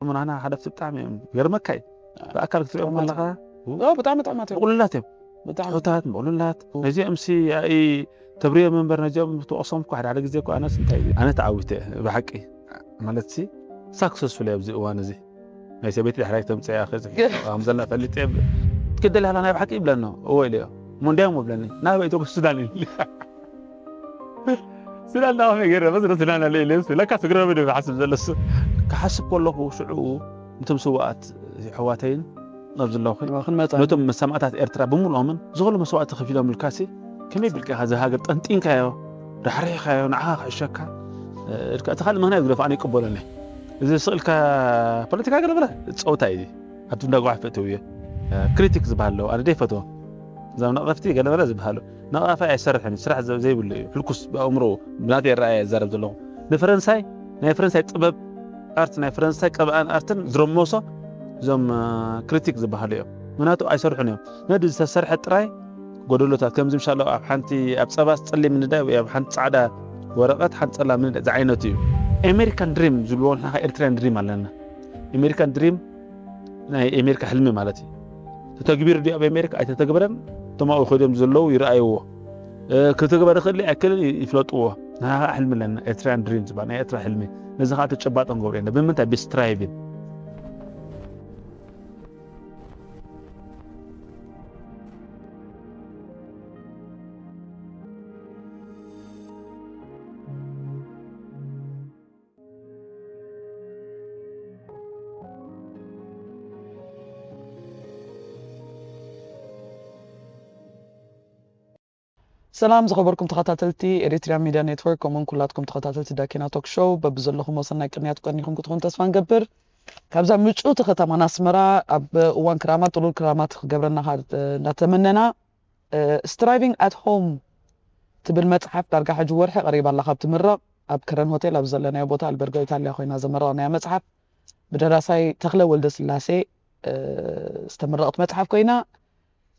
ምናና ሓለፍቲ ብጣዕሚ እዮም ገርመካ እዩ። ብኣካል ክትሪኦም ጥዑማት ከለኻ ኦ ብጣዕሚ ጥዑማት እዮም ምቕሉላት እዮም። ብጣዕሚ ትሑታት ምቕሉላት። ነዚኦም ሲ ተብርዮም እምበር ነዚኦም ትወቕሶም እኮ ሓደ ሓደ ግዜ እኮ ኣነስ እንታይ እዩ? ኣነ ተዓዊተ እየ ብሓቂ። ማለት ሲ ሳክሰስፉል እየ ኣብዚ እዋን እዚ። ናይ ሰበይቲ ድሕራይ ተምፅያ ከም ዘላ ፈሊጠ እየ። ትክደል ያላ ናይ ብሓቂ ይብለኖ እዎ ኢለዮ። እሞ እንዲያም ብለኒ ናበይ ኢትዮ ሱዳን ኢሉ። ሱዳን ዳ ከመይ ገይረ መስረ ሱዳን ኣለ ኢለ ለካ ስግረቢ ዶ ሓስብ ዘለሱ። ክሓስብ ከለኹ ሽዑ ነቶም ስዋኣት ኣሕዋተይን ኣብ ዘለኹ ክንመፃ ነቶም ሰማእታት ኤርትራ ብምልኦምን ዝኸሉ መስዋእቲ ከፊሎም ኢልካሲ ከመይ ብልካ ኢኻ እዚ ሃገር ጠንጢንካዮ ራሕሪሕካዮ ንዓኻ ክሕሸካ ኢልካ እቲ ካልእ ምኽንያት ግደፍ ኣነ ይቅበሎኒ። እዚ ስቕ ኢልካ ፖለቲካ ገለ በለ ጸወታ እዩ። ኣብቲ እንዳ ጓሕ ፈእትው እየ። ክሪቲክ ዝበሃል ኣለዎ ኣነ ደይፈትዎ። እዞም ነቐፍቲ ገለ በለ ዝበሃሉ ነቐፋ ኣይሰርሕን ስራሕ ዘ- ዘይብሉ እዩ። ሕልኩስ ብኣእምሮ ብናተይ ኣረኣያ ይዛረብ ዘለኹ። ንፈረንሳይ ናይ ፈረንሳይ ጥበብ ኣርት ናይ ፈረንሳይ ቀብኣን ኣርትን ዝረመሶ እዞም ክሪቲክ ዝበሃሉ እዮም። ምክንያቱ ኣይሰርሑን እዮም። ነዲ ዝተሰርሐ ጥራይ ጎደሎታት ከምዚ ምሻሎ ኣብ ሓንቲ ኣብ ጸባ ጸሊም ንዳይ ወይ ኣብ ሓንቲ ጻዕዳ ወረቐት ሓንቲ ጸላም ንዳይ ዝዓይነቱ እዩ። ኤሜሪካን ድሪም ዝብልዎ ንሕና ኤርትራያን ድሪም ኣለና። ኤሜሪካን ድሪም ናይ ኤሜሪካ ሕልሚ ማለት እዩ። ተተግቢሩ ድዩ ኣብ ኤሜሪካ ኣይተተግበረን እቶም ኣብኡ ኮይዶም ዘለዉ ይረኣይዎ። እ፣ ክትግበር ይኽእል ኣይክእልን ይ- ይፍለጥዎ። ንሕና ከዓ ሕልሚ ኣለና ኤርትራያን ድሪም ዝበሃል ናይ ኤርትራ ሕልሚ። ነዚ ከዓ ተጨባጠ ንገብሮ ኢና። ብምንታይ ብስትራይቪን ሰላም ዝኸበርኩም ተኸታተልቲ ኤሪትሪያን ሚድያ ኔትወርክ ከምኡውን ኩላትኩም ተኸታተልቲ ዳኪና ቶክ ሾው በብዘለኹም ወሰናይ ቅንያት ቀኒኹም ክትኾኑ ተስፋ ንገብር። ካብዛ ምጭውቲ ከተማና ኣስመራ ኣብ እዋን ክራማት ጥሉል ክራማት ክገብረና ካ- እንዳተመነና ስትራይቪንግ ኣት ሆም ትብል መፅሓፍ ዳርጋ ሕጂ ወርሒ ቀሪባ ኣላ ካብ ትምረቕ ኣብ ከረን ሆቴል ኣብ ዘለናዮ ቦታ ኣልበርጎ ኢታልያ ኮይና ዘመረቕናያ መፅሓፍ ብደራሳይ ተኽለ ወልደ ስላሴ ዝተመረቐት መፅሓፍ ኮይና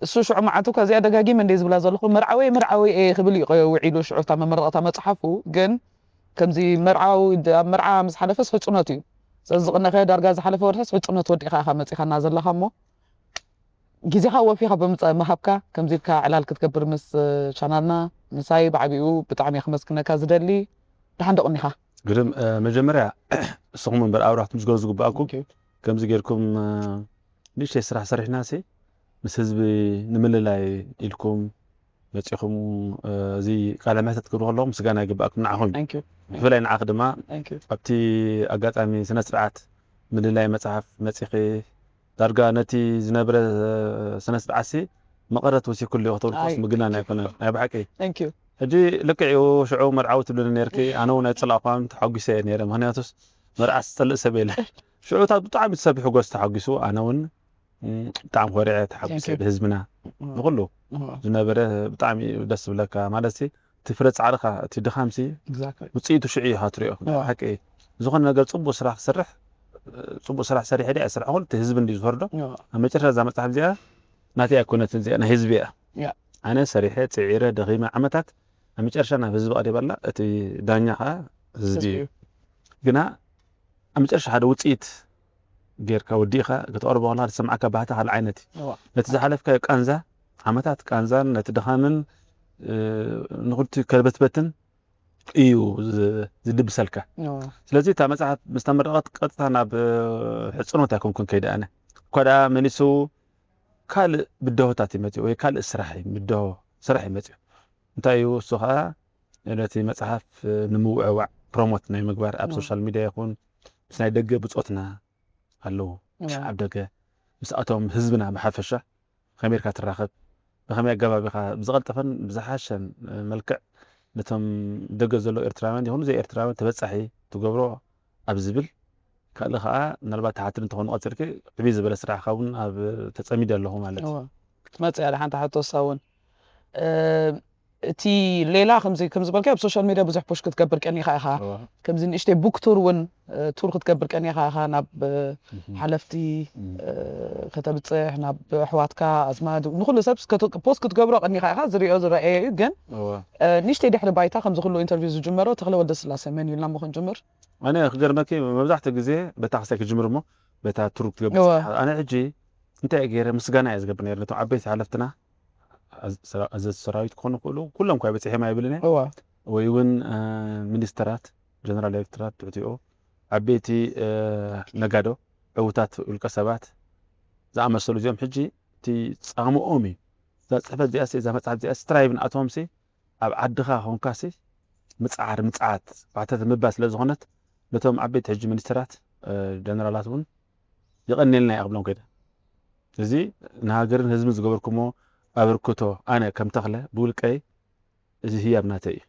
እሱ ሽዑ መዓልቱ እኳ እዚኣ ደጋጊመ እንደ ዝብላ ዘለኹ መርዓወይ መርዓወይ እየ ክብል እዩ ውዒሉ ሽዑ እታ መመረቕታ መፅሓፉ ግን ከምዚ መርዓዊ ኣብ መርዓ ምስ ሓለፈስ ሕፁነት እዩ ስለዚ ዝቕነኸ ዳርጋ ዝሓለፈ ወርሕስ ሕፁነት ወዲእካ ኢኻ መፂኻና ዘለኻ እሞ ግዜኻ ወፊኻ ብምፃ ምሃብካ ከምዚ ኢልካ ዕላል ክትገብር ምስ ቻናልና ምሳይ ብዓቢኡ ብጣዕሚ እየ ክመስግነካ ዝደሊ ደሓን ደቑኒኻ ግርም መጀመርያ እስኹም እምበር ኣብራህት ምስ ገሩ ዝግባኣኩም ከምዚ ጌርኩም ንእሽተይ ስራሕ ሰሪሕና ሲ ምስ ህዝቢ ንምልላይ ኢልኩም መፂኹም እዚ ቃለ መሕተት ክብሉ ከለኹም ምስጋና ይግባኣኩም ንዓኹም እዩ ብፍላይ ንዓኽ ድማ ኣብቲ ኣጋጣሚ ስነ ስርዓት ምልላይ መፅሓፍ መፂኺ ዳርጋ ነቲ ዝነብረ ስነ ስርዓት ሲ መቐረት ወሲኩሉ እዩ ክትብል ኮስ ምግናን ኣይኮነን ናይ ብሓቂ ሕጂ ልክዕ እዩ ሽዑ መርዓዊ ትብልኒ ነርኪ ኣነ እውን ኣይፅላእኳን ተሓጒሰ እየ ነይረ ምክንያቱስ መርዓ ዝፀልእ ሰብ የለ ሽዑ እታ ብጣዕሚ ሰብ ሕጎስ ተሓጒሱ ኣነ እውን ብጣዕሚ ኮሪዐ ተሓጒሰ ብህዝብና ንኩሉ ዝነበረ ብጣዕሚ እዩ ደስ ዝብለካ ማለት እቲ ፍረ ፃዕርኻ እቲ ድኻምሲ ውፅኢቱ ሽዑ እዩ ትሪኦ ሓቂ ዝኾነ ነገር ፅቡቅ ስራሕ ክሰርሕ ፅቡቅ ስራሕ ሰሪሐ ድየ ኣይሰራሕኹን እቲ ህዝቢ እንድዩ ዝፈርዶ ኣብ መጨረሻ እዛ መፅሓፍ እዚኣ ናተይ ኣይኮነትን እዚኣ ናይ ህዝቢ እያ ኣነ ሰሪሐ ፅዒረ ደኺመ ዓመታት ኣብ መጨረሻ ናብ ህዝቢ ቀሪባ ኣላ እቲ ዳኛ ከዓ ህዝቢ እዩ ግና ኣብ መጨረሻ ሓደ ውፅኢት ጌርካ ወዲእኻ ከተቕርቦ ከለኻ ዝስምዓካ ባህታ ካልእ ዓይነት እዩ ነቲ ዝሓለፍካዮ ቃንዛ ዓመታት ቃንዛን ነቲ ድኻምን ንኹልቲ ከርበትበትን እዩ ዝድብሰልካ ስለዚ እታ መፅሓፍ ምስ ተመረቐት ቀጥታ ናብ ሕፅኖት ኣይኮንኩን ከይደ ኣነ እኳ ደኣ መሊሱ ካልእ ብድሆታት ይመፅኡ ወይ ካልእ ስራሕ ብድሆ ስራሕ ይመፅኡ እንታይ እዩ እሱ ከዓ ነቲ መፅሓፍ ንምውዕዋዕ ፕሮሞት ናይ ምግባር ኣብ ሶሻል ሚድያ ይኹን ምስ ናይ ደገ ብፆትና ኣለዉ ኣብ ደገ ምስኣቶም ህዝብና ብሓፈሻ ከመይ ኢልካ ትራኸብ ብኸመይ ኣገባብ ኢኻ ብዝቐልጠፈን ብዝሓሸን መልክዕ ነቶም ደገ ዘለዉ ኤርትራውያን ይኹኑ ዘይ ኤርትራውያን ተበፃሒ ትገብሮ ኣብ ዝብል ካልእ ከዓ ምናልባት ተሓትል እንተኾኑ ቀፂልኪ ዕብይ ዝበለ ስራሕካ እውን ኣብ ተፀሚደ ኣለኹ ማለት እዩ ክትመፅእ እያ ሓንቲ ሓቶ እሳ እውን እቲ ሌላ ከምዚ ከም ዝበልካ ኣብ ሶሻል ሚድያ ብዙሕ ፖስት ክትገብር ቀኒኻ ኢኻ። ከምዚ ንእሽተይ ቡክ ቱር እውን እ፣ ቱር ክትገብር ቀኒኻ ኢኻ ናብ እ፣ ሓለፍቲ እ፣ ከተብፅሕ ናብ ኣሕዋትካ ኣዝማድ ንኩሉ ሰብ ከት- ፖስት ክትገብሮ ቀኒኻ ኢኻ ዝሪኦ ዝረኣየ እዩ። ግን እ፣ ንእሽተይ ድሕሪ ባይታ ከምዚ ኩሉ ኢንተርቪው ዝጅመሮ ተኽለ ወልደስላሴ መን እዩ ኢልና እሞ ክንጅምር። ኣነ ክገርመኪ መብዛሕትኡ ግዜ በታ ክሳይ ክጅምር እሞ በታ ቱር ክትገብር እወ። ኣነ ሕጂ እንታይ እየ ገይረ ምስጋና እየ ዝገብር ነይረ ነቶም ዓበይቲ ሓለፍትና ኣዘ- ሰራ- ኣዘዝቲ ሰራዊት ክኾኑ ይኽእሉ ኩሎም እኳ በፂሖም ኣይብልን እየ እዋ ወይ እውን እ፣ ሚኒስተራት ጀነራል ዳይሬክተራት ትሕቲኡ ዓበይቲ እ፣ ነጋዶ ዕውታት ውልቀ ሰባት ዝኣመሰሉ እዚኦም ሕጂ እቲ ፃምኦም እዩ እዛ ፅሕፈት እዚኣ እዛ መፅሓፍ እዚኣ ስትራይቭ ንኣቶም ሲ ኣብ ዓድኻ ኮንካ ሲ ምፅዓር ምፅዓት ባሕተት ምባል ስለ ዝኾነት ነቶም ዓበይቲ ሕጂ ሚኒስተራት እ፣ ጀነራላት እውን የቐንየልና እየ ክብሎም ከይደ እዚ ንሃገርን ህዝብን ዝገበርኩሞ ኣበርክቶ ኣነ ከም ተኽለ ብውልቀይ እዚ ህያብ ናተይ እዩ።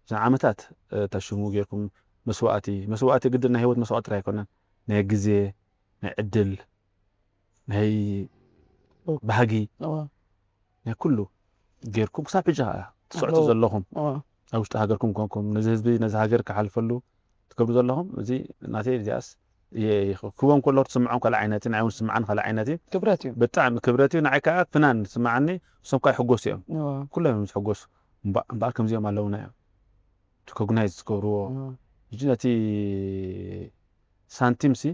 ንዓመታት ተሽሙ ጌርኩም መስዋእቲ መስዋእቲ ግድን ናይ ህይወት መስዋእቲ ጥራይ ኣይኮነን ናይ ግዜ ናይ ዕድል ናይ ባህጊ ናይ ኩሉ ጌርኩም ክሳብ ሕጂ ከዓ ትስዕቱ ዘለኹም ኣብ ውሽጢ ሃገርኩም ኮንኩም ነዚ ህዝቢ ነዚ ሃገር ክሓልፈሉ ትገብሩ ዘለኹም እዚ ናተይ እዚኣስ ክቦም ከሎ ትስምዖም ካልእ ዓይነት ናይ እውን ስምዓን ካልእ ዓይነት እዩ ክብረት እዩ ብጣዕሚ ክብረት እዩ ንዓይ ከዓ ፍናን ስምዓኒ እሶም ከዓ ይሕጎሱ እዮም እዋ። ኩሎም እዮም ዝሕጎሱ እምባ- እምበኣር ከምዚኦም ኣለውና እዮም ሪኮግናይዝ ዝገብርዎ እዋ። ሕጂ ነቲ ሳንቲም ሲ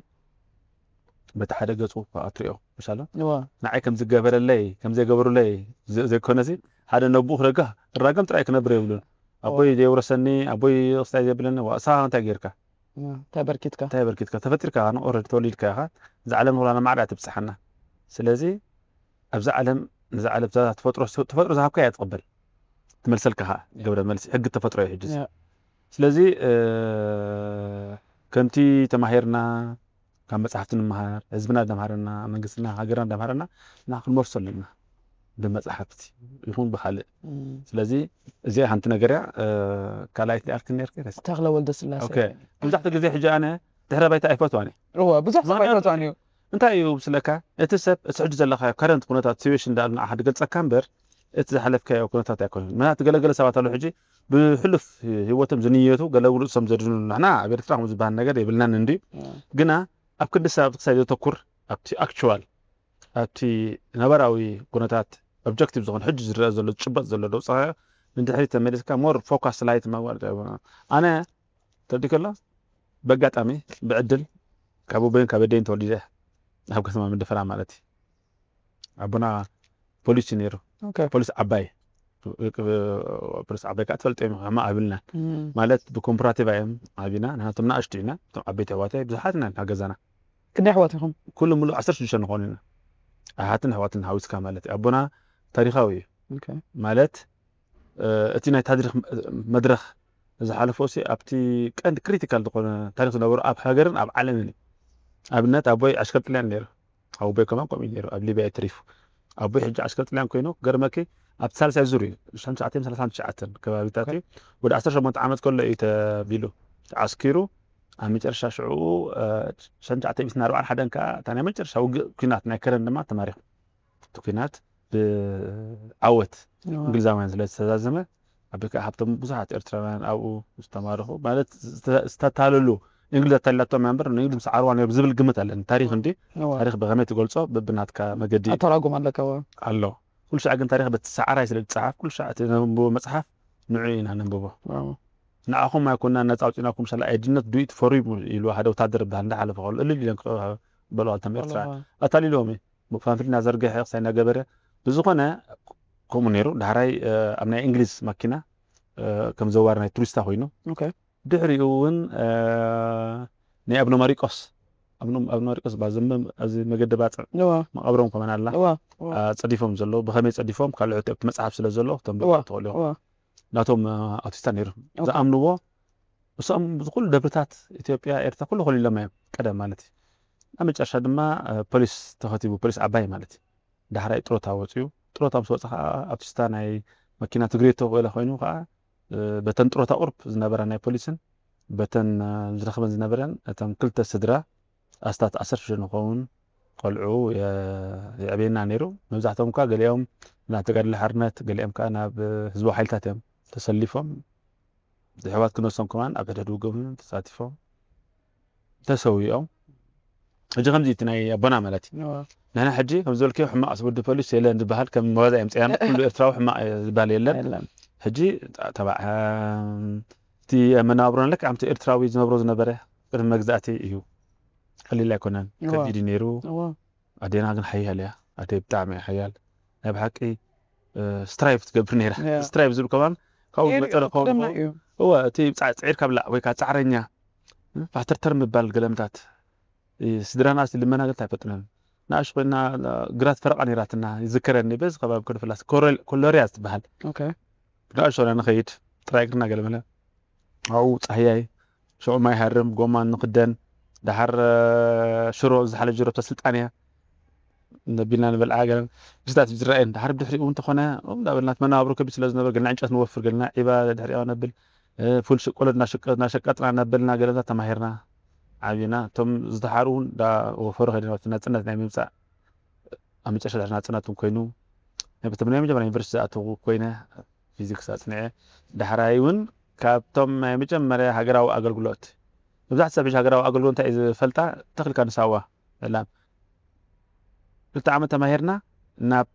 በቲ ሓደ ገፁ ከዓ ትሪኦ መሻሎ እዋ። ንዓይ ከም ዝገበረለይ ከም ዘይገበሩለይ ዘ- ዘይኮነ ሲ ሓደ ነብኡ ክረጋ ክራገም ጥራይ ክነብር የብሉን ኣቦይ ዘይውረሰኒ ኣቦይ ክስታይ ዘብለኒ ዋ፣ እሳ እንታይ ጌርካ እዋ። እንታይ በርኪትካ እንታይ በርኪትካ ተፈጢርካ ኦረዲ ተወሊድካ ኢኻ እዛ ዓለም ንኩላና ማዕዳ ትብፅሓና ስለዚ ኣብዛ ዓለም ነዛ ዓለም እዛ ተፈጥሮ ተፈጥሮ ዝሃብካ እያ ትቕበል ትመልሰልካ ከዓ ገብረ መልሲ ሕጊ ተፈጥሮ እዩ ሕጂ እያ። ስለዚ እ፣ ከምቲ ተማሂርና ካብ መፅሓፍቲ ንምሃር ህዝብና እንዳምሃረና መንግስትና ሃገርና እንዳምሃረና እና ክንመርሶ ኣለና ብመፅሓፍቲ ይኹን ብካልእ እም፣ ስለዚ እዚኣ ሓንቲ ነገር እያ እ፣ ካልኣይቲ ኣልክ ነርክ ተኽለ ወልደ ስላሴ ኦኬ መብዛሕትኡ ግዜ ሕጂ ኣነ ድሕረ ባይታ ኣይፈትዋን እየ እወ ብዙሕ ሰብ ምኽንያቱ- ኣይፈትዋን እዩ እንታይ እዩ ምስለካ እቲ ሰብ እቲ ሕጂ ዘለካ ከረንት ኩነታት ሲዌሽን እንዳሉ ንዓኻ ድገልፀካ እምበር እቲ ዝሓለፍካዮ ኩነታት ኣይኮነን ምክንያቱ ገለገለ ሰባት ኣለዉ ሕጂ ብሕሉፍ ህይወቶም ዝንየቱ ገለ ርእሶም ዘድኑ ንሕና ኣብ ኤርትራ ከም ዝበሃል ነገር የብልናን እንዲ ግና ኣብ ክንዲ ሰብ ኣብቲ ክሳይ ዘተኩር ኣብቲ ኣክቹዋል ኣብቲ ነባራዊ ኩነታት ኦብጀክቲቭ ዝኾነ ሕጂ ዝረአ ዘሎ ዝጭበጥ ዘሎ ደውፅኻዮ ንድሕሪት ተመሊስካ ሞር ፎካስ ላይት መግባር ኣነ ተዲ ከሎ በጋጣሚ ብዕድል ካብ ኣቦይን ካብ ኣደይን ተወሊደ ኣብ ከተማ መደፈራ ማለት እዩ ኣቦና ፖሊስ እዩ ነይሩ ኦኬ። ፖሊስ ዓባይ ፖሊስ ዓባይ ከዓ ትፈልጦ እዮም ከማ ኣብልና እም። ማለት ብኮምፕራቲቭ እዮም ዓቢና ንሃቶም ናእሽቱ ኢና እቶም ዓበይቲ ኣሕዋተይ ብዙሓት ኢና ኣብ ገዛና ክንደይ ኣሕዋት ኢኹም ኩሉ ሙሉእ ዓሰርተ ሽዱሽተ ንኾኑ ኢና ኣሓትን ኣሕዋትን ሃዊስካ ማለት እዩ ኣቦና ታሪኻዊ እዩ ኦኬ። ማለት እ፣ እቲ ናይ ታሪክ መድረክ ዝሓለፎ ሲ ኣብቲ ቀንዲ ክሪቲካል ዝኾነ ታሪክ ዝነበሩ ኣብ ሃገርን ኣብ ዓለምን እዩ ኣብነት ኣቦይ ኣሽከር ጥልያን ነይሩ ኣቦይ ከማን ከምኡ እዩ ነይሩ ኣብ ሊብያ እዩ ተሪፉ ኣቦይ ሕጂ ኣሽከር ጥልያን ኮይኑ ገርመኪ ኣብቲ ሳልሳይ ዙር እዩ ሽዱሽተ ሚእትን ሰላሳን ትሽዓተን ከባቢታት እዩ ወደ ዓሰርተ ሸሞንተ ዓመት ከሎ እዩ ተቢሉ ተዓስኪሩ ኣብ መጨረሻ ሽዑ እ፣ ሽዱሽተ ሚእትን ኣርባዓን ሓደን ከዓ እታ ናይ መጨረሻ ውግእ ኩናት ናይ ከረን ድማ ተማሪኹ እቲ ኩናት ብዓወት እንግሊዛውያን ስለ ዝተዛዘመ ኣቢ ከዓ ሃብቶም ብዙሓት ኤርትራውያን ኣብኡ ዝተማረኹ ማለት ዝተ- ዝተታለሉ እንግሊዝ ኣታሊላቶም እያ እምበር ንእንግሊዝ ምስ ዓርዋ ነይሩ ዝብል ግምት ኣለኒ ታሪክ እንዲ እዋ። ታሪክ ብከመይ ትገልፆ በብናትካ መገዲ ኣተራጉም ኣለካ እዋ። ኣሎ ኩሉ ሻዕ ግን ታሪክ በቲ ሰዓራይ ስለ ዝፀሓፍ ኩሉ ሻዕ እቲ ነንብቦ መፅሓፍ ንዑ ኢና ነንብቦ ዋው። ንዓኹም ኣይኮና ነፃ ኣውፂናኩም ሻላ ኣይድነት ዱኢት ፎር ኢሉ ሓደ ወታደር በሃል እንዳሓለፈ ከሎ እልል ኢለን ክበልዋ ተም ኤርትራ ኣተሊልዎም እዩ ፋንፍል እናዘርገሐ ክሳይ እናገበረ ብዝኾነ ከምኡ ነይሩ ዳሕራይ ኣብ ናይ እንግሊዝ ማኪና ከም ዘዋሪ ናይ ቱሪስታ ኮይኑ ድሕሪኡ እውን ናይ ኣብነ ማሪቆስ ኣብነ ማሪቆስ ባዘመ ኣብዚ መገዲ ባፅዕ መቃብሮም ከመን ኣላ ፀዲፎም ዘለዉ ብከመይ ፀዲፎም ካልኦት ኣብቲ መፅሓፍ ስለ ዘሎ ተንብቦ ትኽእሉ ኢኹም ናቶም ኣውቲስታ ነይሩ ዝኣምንዎ እሶም ብኩሉ ደብርታት ኢትዮጵያ ኤርትራ ኩሉ ኮሊሎም እዮም ቀደም ማለት እዩ ኣብ መጨረሻ ድማ ፖሊስ ተኸቲቡ ፖሊስ ዓባይ ማለት እዩ ዳሕራይ ጥሮታ ወፅኡ ጥሮታ ምስ ወፀ ከዓ ኣብቲስታ ናይ መኪና ትግሬቶ ወለ ኮይኑ ከዓ በተን ጥሮታ ቁርብ ዝነበራ ናይ ፖሊስን በተን ዝረኽበን ዝነበረን እተን ክልተ ስድራ ኣስታት ዓሰርተ ሽዱሽተ ንኸውን ቆልዑ የዕብየና ነይሩ። መብዛሕቶም እኳ ገሊኦም ናብ ተጋድሎ ሓርነት፣ ገሊኦም ከዓ ናብ ህዝባዊ ሓይልታት እዮም ተሰሊፎም። ኣሕዋት ክነሶም ከማን ኣብ ሕድሕድ ውግእ ተሳቲፎም ተሰዊኦም። ሕጂ ከምዚ እቲ ናይ ኣቦና ማለት እዩ። ንሕና ሕጂ ከም ዝበልክዮ ሕማቕ ስቡድ ፖሊስ የለን ዝበሃል ከም መዋዛ እዮም ፅያና። ኩሉ ኤርትራዊ ሕማቕ ዝበሃል የለን። ሕጂ ተባዕ እቲ መነባብሮና ልክዕ ከምቲ ኤርትራዊ ዝነብሮ ዝነበረ ቅድሚ መግዛእቲ እዩ። ቀሊል ኣይኮነን። ከቢድ እዩ ነይሩ። ኣዴና ግን ሓያል እያ። ኣደይ ብጣዕሚ እያ ሓያል። ናይ ብሓቂ ስትራይቭ ትገብር ነይራ። ስትራይቭ ዝብል ከማን ካብኡ ዝመፀ ዶ ክኸውን ይኸውን? እወ፣ እቲ ፃ- ፅዒርካ ብላዕ ወይ ከዓ ፃዕረኛ፣ ፋተርተር ምባል ገለምታት። ስድራና ሲ ልመና ገለ ኣይፈጥነን። ንኣሽ ኮይና ግራት ፈረቓ ነይራትና ይዝከረኒ። በዚ ከባቢ ከድፍላስ ኮሎርያ ትበሃል። ንኣሽ ሆና ንኸይድ ጥራይ እግርና ገለመለ ኣብኡ ፃህያይ ሽዑ ማይ ሃርም ጎማ ንክደን። ደሓር ሽሮ ዝሓለ ጅረብታ ስልጣን እያ ነቢልና ንበልዓ ገለን ምስታት ዝረአየን። ደሓር ብድሕሪኡ እውን ተኾነ እንዳበልና መናብሮ ከቢድ ስለ ዝነበር ገልና ዕንጨት ንወፍር፣ ገልና ዒባ ድሕሪኣ ነብል፣ ፉል ሽቆሎ እናሸቀጥና ነብልና ገለና ተማሂርና ዓብና። እቶም ዝተሓሩ እውን እንዳወፈሩ ከይደና ናፅነት ናይ ምምፃእ ኣብ መጨረሻ ድሕሪ ናፅነት እውን ኮይኑ ናይ ብትም ናይ መጀመርያ ዩኒቨርሲቲ ዝኣተው ኮይነ ፊዚክስ ኣፅንዐ። ዳሕራይ እውን ካብቶም ናይ መጀመርያ ሃገራዊ ኣገልግሎት፣ መብዛሕቲ ሰብ ሕጂ ሃገራዊ ኣገልግሎት እንታይ እዩ ዝፈልጣ? ተኽልካ ንሳዋ ዕላም ክልተ ዓመት ተማሂርና ናብ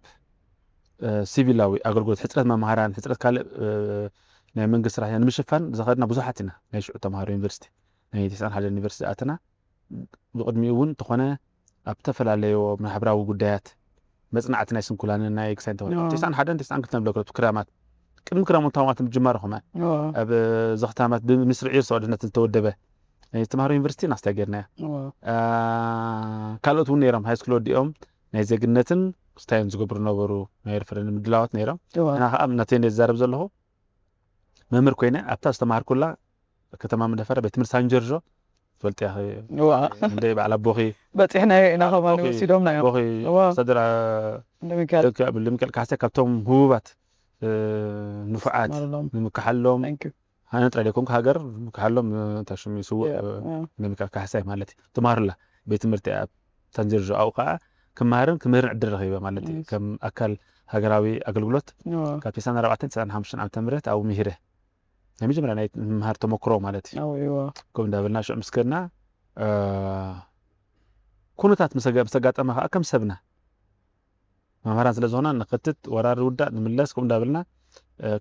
ሲቪላዊ ኣገልግሎት ሕፅረት መምሃራን ሕፅረት ካልእ ናይ መንግስቲ ስራሕ ንምሽፋን ዝኸድና ብዙሓት ኢና። ናይ ሽዑ ተምሃሮ ዩኒቨርሲቲ ናይ ተስዓን ሓደ ዩኒቨርሲቲ ዝኣተና ብቕድሚኡ እውን እንተኾነ ኣብ ዝተፈላለዩ ማሕበራዊ ጉዳያት መፅናዕቲ ናይ ስንኩላንን ናይ ክሳይን ተባሂሉ ትስዓን ሓደን ትስዓን ክልተን ብለክረቱ ክራማት ቅድሚ ክራም ታማት ምጅማር ኹማ ኣብ ዘኽታማት ብምስርዕ እርስ ድህነት ዝተወደበ ናይ ተምሃሮ ዩኒቨርሲቲ ናስታ ጌርናያ። ካልኦት እውን ነይሮም ሃይ ስኩል ወዲኦም ናይ ዜግነትን ክስታዮን ዝገብሩ ነበሩ ናይ ሪፈረንድ ምድላዋት ነይሮም። እና ከዓ ናተይ ዝዛረብ ዘለኹ መምህር ኮይነ ኣብታ ዝተማሃርኩላ ከተማ መደፈር ቤት ትምህርቲ ሳን ጆርጆ ትፈልጥያ። እንደ በዓል ኣቦኺ በፂሕናዮ ኢና ከማን ወሲዶምና እዮም። ኣቦኺ ሰድራ እንደሚካል ልምቀል ካሕሰ ካብቶም ህቡባት ንፉዓት ማለሎም ንምክሓሎም Thank you። ሃነ ጥራይ ዘይኮንኩ ሃገር ንምክሓሎም ታሽም ይስውእ። እንደሚካል ካሕሳይ ማለት እዩ። ተማሃሩላ ቤት ትምህርቲ ኣብ ሳን ጆርጆ ኣብኡ ከዓ ክመሃርን ክምህርን ዕድል ረኺበ ማለት እዩ። ከም ኣካል ሃገራዊ ኣገልግሎት ካብ ተስዓን ኣርባዕተን ተስዓን ሓሙሽተን ዓመተ ምህረት ኣብኡ ምሂረ። ናይ መጀመርያ ናይ ምምሃር ተመክሮ ማለት እዩ። ከምኡ እንዳበልና ሽዑ ምስ ከድና ኩነታት ምስ ኣጋጠመ ከዓ ከም ሰብና መምሃራን ስለ ዝኾና ንኸትት ወራር ውዳእ ንምለስ ከምኡ እንዳበልና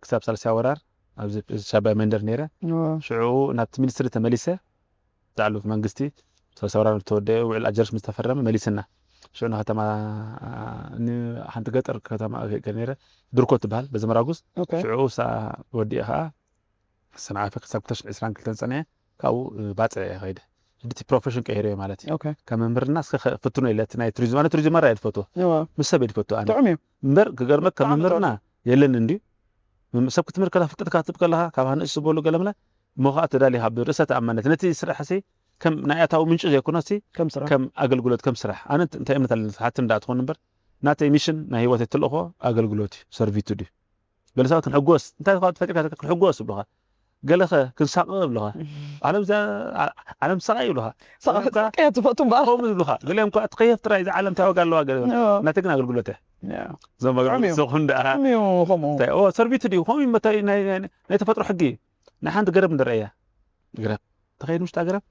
ክሳብ ሳልሳይ ወራር ኣብዚ ሻባይ መንደር ነይረ። ሽዑ ናብቲ ሚኒስትሪ ተመሊሰ ላዕለዎት መንግስቲ ሳልሳይ ወራር ዝተወደአ ውዕል ኣልጀርስ ምስ ተፈረመ መሊስና። ሽዑ ንከተማ ንሓንቲ ገጠር ከተማ ነይረ ድርኮ ትበሃል በዚ መራጉዝ ሽዑ ሳ ወዲአ ከዓ ሰንዓፈ ክሳብ ክልተ ሽሕን ዕስራን ክልተን ፀኒዐ ካብኡ ባፅዕ እየ ከይደ። ሕጂ እቲ ፕሮፌሽን ቀይረ ማለት እዩ። ከም መምህርና እስከ ፈትኖ ኢለ እቲ ናይ ቱሪዝም ኣነ ቱሪዝም ማራ እየ ዝፈትዎ ምስ ሰብ እየ ዝፈትዎ ኣነ ጥዑም እዩ። እምበር ክገርመክ ከም መምህርና የለን እንድዩ። ሰብ ክትምህር ከላ ፍልጠትካ ክትብ ከለካ ካብ ንእስ ዝበሉ ገለምለ እሞ ከዓ ተዳሊካ ብርእሰ ተኣማነት ነቲ ስራሕ ሲ ከም ናይ ኣታዊ ምንጪ ዘይኮነ ሲ ከም ስራሕ ከም ኣገልግሎት ከም ስራሕ ኣነ እንታይ እምነት ኣለኒ ሓቲ እንዳትኾን እምበር ናተይ ሚሽን ናይ ህይወት ተልእኮ ኣገልግሎት እዩ ሰርቪቱድ እዩ። ገለ ሰባት ክንሕጎስ እንታይ ካ ፈጢርካ ክንሕጎስ ይብሉኻ። ገለኸ ክንሳቕቕ ይብሉኻ። ዓለም እዛ ዓለም ሰቓይ ይብሉኻ። ሰቐያ ትፈቱ እምበኣር ከምኡ ይብሉኻ። ገሊኦም እኳ ትኸየፍ ጥራይ እዛ ዓለም እንታይ ዋጋ ኣለዋ ገለ ናተይ ግን ኣገልግሎት እያ። እዞም ኣገልግሎት ሰኹን ደኣ ከምኡ ሰርቪቱድ እዩ። ከምኡ መታይ ናይ ተፈጥሮ ሕጊ እዩ። ናይ ሓንቲ ገረብ ንረእያ ገረብ ተኸይድ ምሽጣ ገረብ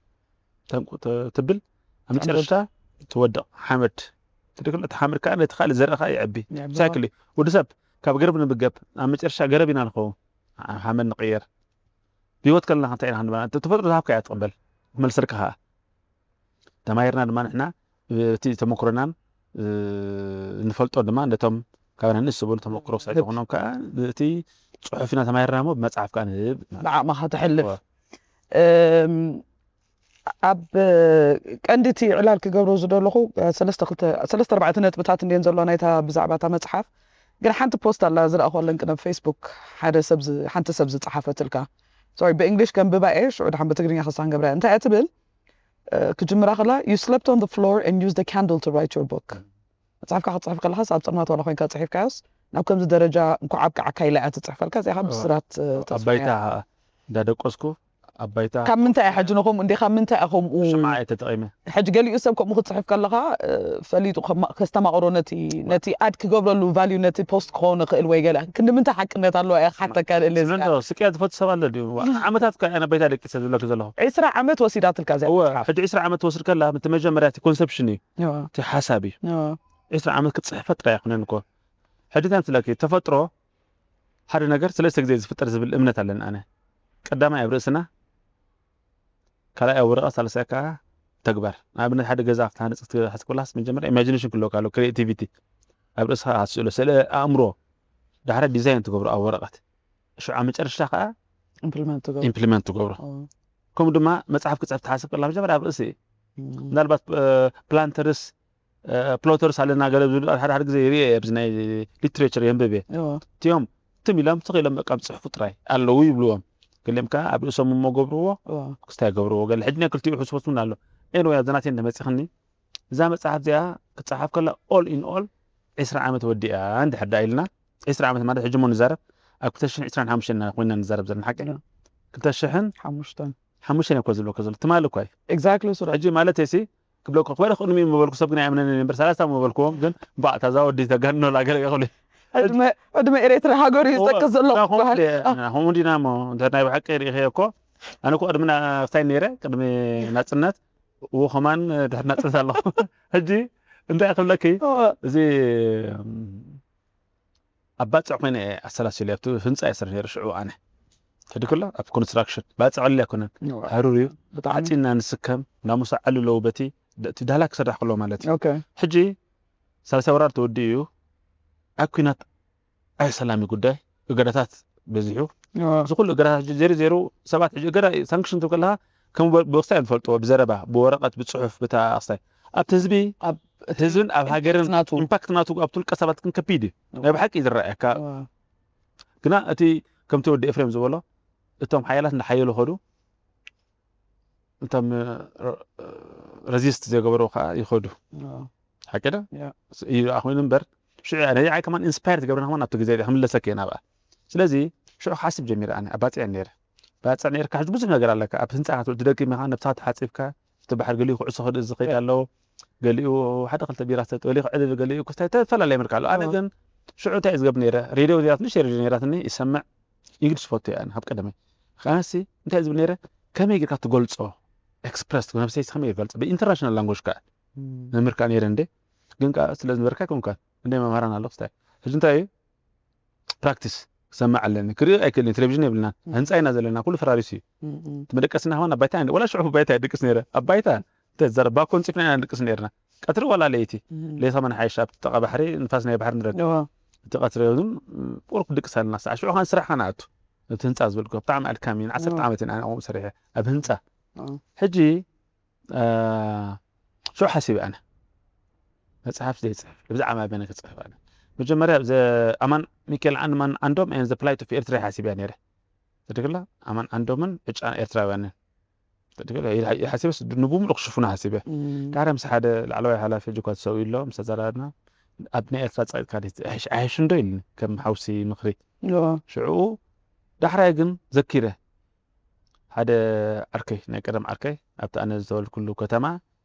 ተንቁ ትብል ኣብ መጨረሽታ ትወድቕ ሓመድ ትድክል። እቲ ሓመድ ከዓ ነቲ ካልእ ዘርኢ ከዓ ይዕቢ። ሳይክል እዩ። ወዲ ሰብ ካብ ገረብ ንምገብ ኣብ መጨረሻ ገረብ ኢና ንኸውን። ሓመድ ንቕየር። ብህይወት ከለና እንታይ ኢና ክንበላ? ተፈጥሮ ዝሃብካ እያ ትቕበል። መልሰልካ ከዓ ተማሂርና ድማ ንሕና እቲ ተመክሮናን ንፈልጦ ድማ ነቶም ካባና ንእስ ዝበሉ ተመክሮ ሳይ ዝኾኖም ከዓ እቲ ፅሑፍ ኢና ተማሂርና ሞ ብመፅሓፍ ከዓ ንህብ ብዓቕምኻ ተሕልፍ ኣብ ቀንዲ እቲ ዕላል ክገብሮ ዝደለኹ ሰለስተ ኣርባዕተ ነጥብታት እንድየን ዘሎ ናይታ ብዛዕባ እታ መፅሓፍ ግን ሓንቲ ፖስት ኣላ ዝረእኸለን ቅነ ፌስቡክ ሓደ ሰብ ሓንቲ ሰብ ዝፀሓፈትልካ ሶሪ ብእንግሊሽ ከንብባ እየ ሽዑ ድሓን ብትግርኛ ክሳን ገብራ እንታይ እያ ትብል ክጅምራ ከላ you slept on the floor and used the candle to write your book መፅሓፍካ ክትፅሕፍ ከለካስ ኣብ ፀልማት ዋላ ኮይንካ ፅሒፍካዮስ ናብ ከምዚ ደረጃ እንኳዕ ኣብቅዓካ ኢላ እያ ትፅሕፈልካ እዚኣ ብስራት ኣብ ባይታ እንዳደቀስኩ ኣባይታ ካብ ምንታይ እያ ሕጂ ንኸምኡ እንዴ ካብ ምንታይ እያ ከምኡ ሽምዓ እየ ተጠቒመ። ሕጂ ገሊኡ ሰብ ከምኡ ክፅሕፍ ከለኻ እ፣ ፈሊጡ ከማ- ከስተማቕሮ ነቲ ነቲ ኣድ ክገብረሉ ቫልዩ ነቲ ፖስት ክኸውን ይኽእል ወይ ገለ ክንዲ ምንታይ ሓቅነት ኣለዋ እያ ክሓተካ ልእል እዚኣ ስለ ስቅያ ዝፈቱ ሰብ ኣሎ ድዩ? ዓመታት ከ ኣነ ኣባይታ ደቂሰ ዝብለኪ ዘለኹ። ዒስራ ዓመት ወሲዳትልካ እዚኣ እወ መጽሓፍ። ሕጂ ዒስራ ዓመት ትወስድ ከላ እቲ መጀመርያ እቲ ኮንሰፕሽን እዩ እወ፣ እቲ ሓሳብ እዩ። እወ። ዒስራ ዓመት ክትፅሕፍ ፈጥራ ኣይኮነን እኮ። ሕጂ እንታይ ምስለኪ ተፈጥሮ ሓደ ነገር ሰለስተ ግዜ ዝፍጠር ዝብል እምነት ኣለኒ ኣነ። ቀዳማይ ኣብ ርእስና፣ ካልኣይ ኣብ ወረቐት፣ ሳልሳይ ከዓ ተግባር። ንኣብነት ሓደ ገዛ ክትሃንፅ ክትሓስብ ከላስ መጀመርያ ኢማጂኔሽን ክህልወካ ኣሎ፣ ክሪኤቲቪቲ ኣብ ርእስኻ ስእሎ ስእለ ኣእምሮ፣ ዳሕራይ ዲዛይን ትገብሮ ኣብ ወረቐት፣ ሽዑ ኣብ መጨረሽታ ከዓ ኢምፕሊመንት ትገብሮ ኢምፕሊመንት ትገብሮ። ኦ፣ ከምኡ ድማ መፅሓፍ ክፅሕፍ ትሓስብ ከላ መጀመርያ ኣብ ርእሲ እም፣ ምናልባት ፕላንተርስ ፕሎተርስ ኣለና ገለ ዝብሉ ሓደ ሓደ ግዜ ይርኤ ኣብዚ ናይ ሊትሬቸር የንብብ እየ። እዎ፣ እቲኦም ትም ኢሎም ትኽ ኢሎም በቃ ዝፅሕፉ ጥራይ ኣለዉ ይብልዎም። ገሊኦም ከዓ ኣብ ርእሶም እሞ ገብርዎ እዎ። ክስታይ ገብርዎ ገለ ሕጂ ናይ ክልቲኡ ሕስቦት እውን ኣሎ። ኤንወይ ኣብዚ ናተይ እንተመፂኽኒ እዛ መፅሓፍ እዚኣ ክትፀሓፍ ከላ ኦል ኢን ኦል ዒስራ ዓመት ወዲኣ እንድሕር ዳ ኢልና ዒስራ ዓመት ማለት ሕጂ እሞ ንዛረብ ኣብ ክልተ ሽሕን ዒስራን ሓሙሽተን ኢና ኮይና ንዛረብ ዘለና ሓቂ እዎ። ክልተ ሽሕን ሓሙሽተን ሓሙሽተን እኮ ዝብለኩ ዘሎ ትማሊ እኳ እዩ ኤግዛክትሊ ሱረ ሕጂ ማለት ሲ ክብለኩ ክበረ ቅድሚ ምበልኩ ሰብ ግን ኣይኣምነን እምበር ሰላሳ ምበልክዎም ግን ባዕ ታዛ ወዲ ተጋንኖ ላገለ ይኽሉ ዕድመ ዕድመ ኤርትራ ሃገሩ ይሰክስ ዘሎ ክበሃል ከምኡ እንዲና እሞ እንተ ናይ ብሓቂ ርኢኸ እኮ ኣነ እኮ ቅድሚ ናፍታይ ነይረ ቅድሚ ናፅነት እዎ ከማን ድሕር ናፅነት ኣለኹ ሕጂ እንታይ ክብለኪ እዎ፣ እዚ ኣብ ባፅዕ ኮይነ እየ ኣሰላሲለ ኣብቲ ህንፃ እየ ስርሕ ነይረ ሽዑ ኣነ ተድክሎ ኣብ ኮንስትራክሽን ባፅዕ ኣለ ኣይኮነን እዎ። ሃሩር እዩ ብጣዕሚ ሓፂንና ንስከም ናሙሳ ዓሉ ኣለዉ በቲ እቲ ዳህላ ክሰርሕ ከለዎ ማለት እዩ ኦኬ ሕጂ ሳልሳይ ወራር ተወዲኡ እዩ ኣብ ኩናት ኣይ ሰላሚ ጉዳይ እገዳታት በዚሑ እዎ፣ እዚ ኩሉ እገዳታት ሕጂ ዜሩ ዜሩ ሰባት ሕጂ እገዳ ሳንክሽን ትብል ከለካ ከም ብወቅታ እዮም ዝፈልጥዎ ብዘረባ ብወረቀት ብፅሑፍ ብታ ኣክስታይ ኣብቲ ህዝቢ ኣብ ህዝብን ኣብ ሃገርን ናቱ ኢምፓክት ናቱ ኣብቲ ውልቀ ሰባት ግን ከቢድ እዩ ናይ ብሓቂ እዩ ዝረኣየካ እዎ፣ ግና እቲ ከምቲ ወዲ ኤፍሬም ዝበሎ እቶም ሓያላት እንዳሓየሉ ከዱ እቶም ረዚስት ዘይገበሩ ከዓ ይኸዱ እዎ፣ ሓቂ ዶ ያ፣ እዩ ደኣ ኮይኑ እምበር ሽዑ እያ ነዚ ዓይ ከማን ኢንስፓየር ትገብረና ከማን ኣብቲ ግዜ እያ ክምለሰክ እየ ናብኣ ስለዚ ሽዑ ክሓስብ ጀሚረ ኣነ ኣባፅዐ ነይረ ባፅዕ ነይርካ ሕጂ ብዙሕ ነገር ኣለካ ኣብ ህንፃ ክትውዕ ትደግም ኢኻ ነብስኻ ተሓፂብካ እቲ ባሕር ገሊኡ ኩዕሶ ክድእ ዝኸይድ ኣለዎ ገሊኡ ሓደ ክልተ ቢራ ሰጥ ገሊኡ ክዕልል ገሊኡ ክስታይ ዝተፈላለየ ምርካ ኣሎ ኣነ እዎ። ግን ሽዑ እንታይ እዩ ዝገብር ነይረ ሬድዮ ዚራት ንሽ ሬድዮ ነይራትኒ ይሰምዕ እንግሊሽ ዝፈቱ እየ ኣነ ካብ ቀደመይ ከነሲ እንታይ እዩ ዝብል ነይረ ከመይ ጌርካ ትገልፆ ኤክስፕረስ ነብሰይ ከመይ ይገልፆ ብኢንተርናሽናል ላንጎጅ ከዓ እም፣ መምህር ከዓ ነይረ እንደ ግን ከዓ ስለ ዝነበርካ ይኮንካ እንደ መምህራን ኣሎ ክስታይ ሕጂ እንታይ እዩ ፕራክቲስ ክሰምዕ ኣለኒ ክርኢ ኣይክእልን ቴሌቪዥን የብልና ህንፃ ኢና ዘለና ኩሉ ፈራሪሱ እዩ እም፣ እም፣ እቲ መደቀስና ከማን ኣብ ባይታ ወላ ሽዑ ባይታ ይድቅስ ነይረ ኣብ ባይታ ተዘረ ባኮ ንፂፍና ኢና ንድቅስ ነይርና ቀትሪ ዋላ ለይቲ እም፣ ለይቲ ከማን ሓይሽ ኣብቲ ጠቃ ባሕሪ ንፋስ ናይ ባሕሪ ንረድ እዎ፣ እቲ ቀትሪ እውን ቁሩብ ክድቅስ ኣለና ሰዓ ሽዑ ከን ስራሕ ከነኣቱ እቲ ህንፃ ዝበልኩ ብጣዕሚ ኣድካሚ እዩ ንዓሰርተ እዎ። ዓመት ኢና ኣብኡ ሰሪሐ ኣብ ህንፃ እዎ። ሕጂ አ፣ ሽዑ ሓሲበ ኣነ መፅሓፍ ዘይፅሕፍ ብዛዕባ ኣበነ ክፅሕፍ ኣነ መጀመርያ ዘ ኣማን ሚካኤል ዓንማን ዓንዶም and the plight of ኤርትራ ሓሲበ ነይረ ትድግላ ኣማን ዓንዶምን ዕጫ ኤርትራውያንን ትድግላ ሓሲበ ንብሙሉ ክሽፍኑ ሓሲበ እም፣ ዳሕረ ምስ ሓደ ላዕለዋይ ሓላፊ ሕጂ እኳ ተሰዊኡ ኣሎ ምስ ተዘራርና ኣብ ናይ ኤርትራ ፀጥካ ኣይሕሽን ዶ ኢልኒ ከም ሓውሲ ምኽሪ እዎ፣ ሽዑ ዳሕራይ ግን ዘኪረ ሓደ ዓርከይ ናይ ቀደም ዓርከይ ኣብቲ ኣነ ዝተወልኩሉ ከተማ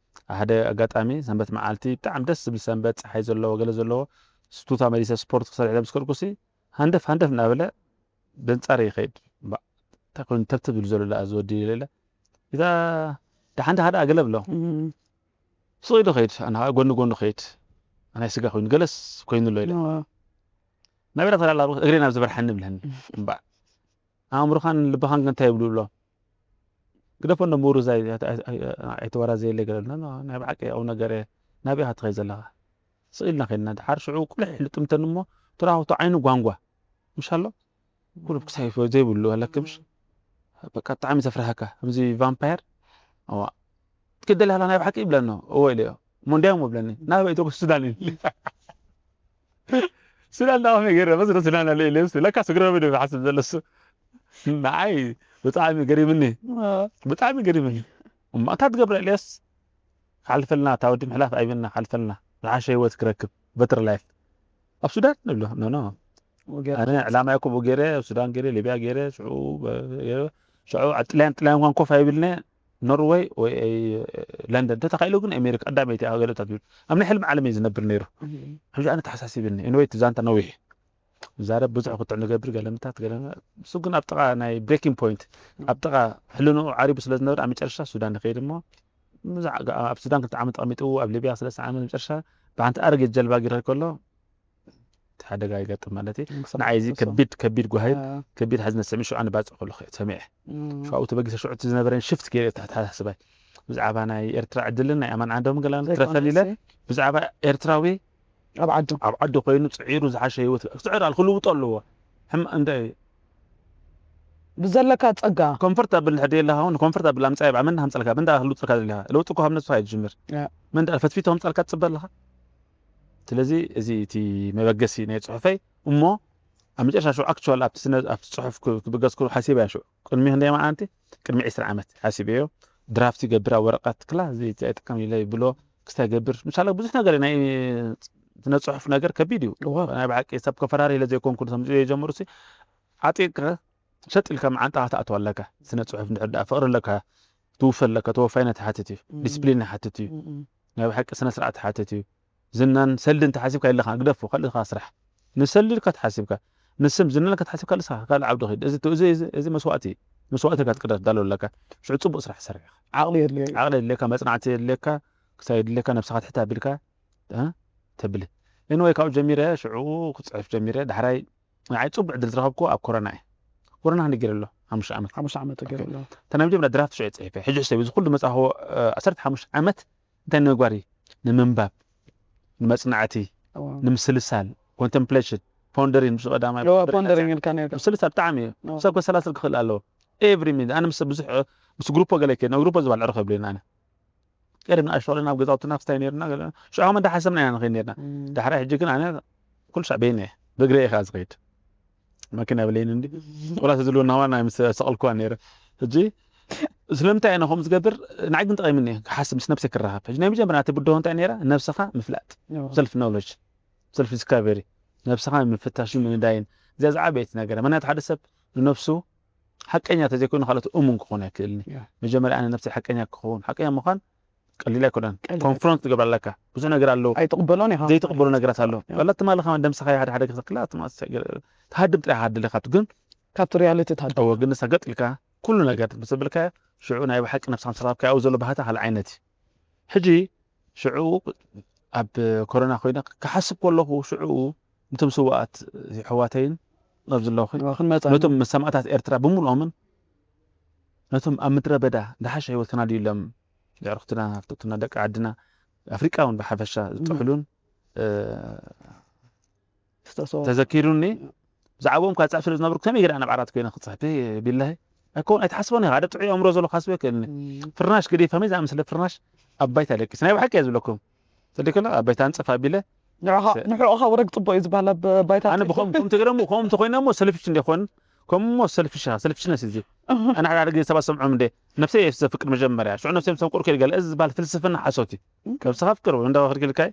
ሓደ ኣጋጣሚ ሰንበት መዓልቲ ብጣዕሚ ደስ ዝብል ሰንበት ፀሓይ ዘለዎ ገለ ዘለዎ ስቱታ መሊሰ ስፖርት ክሰርሕ ኢለ ምስ ከድኩሲ ሃንደፍ ሃንደፍ እናበለ በንፃር ይኸይድ እምባ እንታይ ኮይኑ ተብትብ ዝብሉ ዘሎ ደኣ ዝወዲ ኢለ ኢለ እዛ ደሓን ደሓ ደኣ ገለ ብሎ እም፣ ስቕ ኢሉ ኸይድ ኣነ ከዓ ጎኒ ጎኒ ኸይድ ኣናይ ስጋ ኮይኑ ገለስ ኮይኑ ኣሎ ኢለ እዎ፣ ናበይ ዳ ተላላ እግሬ ናብ ዝበርሓኒ ብለኒ እምባ ኣእምሮኻን ልብኻን ከ እንታይ ይብሉ ብሎ ግደፎ እንዶ ምውርዝ ኣይተወራዘየለይ ገለ ብሎ ናይ ብሓቂ ያው ነገር ናበይ ኢኻ ትኸይድ ዘለኻ ስቕ ኢልና ከይድና ድሓር ሽዑ ቁልሕ ልጥምተኒ እሞ ትራውቶ ዓይኑ ጓንጓ ምሽ ኣሎ ኩሉ ክሳይ ዘይብሉ ኣለክምሽ በቃ ብጣዕሚ ዘፍርሃካ ከምዚ ቫምፓየር እዋ ትክደል ሃላ ናይ ብሓቂ ይብለኖ እዎ ኢለዮ እሞ እንዲያም ብለኒ ናበይ ተኩ ሱዳን ኢሉ ሱዳን ዳ ከመይ ገይረ በዚ ሱዳን ኣለ ኢለ ለካ ስግረሚ ዶ ሓስብ ዘለሱ ንዓይ ብጣዕሚ ገሪምኒ ብጣዕሚ ገሪምኒ እማ እንታይ ትገብረ ኢልያስ ሓልፈልና እታ ወዲ ምሕላፍ ኣይብልና ሓልፈልና ዝሓሸ ህይወት ክረክብ በትር ላይፍ ኣብ ሱዳን ንብሎ ኖ ኖ ኣነ ዕላማ ይኮ ገይረ ኣብ ሱዳን ገይረ ሊብያ ገይረ ሽዑ ሽዑ ኣብ ጥልያን ጥልያን እንኳን ኮፍ ኣይብልነ፣ ኖርወይ ወይ ለንደን እንተተኻኢሉ ግን ኣሜሪካ ቀዳመይቲ እያ ገለታት ይብል። ኣብ ናይ ሕልሚ ዓለም እየ ዝነብር ነይሩ። ሕጂ ኣነ ተሓሳሲብኒ። ኤንወይ እቲ ዛንታ ነዊሕ ዛረብ ብዙሕ ክትዕ ንገብር ገለምታት ገለ እሱ ግን ኣብ ጥቓ ናይ ብሬኪንግ ፖይንት ኣብ ጥቓ ሕልንኡ ዓሪቡ ስለ ዝነበረ ኣብ መጨረሻ ሱዳን ንኸይድ እሞ ኣብ ሱዳን ክልተ ዓመት ተቐሚጡ ኣብ ሊብያ ሰለስተ ዓመት መጨረሻ ብሓንቲ ኣረጌት ጀልባ ጊረ ከሎ እቲ ሓደጋ ይገጥም ማለት እዩ። ንዓይ እዚ ከቢድ ከቢድ ጓሂት ከቢድ ሓዝነት ሰሚዕ ሽዑ ኣነ ባፅእ ከሎ ሰሚዐ ሽዑ ተበጊሰ ሽዑ እቲ ዝነበረን ሽፍት ገይረ ተሓሳስባይ ብዛዕባ ናይ ኤርትራ ዕድልን ናይ ኣማን ዓንዶምን ገላ ትረፈል ኢለ ብዛዕባ ኤርትራዊ ኣብ ዓዱ ኣብ ዓዱ ኮይኑ ፅዒሩ ዝሓሸ ህይወት ክፅዕር ኣል ክልውጦ ኣለዎ። ሕም እንደ ብዘለካ ፀጋ ኮምፎርታብል ሕደ የለካ ውን ኮምፎርታብል ኣምፃ ይብዓ መን ሃምፀልካ መን ዳ ክልውጥልካ ዘለካ ለውጢ እኮ ካብ ነብስኻ እዩ ዝጅምር። መን ዳ ፈትፊቶ ከምፃልካ ትፅበ ኣለካ። ስለዚ እዚ እቲ መበገሲ ናይ ፅሑፈይ እሞ ኣብ መጨረሻ ሽዑ ኣክቹዋል ኣብቲ ስነ ኣብቲ ፅሑፍ ክብገስ ክሉ ሓሲበ እያ ሽዑ ቅድሚ ክንደይ መዓንቲ ቅድሚ ዕስራ ዓመት ሓሲበዮ ድራፍት ይገብር ኣብ ወረቐት ክላ እዚ ኣይጥቀም ኢለ ይብሎ ክስታይ ይገብር ምሳሌ ብዙሕ ነገር ናይ ስነ ፅሑፍ ነገር ከቢድ እዩ። ናይ ብሓቂ ሰብ ከፈራሪ ኢለ ዘይኮንኩ ከምዚ የጀምሩ ሲ ዓጢቅካ ሸጥ ኢልካ መዓንጣኻ ትኣትዋ ኣለካ። ስነ ፅሑፍ እንድሕር ደኣ ፍቕሪ ኣለካ ትውፈ ኣለካ ተወፋይነት ይሓትት እዩ። ዲስፕሊን ይሓትት እዩ። ናይ ብሓቂ ስነ ስርዓት ይሓትት እዩ። ዝናን ሰልድን ተሓሲብካ የለኻ ግደፎ ካልእኻ ስራሕ ንሰልድካ ተሓሲብካ ንስም ዝናን ከተሓሲብካ ልስኻ ካልእ ዓውዲ ኸይድ እዚ እዚ መስዋእቲ እዩ። መስዋእቲ ኢልካ ትቅደር ትዳሎ ኣለካ። ሽዑ ፅቡቅ ስራሕ ትሰርሕ ኢኻ። ዓቕሊ የድልዮ እዩ። ዓቕሊ የድልየካ መፅናዕቲ የድልየካ ክሳብ የድልየካ ነብስኻ ትሕት ኣቢልካ ተብል። ኤንወይ ካብኡ ጀሚረ ሽዑ ክፅሕፍ ጀሚረ ዳሕራይ ንዓይ ፅቡቅ ዕድል ዝረኸብኩ ኣብ ኮረና እዩ። ኮረና ክንዲ ገይረ ኣሎ ሓሙሽተ ዓመት ሓሙሽተ ዓመት ገይረ ኣሎ። እታ ናይ መጀመርያ ድራፍት ሽዑ ፅሒፈ ሕጂ ሕሰብ እዚ ኩሉ መፅሓፎ ዓሰርተ ሓሙሽተ ዓመት እንታይ ንምግባር እዩ ንምንባብ ንመፅናዕቲ ንምስልሳል ኮንተምፕሌሽን ፖንደሪን ምስ ቀዳማይ ፖንደሪን ኢልካ ነርካ ምስልሳል ብጣዕሚ እዩ ሰብ ከሰላስል ክኽእል ኣለዎ ኤቭሪ ሚኒት ኣነ ምስ ብዙሕ ምስ ግሩፖ ገለ ከይድና ግሩፖ ዝበሃል ዕርኽ የብለይን ኣነ ቀደም ንኣሽቶ ከለና ኣብ ገዛውትና ክስታይ ነርና ሽዑ ከመ እንዳሓሰብና ኢና ንኸይድ ነርና ዳሕራይ ሕጂ ግን ኣነ ኩሉ ሻዕ በይነ እየ ብእግረ እየ ከዓ ዝኸይድ መኪና የብለይን እንዲ ቆላ ተዝልዎ ናዋና ምስ ሰቐልኩዋ ነይረ ሕጂ ስለምንታይ ኣነ ከምኡ ዝገብር ንዓይ ግን ጠቒምኒ ክሓስብ ምስ ነብሰይ ክረኸብ ሕጂ ናይ መጀመርያ እቲ ብድሆ እንታይ ነይራ ነብስኻ ምፍላጥ ሰልፍ ኖሎጅ ሰልፍ ዲስካቨሪ ነብስኻ ምፍታሽን ምንዳይን እዚኣ ዝዓበየት ነገር ምክንያቱ ሓደ ሰብ ንነብሱ ሓቀኛ ተዘይኮይኑ ካልኦት እሙን ክኾን ኣይክእልኒ መጀመርያ ኣነ ነብሰይ ሓቀኛ ክኸውን ሓቀኛ ምዃን ቀሊል ኣይኮነን ኮንፍሮንት ትገብር ኣለካ ብዙሕ ነገር ኣለዎ ኣይትቕበሎን ኢኻ ዘይትቕበሎ ነገራት ኣሎ ዋላ ትማሊ ከማ ደምስኻ ሓደ ሓደ ክሰክላ ትሃድም ጥራይ ሃድልካ ግን ካብቲ ሪያሊቲ ትሃድም እወ ግን ንሳ ገጥ ኢልካ ኩሉ ነገር ምስ ብልካ ሽዑ ናይ ብሓቂ ነብስኻ ምስ ረኸብካ ኣብኡ ዘሎ ባህታ ካልእ ዓይነት እዩ ሕጂ ሽዑ ኣብ ኮሮና ኮይነ ክሓስብ ከለኹ ሽዑ ነቶም ስውኣት የሕዋተይን ኣብዚ ኣለኹ ነቶም ሰማእታት ኤርትራ ብምልኦምን ነቶም ኣብ ምድረ በዳ ዝሓሸ ህይወት ክናድዩሎም የዕርኽትና ፍጥትና ደቂ ዓድና ኣፍሪቃ እውን ብሓፈሻ ዝጥሕሉን ተዘኪሩኒ ብዛዕባኦም ካብ ዝፅሕፍ ስለ ዝነበርኩ ከመይ ገለ ናብ ዓራት ኮይነ ክፅሕፍ ቢላሂ ኣይኮን ኣይትሓስቦን ኢኻ ሓደ ጥዑይ ኣእምሮ ዘሎ ክሓስቦ ይክእልኒ ፍርናሽ ገዲፍ ከመይ ዝኣምስለ ፍርናሽ ኣብ ባይታ ደቂስ ናይ ብሓቂ እየ ዝብለኩም ተደክለ ኣብ ባይታ ኣንፅፍ ኣቢለ ንዕኻ ውረግ ፅቡቅ እዩ ዝበሃል ኣብ ባይታ ኣነ ብኸም ከምቲ ገለ ከምኡ ተኮይነ እሞ ሰልፊሽ እንደ ይኮን ከምሞ ሰልፊሽ ሰልፊሽነስ እዚ ኣነ ሓደ ሓደ ግዜ ሰባት ሰምዖም እንደ ነብሰይ እየ ዘፍቅር መጀመርያ ሽዑ ነብሰይ ምስ ኣፍቀርኩ ገለ እዚ ዝበሃል ፍልስፍና ሓሶት እዩ ነብስኻ ኣፍቅር እንዳ ክልክልካይ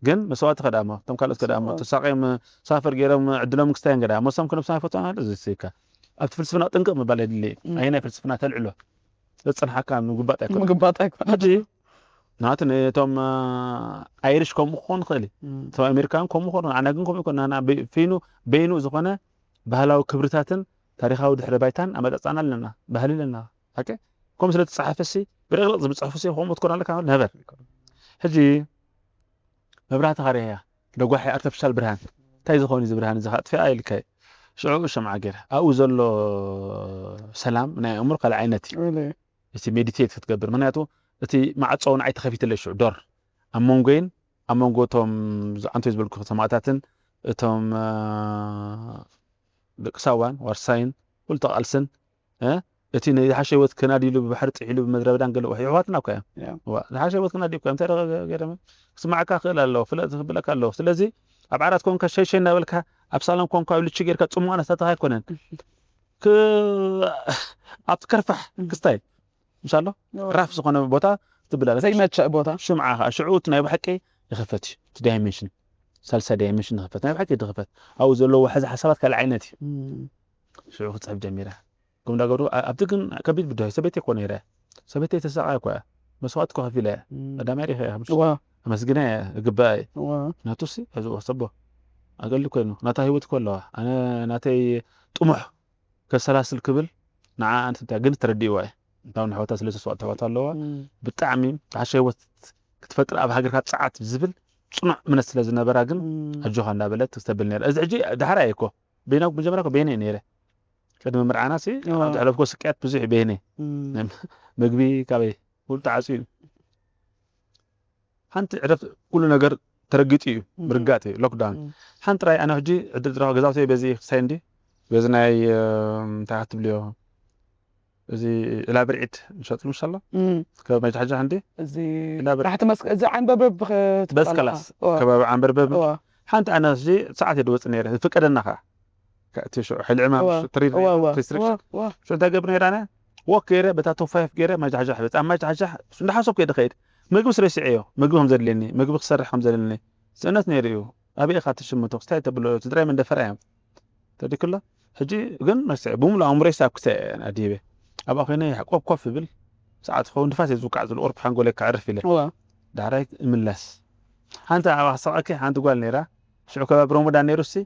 ግን መስዋእቲ ከዳሞ እቶም ካልኦት ከዳሞ ተሳቂዮም ሳፈር ገይሮም ዕድሎም ክስታይን ገዳ መሶም ክነብስና ይፈትዋና እዚ ስካ ኣብቲ ፍልስፍና ጥንቅቕ ምባል የድሊ ኣየናይ ፍልስፍና ተልዕሎ ዘፀንሓካ ምግባጥ ኣይኮነ ምግባጥ ኣይኮነ ሕጂ ናቲ ነቶም ኣይሪሽ ከምኡ ክኾን ይኽእል እዩ እቶም ኣሜሪካን ከምኡ ክኾን ኣና ግን ከምኡ ይኮን ናና ፊኑ በይኑ ዝኾነ ባህላዊ ክብርታትን ታሪኻዊ ድሕረ ባይታን ኣመጣፃና ኣለና ባህሊ ኣለና ሓቂ ከምኡ ስለ ትፀሓፈ ሲ ብርቕርቕ ዝብል ፅሑፍ ሲ ከምኡ ትኮን ኣለካ ነበር ሕጂ መብራህቲ ካሪያ ደጓሒ ኣርቲፊሻል ብርሃን እንታይ ዝኸውን እዚ ብርሃን እዚ ከጥፊኣ ኢልካ ሽዑ ሸምዓ ገይረ ኣብኡ ዘሎ ሰላም ናይ ኣእምሮ ካልእ ዓይነት እዩ እቲ ሜዲቴት ክትገብር ምክንያቱ እቲ ማዕፆ ንዓይ ተኸፊትለይ ሽዑ ዶር ኣብ መንጎይን ኣብ መንጎ እቶም ዝዓንቶ ዝበልኩ ሰማእታትን እቶም ደቂ ሳዋን ዋርሳይን ኩሉ ተቓልስን እቲ ንዝሓሸ ህይወት ክናድይሉ ብባሕሪ ጥሒሉ ብመድረ በዳን ገለ ውሕ ይሕዋትና እኮ እዮም ዝሓሸ ህይወት ክናድዩ እኮ እንታይ ገረመ ክስማዓካ ክእል ኣለዎ ፍለጥ ክብለካ ኣለዎ ስለዚ ኣብ ዓራት ኮንካ ሸይሸይ እናበልካ ኣብ ሳሎን ኮንካ ልቹ ጌርካ ፅሙቕ ኣነስታትኻ ኣይኮነን ኣብቲ ከርፋሕ ክስታይ ምሻሎ ራፍ ዝኾነ ቦታ ትብል ኣለ ዘይመቸእ ቦታ ሽምዓ ከዓ ሽዑ እቲ ናይ ብሓቂ ይኸፈት እዩ እቲ ዳይሜንሽን ሳልሳይ ዳይሜንሽን ይኸፈት ናይ ብሓቂ ይኸፈት ኣብኡ ዘለዎ ሕዚ ሓሳባት ካልእ ዓይነት እዩ ሽዑ ክፅሕፍ ጀሚረ ከምኡ እንዳገብሩ ኣ- ኣብቲ ግን ከቢድ ብድሆ ሰበይቲ እኮ ነይረ። ሰበይቲ ተሰቃይ እኮ እያ። መስዋእቲ እኮ ከፊለ እያ። ቀዳማይ ሪኸ እያ። እዋ ኣመስግነ እያ። እግባእ እየ። እዋ ናቱሲ ሕዚ ወሰቦ ኣገልግል ኮይኑ ናታ ህይወት እኮ ኣለዋ። ኣነ ናተይ ጥሙሕ ከሰላስል ክብል ንዓ ኣንስታ ግን ተረዲእዋ እየ። እንታውን ኣሕዋታ ስለስተ ኣሕዋት ኣለዋ። እም፣ ብጣዕሚ ዝሓሸ ህይወት ክትፈጥር ኣብ ሃገርካ ጸዓት ዝብል ጽኑዕ እምነት ስለ ዝነበራ ግን እም፣ ኣጆኻ እንዳበለት ተስተብል ነይራ። እዚ ሕጂ ዳሕራይ እኮ በይና መጀመርያ እኮ በይነ እየ ነይረ። ቅድሚ ምርዓና ሲ እዋ ኣብ ዘሕለፍኮ ስቅያት ብዙሕ እዩ በይነ። እም፣ ምግቢ ካበይ ኩሉ ተዓጽዩ እዩ። ሓንቲ ዕረፍቲ ኩሉ ነገር ተረጊጡ እዩ። እም፣ ምርጋጥ እዩ ሎክዳውን። እም፣ ሓንቲ ጥራይ ኣነ ሕጂ ዕድል ዝረኸ ገዛውተይ በዚ ክሳይ እንዲ በዚ ናይ እም፣ እንታይ ክትብልዮ እዚ እላ ብርዒት ንሸጥሉ ምሽ ኣሎ እም። ካብ መጃሕጃሕ እንዲ እዚ እላ ብርዒት ታሕቲ መስቀ እዚ ዓንበብረብ በስ ከላስ ከባቢ ዓንበርበብ እዋ ሓንቲ ኣነ ሕጂ ሰዓት እየ ድወፅ ነይረ ዝፍቀደና ከዓ እቲ ሽዑ ሕሊ ዕማም እዋ ትሪድ እዋ እዋ ሪስትሪክሽን እዋ እዋ ሽዑ እንታይ ገብር ነይረ ኣነ ወክ ገይረ በታ ቶፕ ፋይፍ ገይረ ማጃሕጃሕ በፃ ማጃሕጃሕ እንዳሓሰብኩ እየ ድኸይድ ምግቢ ስረሲዐዮ ምግቢ ከም ዘድልየኒ ምግቢ ክሰርሕ ከም ዘለኒ ስእነት ነይሩ እዩ ኣበይ ኢኻ ትሽምቶ ክስታይ ተብሎ ስድራይ መንደፈራ እዮም ተዲክሎ ሕጂ ግን መስዐ ብምሉ ኣእምሮይ ሳብ ክሳይ ኣዲበ ኣብኣ ኮይነ ያዕቆብ ኮፍ ይብል ሰዓት ኸውን ድፋስ እየ ዝውቃዕ ዝብል ቁርብ ሓንጎለይ ከዕርፍ ኢለ እዋ ዳሕራይ እምለስ ሓንቲ ኣብኣ ክሰቐኪ ሓንቲ ጓል ነይራ ሽዑ ከባቢ ሮሞዳን ነይሩ ሲ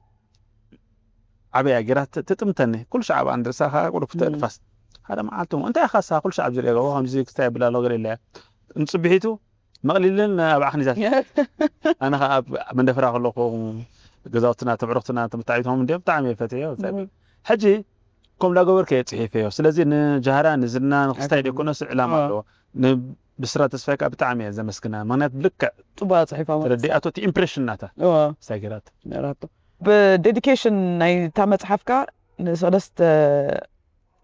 ዓበያ ገይራ ት- ትጥምተኒ ኩሉ ሻዕ ኣብኣ ንርእሳ ከዓ ቁሩብ እም፣ ተድፋስ ሓደ መዓልቲ እውን እንታይ ኢኻ ሳ ኩሉ ሻዕ ዝሪኦ ከምዚ ክስታይ ብላ ኣሎ ገለ ኢለ ንፅብሒቱ መቕሊልን ኣብ ዓኽኒታት ኣነ ከዓ ኣብ መንደፈራ ከለኹ ገዛውትና ተብዕርኽትና ተመታዒቶም እንዲኦም ብጣዕሚ እየ ፈትዮ እም፣ ሕጂ ከም እንዳገበርኩ እየ ፅሒፈዮ ስለዚ ንጃህራ ንዝና ንክስታይ ኣይኮነን። ደይኮነስ ዕላማ ዋ። ኣለዎ ንብስራ ተስፋይ ከዓ ብጣዕሚ እየ ዘመስግና ምክንያቱ ብልክዕ ፅቡቅ ኣፅሒፋ ማለት ተረዲኣቶ እቲ ኢምፕሬሽን ናታ እዋ ክስታይ ገይራት ነራቶ ብዴዲኬሽን ናይታ መፅሓፍካ ንሰለስተ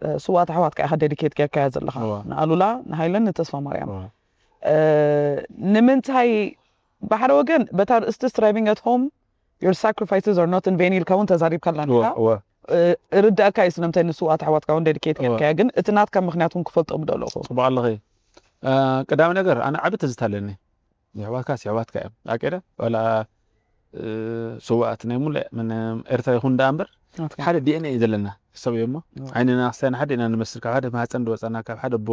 እ፣ ስዋት ኣሕዋትካ ኢኻ ዴዲኬት ጌርካያ ዘለኻ እዋ። ንኣሉላ ንሃይለን ንተስፋ ማርያም እዋ። እ፣ ንምንታይ ብሓደ ወገን በታ ርእስቲ striving at home your sacrifices are not in vain ኢልካ እውን ተዛሪብካላ እዋ፣ ንካ እዋ። ርዳእካ እዩ ስለምንታይ ንስዋት ኣሕዋትካ እውን ዴዲኬት እዋ። ጌርካያ ግን እቲ ናትካ ምክንያት እውን ክፈልጦ ምደለኹ ጽቡቅ ኣለኺ እ፣ ቀዳሚ ነገር ኣነ ዓቢ ትዝታ ኣለኒ የሕዋትካ የሕዋትካ እዮም ኣቀደ ዋላ እ፣ ስዋኣት ናይ ሙሉእ ምን ኤርትራ ይኹን ደኣ እምበር ሓደ ዲኤንኤ እዩ ዘለና ሰብ እዮ እሞ ዓይንና ክሳይና ሓደ ኢና ንመስል ካብ ሓደ ማህፀን ዝወፀና ካብ ሓደ ኣቦ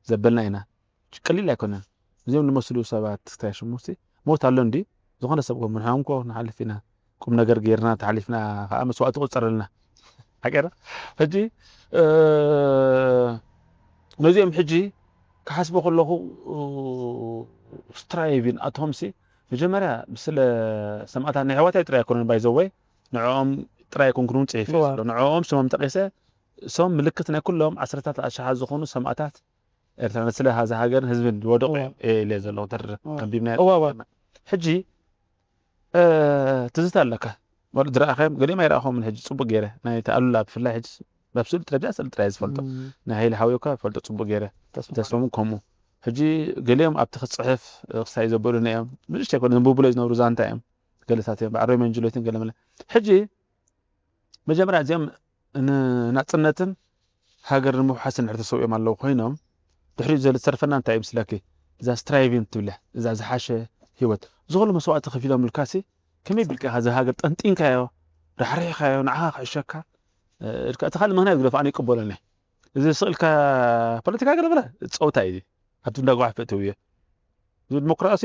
ዘበልና ኢና ቀሊል ኣይኮነን እዚኦም ንመስሉ ሰባት ክስታይ ሽሙ ሲ ሞት ኣሎ እንዲ ዝኾነ ሰብ ኮ ምንሓም ኮ ንሓልፍ ኢና ቁም ነገር ገይርና ተሓሊፍና ከዓ መስዋእቲ ቁፀረልና ሓቀረ ሕጂ እ፣ ነዚኦም ሕጂ ክሓስቦ ከለኹ ስትራይቪን ኣቶም ሲ መጀመርያ ስለ ሰማእታት ናይ ኣሕዋታይ ጥራይ ኣይኮነን ባይዘወይ ንዕኦም ጥራይ ኣይኮንኩን እውን ፅሒፈ እዋ። ንዕኦም ስሞም ጠቂሰ እሶም ምልክት ናይ ኩሎም ዓሰርታት ኣሽሓት ዝኾኑ ሰማእታት ኤርትራ ስለ ሃዛ ሃገርን ህዝብን ዝወደቁ እዮም እየ ኢለ ዘለኹ ተር እዋ። ኣንቢብና እዋ፣ እዋ። ሕጂ እ፣ ትዝታ ኣለካ ማለት ዝረኣኻዮም ገሊኦም ኣይረኣኹምን ሕጂ ፅቡቅ ገይረ ናይ ተኣሉላ ብፍላይ ሕጂ ናብ ስእሊ ደረጃ ስእሊ ጥራይ ዝፈልጦ ናይ ሃይለ ሓውዮካ ፈልጦ ፅቡቅ ገይረ ተስፋ እውን ከምኡ ሕጂ ገሊኦም ኣብቲ ክፅሕፍ ክሳይ ዘበሉና እዮም ንእሽተይ ኮነ ዘንብቡለይ ዝነብሩ ዛንታ እዮም ገለታት እዮም በዓል ሮሜን ጅሎትን ገለ መለ ሕጂ መጀመርያ እዚኦም ንናፅነትን ሃገር ንምውሓስን ንሕር ተሰዊኦም ኣለዉ ኮይኖም ድሕሪኡ ዘሎ ዝተርፈና እንታይ እዩ ምስለኪ እዛ ስትራይቪን ትብለ እዛ ዝሓሸ ህይወት ዝኸሉ መስዋእቲ ከፊሎም ልካሲ ከመይ ቢልካ ኢኻ እዛ ሃገር ጠንጢንካዮ ራሕሪሕካዮ ንዓኻ ክሕሸካ እ፣ እቲ ካልእ ምክንያት ግደፍ ኣነ ይቅበሎኒ እዚ ስቕልካ ፖለቲካ ገለ በለ ፀውታ እዩ ኣብቲ እንዳጓሕፈ እትውዮ እዚ ዲሞክራሲ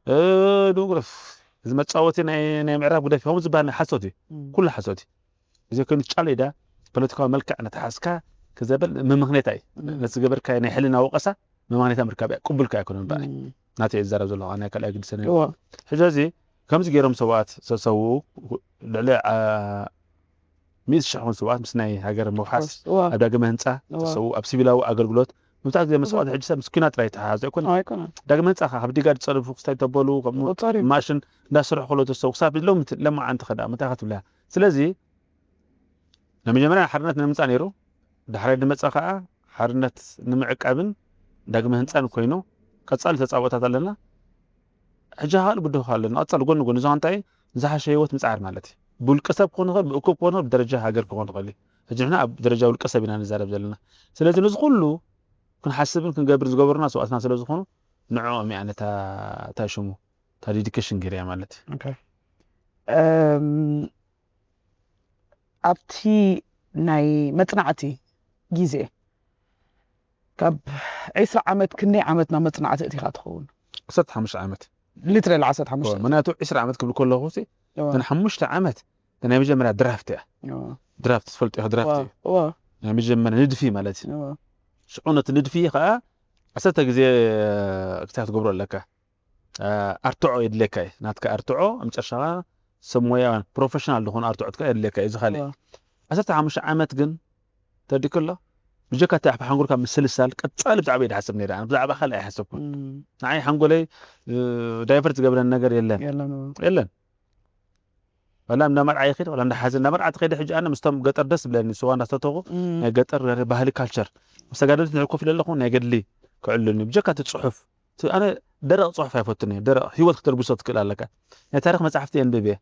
እ፣ ዲሞክራሲ እዚ መፃወቲ ናይ ናይ ምዕራብ ግደፍ ከምኡ ዝበሃል ናይ ሓሶት እዩ ኩሉ ሓሶት እዩ እዚ ኮይኑ ጫለ ኢዳ ፖለቲካዊ መልክዕ ነተሓዝካ ክዘበል ምምክኔታ እዩ ነቲ ዝገበርካ ናይ ሕልና ወቀሳ መማኔታ ምርካብ እያ ቅቡልካ ኣይኮነን በኣይ ናተይ ዝዛረብ ዘለኹ ናይ ካልኣይ ግዲ ሰነ ሕጂ እዚ ከምዚ ገይሮም ሰብኣት ዝተሰውኡ ልዕሊ ዓ- ሚእቲ ሽሕ ኹን ሰብኣት ምስ ናይ ሃገር ምውሓስ ኣብ ዳግመ ህንፃ ዝተሰውኡ ኣብ ሲቪላዊ ኣገልግሎት መብዛሕትኡ ግዜ መስዋእቲ ሕጂ ሰብ ምስ ኲናት ጥራይ ተሓሓዘ ኣይኮነ ኣይኮነን ዳግመ ህንፃ ካብ ዲጋ ዝፀርፉ ክስታይ ተበሉ ከምኡ ቁፀር እዩ ማሽን እንዳሰርሑ ከሎ ተሰው ክሳብ ሎሚ ሎማዓንቲ ከዳ እንታይ ክትብላ ስለዚ ናይ መጀመርያ ሓርነት ንምምፃእ ነይሩ ዳሕራይ ዝመፀ ከዓ ሓርነት ንምዕቃብን ዳግመ ህንፃን ኮይኑ ቀፃሊ ተፃብኦታት ኣለና ሕጂ ካልእ ብድሆ ኣለና ቀፃሊ ጎኒ ጎኒ እዛ እንታይ ዝሓሸ ህይወት ምፅዓር ማለት እዩ ብውልቀ ሰብ ክኾን ይኽእል ብእኩብ ክኾን ይኽእል ብደረጃ ሃገር ክኾን ይኽእል እዩ ሕጂ ንሕና ኣብ ደረጃ ውልቀ ሰብ ኢና ንዛረብ ዘለና ስለዚ ነዚ ኩሉ ክንሓስብን ክንገብር ዝገበሩና ሰብኣትና ስለ ዝኾኑ ንዕኦም እያ ነታ እንታይ ሽሙ እታ ዴዲኬሽን ገይረያ ማለት እዩ ኦኬ። እም፣ ኣብቲ ናይ መፅናዕቲ ግዜ ካብ ዕስራ ዓመት ክንደይ ዓመት ናብ መጽናዕቲ እቲኻ ትኸውን? ዓሰርተ ሓሙሽተ ዓመት ሊትረሊ ዓሰርተ ሓሙሽተ ምክንያቱ ዕስራ ዓመት ክብል ከለኹ ሲ እዋ፣ እተን ሓሙሽተ ዓመት ናይ መጀመርያ ድራፍት እያ። እዋ፣ ድራፍት ትፈልጡ ኢኻ? ድራፍት እዋ፣ እዩ እዋ፣ ናይ መጀመርያ ንድፊ ማለት እዩ። እዋ። ሽዑ ነቲ ንድፊ ከዓ ዓሰርተ ግዜ ክሳብ ትገብሮ ኣለካ። ኣርትዖ የድልየካ እዩ። ናትካ ኣርትዖ ኣብ መጨረሻ ከዓ ሰብ ሞያ ፕሮፌሽናል ዝኾነ ኣርትዖት ከዓ የድልየካ እዩ። እዚ ካልእ እዋ። ዓሰርተ ሓሙሽተ ዓመት ግን ተዲክሎ ብጀካ እቲ ሓንጎልካ ምስልሳል ቀጻሊ ብዛዕባ እዩ ዝሓስብ ነይረ። ኣነ ብዛዕባ ካልእ ኣይሓሰብኩን። እም፣ ንዓይ ሓንጎለይ ዳይቨርት ዝገብረን ነገር የለን የለን። የለን። ዋላ እንዳ መርዓ ይኸድ ዋላ እንዳ ሓዘን፣ እንዳ መርዓ ትኸደ። ሕጂ ኣነ ምስቶም ገጠር ደስ ብለኒ ስዋ እንዳሰተኹ እም፣ ናይ ገጠር ባህሊ ካልቸር ምስ ተጋደልቲ ንድሕር ኮፍ ኢለ ኣለኹ ናይ ገድሊ ክዕልልኒ ብጀካ እቲ ጽሑፍ እቲ ኣነ ደረቕ ጽሑፍ ኣይፈቱን እየ። ደረቕ ህይወት ክተልብሶ ትክእል ኣለካ። ናይ ታሪክ መጽሓፍቲ የንብብ እየ።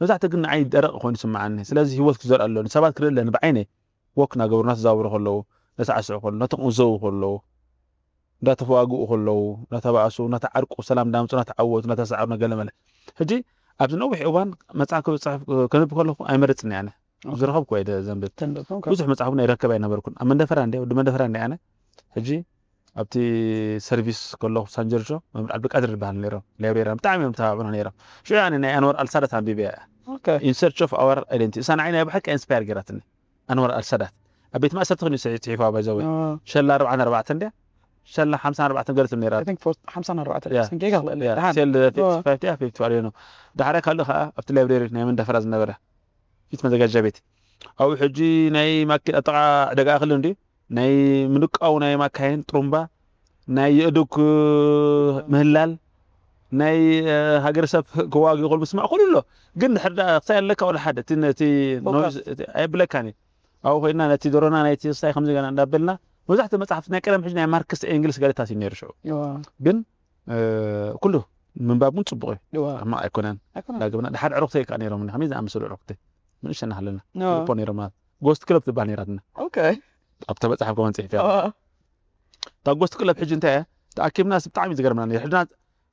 መብዛሕትኡ ግን ንዓይ ደረቕ ኮይኑ ይስምዓኒ። ስለዚ ህይወት ክዘርእ ኣለኒ። ሰባት ክርኢ ኣለኒ ብዓይነይ ወክ እናገበሩ እናተዛወሩ ከለዉ፣ እናተዓስዑ ከለዉ፣ እናተቆንዘቡ ከለዉ፣ እንዳተፈዋግኡ ከለዉ፣ እናተባእሱ፣ እናተዓርቁ፣ ሰላም እንዳምፁ፣ እናተዓወቱ፣ እናተሰዓሩ፣ እናገለመለ። ሕጂ ኣብዚ ነዊሕ እዋን መጽሓፍ ክጽሕፍ ከንብ ከለኹ ኣይመርጽን እየ ኣነ። ዝረኸብኩ እየ ዘንብብ። ተንብብ፣ ኦኬ። ብዙሕ መጽሓፍ እውን ኣይረከብ ኣይነበርኩን። ኣብ መንደፈራ እንደ ወዲ መንደፈራ እንደ ኣነ። ሕጂ ኣብቲ ሰርቪስ ከለኹ ሳንጀርጆ መምህር ዓብዱልቃድር ይበሃል ነይሮም። ላይብሬርያን ብጣዕሚ እዮም ተባብዑና ነይሮም። ሽዑ ኣነ ናይ ኣንዋር ኣልሳዳት ኣንቢበ እያ። ኦኬ። ኢን ሰርች ኦፍ ኣወር ኣይደንቲቲ። እሳ ንዓይ ናይ ብሓቂ ኢንስፓየር ገይራትኒ። ኣንዋር ኣልሳዳት ኣብ ቤት ማእሰርቲ ኮይኑ ይጽ- ጽሒፋ ባይዘወ እዋ፣ ሸላ ኣርባዓን ኣርባዕተን ድያ ሸላ ሓምሳን ኣርባዕተን ገለትም ነይራ I think for ሓምሳን ኣርባዕተን ያ። ስንከይ ከኽልእል ያ ደሓን። ሴል እዋ። ፊፍቲ ፋይቭ ድያ ፊፍቲ ፋይቭ ነው። ዳሕራይ ካልእ ከዓ ኣብቲ ላይብሬሪ ናይ መንደፈራ ዝነበረ ፊት መዘጋጃ ቤት ኣብኡ ሕጂ ናይ ማኪ ኣብ ጥቓ ዕደጋ ኣኽሊ እንዲ ናይ ምንቃው ናይ ማካይን ጥሩምባ ናይ የእዱግ ምህላል ናይ ሃገረሰብ ክዋግ ይኽእል ምስማዕ ኩሉ ኣሎ። ግን ድሕር ክሳይ ኣለካ ወላ ሓደ እቲ ነቲ ፎካስ። ኣይብለካን እዩ። ኣብኡ ኮይና ነቲ ዶሮና ናይቲ ክሳይ ከምዚ ገና እንዳበልና መብዛሕትኡ መፅሓፍቲ ናይ ቀደም ሕጂ ናይ ማርክስ ኤንግልስ ገለታት እዩ ነይሩ ሽዑ። እዋ፣ ግን ኩሉ ምንባብ እውን ፅቡቅ እዩ። እዋ። ሕማቅ ኣይኮነን። ኣይኮነን። ዳግምና ድሓር ዕሩክተይ ከዓ ነይሮም ከመይ ዝኣመሰሉ ዕሩክተይ ምንእሸ እናሃለና እዋ። ልቦ ነይሮም። ጎስት ክለብ ትበሃል ነይራትና። ኦኬ። ኣብታ መፅሓፍ ከማን ፅሒፍ እያ። እዋ። እታ ጎስት ክለብ ሕጂ እንታይ እያ? ተኣኪብና ስ ብጣዕሚ ዝገርምና ነይሩ። ሕድና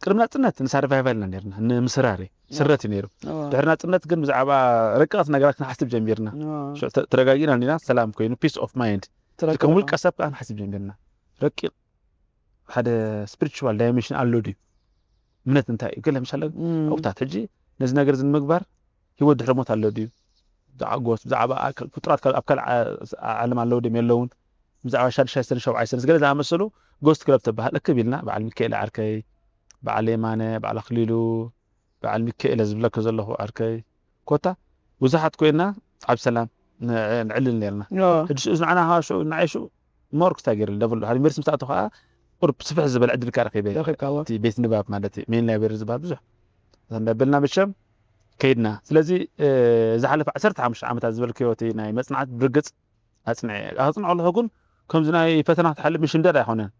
ቅድሚ ናፅነት ንሳርቫይቫል ኢና ነርና ንምስራር እዩ። ስረት እዩ ነይሩ። እዋ። ድሕሪ ናፅነት ግን ብዛዕባ ረቀቕቲ ነገራት ክንሓስብ ጀሚርና። እዋ። ሽዑ ተ- ተረጋጊና እንዲና ሰላም ኮይኑ ፒስ ኦፍ ማይንድ ከም ተረጋጊና። ውልቀ ሰብ ከዓ ንሓስብ ጀሚርና። ረቂቕ ሓደ ስፒሪቹዋል ዳይሜንሽን ኣሎ ድዩ? እምነት እንታይ እዩ? ገለ ምሻለ እም። ኣውታት ሕጂ ነዚ ነገር እዚ ንምግባር ህይወት ድሕሪ ሞት ኣሎ ድዩ? ብዛዕባ ጎስ ብዛዕባ ኣካል- ፍጡራት ካብ- ኣብ ካልእ ዓ- ዓለም ኣለዉ ድም የለውን? ብዛዕባ ሻድሻይ ሰነ ሸብዓይ ሰነ ገለ ዝኣመሰሉ ጎስት ክለብ ተበሃል እክብ ኢልና በዓል ሚካኤል ዓርከይ በዓል የማነ በዓል ኣክሊሉ በዓል ሚካኤለ ዝብለከ ዘለኹ ዓርከይ ኮታ ብዙሓት ኮይና ኣብ ሰላም ንዕ- ንዕልል ነርና። ሕጂ ሽዑ ንዓና ከዓ ሽዑ ንዓይ ሽዑ ሞር ክስታይ ገይሩ ደብል ሓደ ዩኒቨርሲቲ ምስ ኣተኹ ከዓ ቁርብ ስፍሕ ዝበለ ዕድል ከዓ ረኺበ። ረኺብካዎ። እቲ ቤት ንባብ ማለት እዩ ሜን ላይብረሪ ዝበሃል ብዙሕ እንዳበልና መቸም ከይድና። ስለዚ ዝሓለፈ ዓሰርተ ሓሙሽተ ዓመታት ዝበልክዮ እቲ ናይ መፅናዕት ብርግፅ ኣፅንዐ ኣፅንዖ ኣለኹ። ግን ከምዚ ናይ ፈተና ክትሓልፍ ምሽምደድ ኣይኮነን።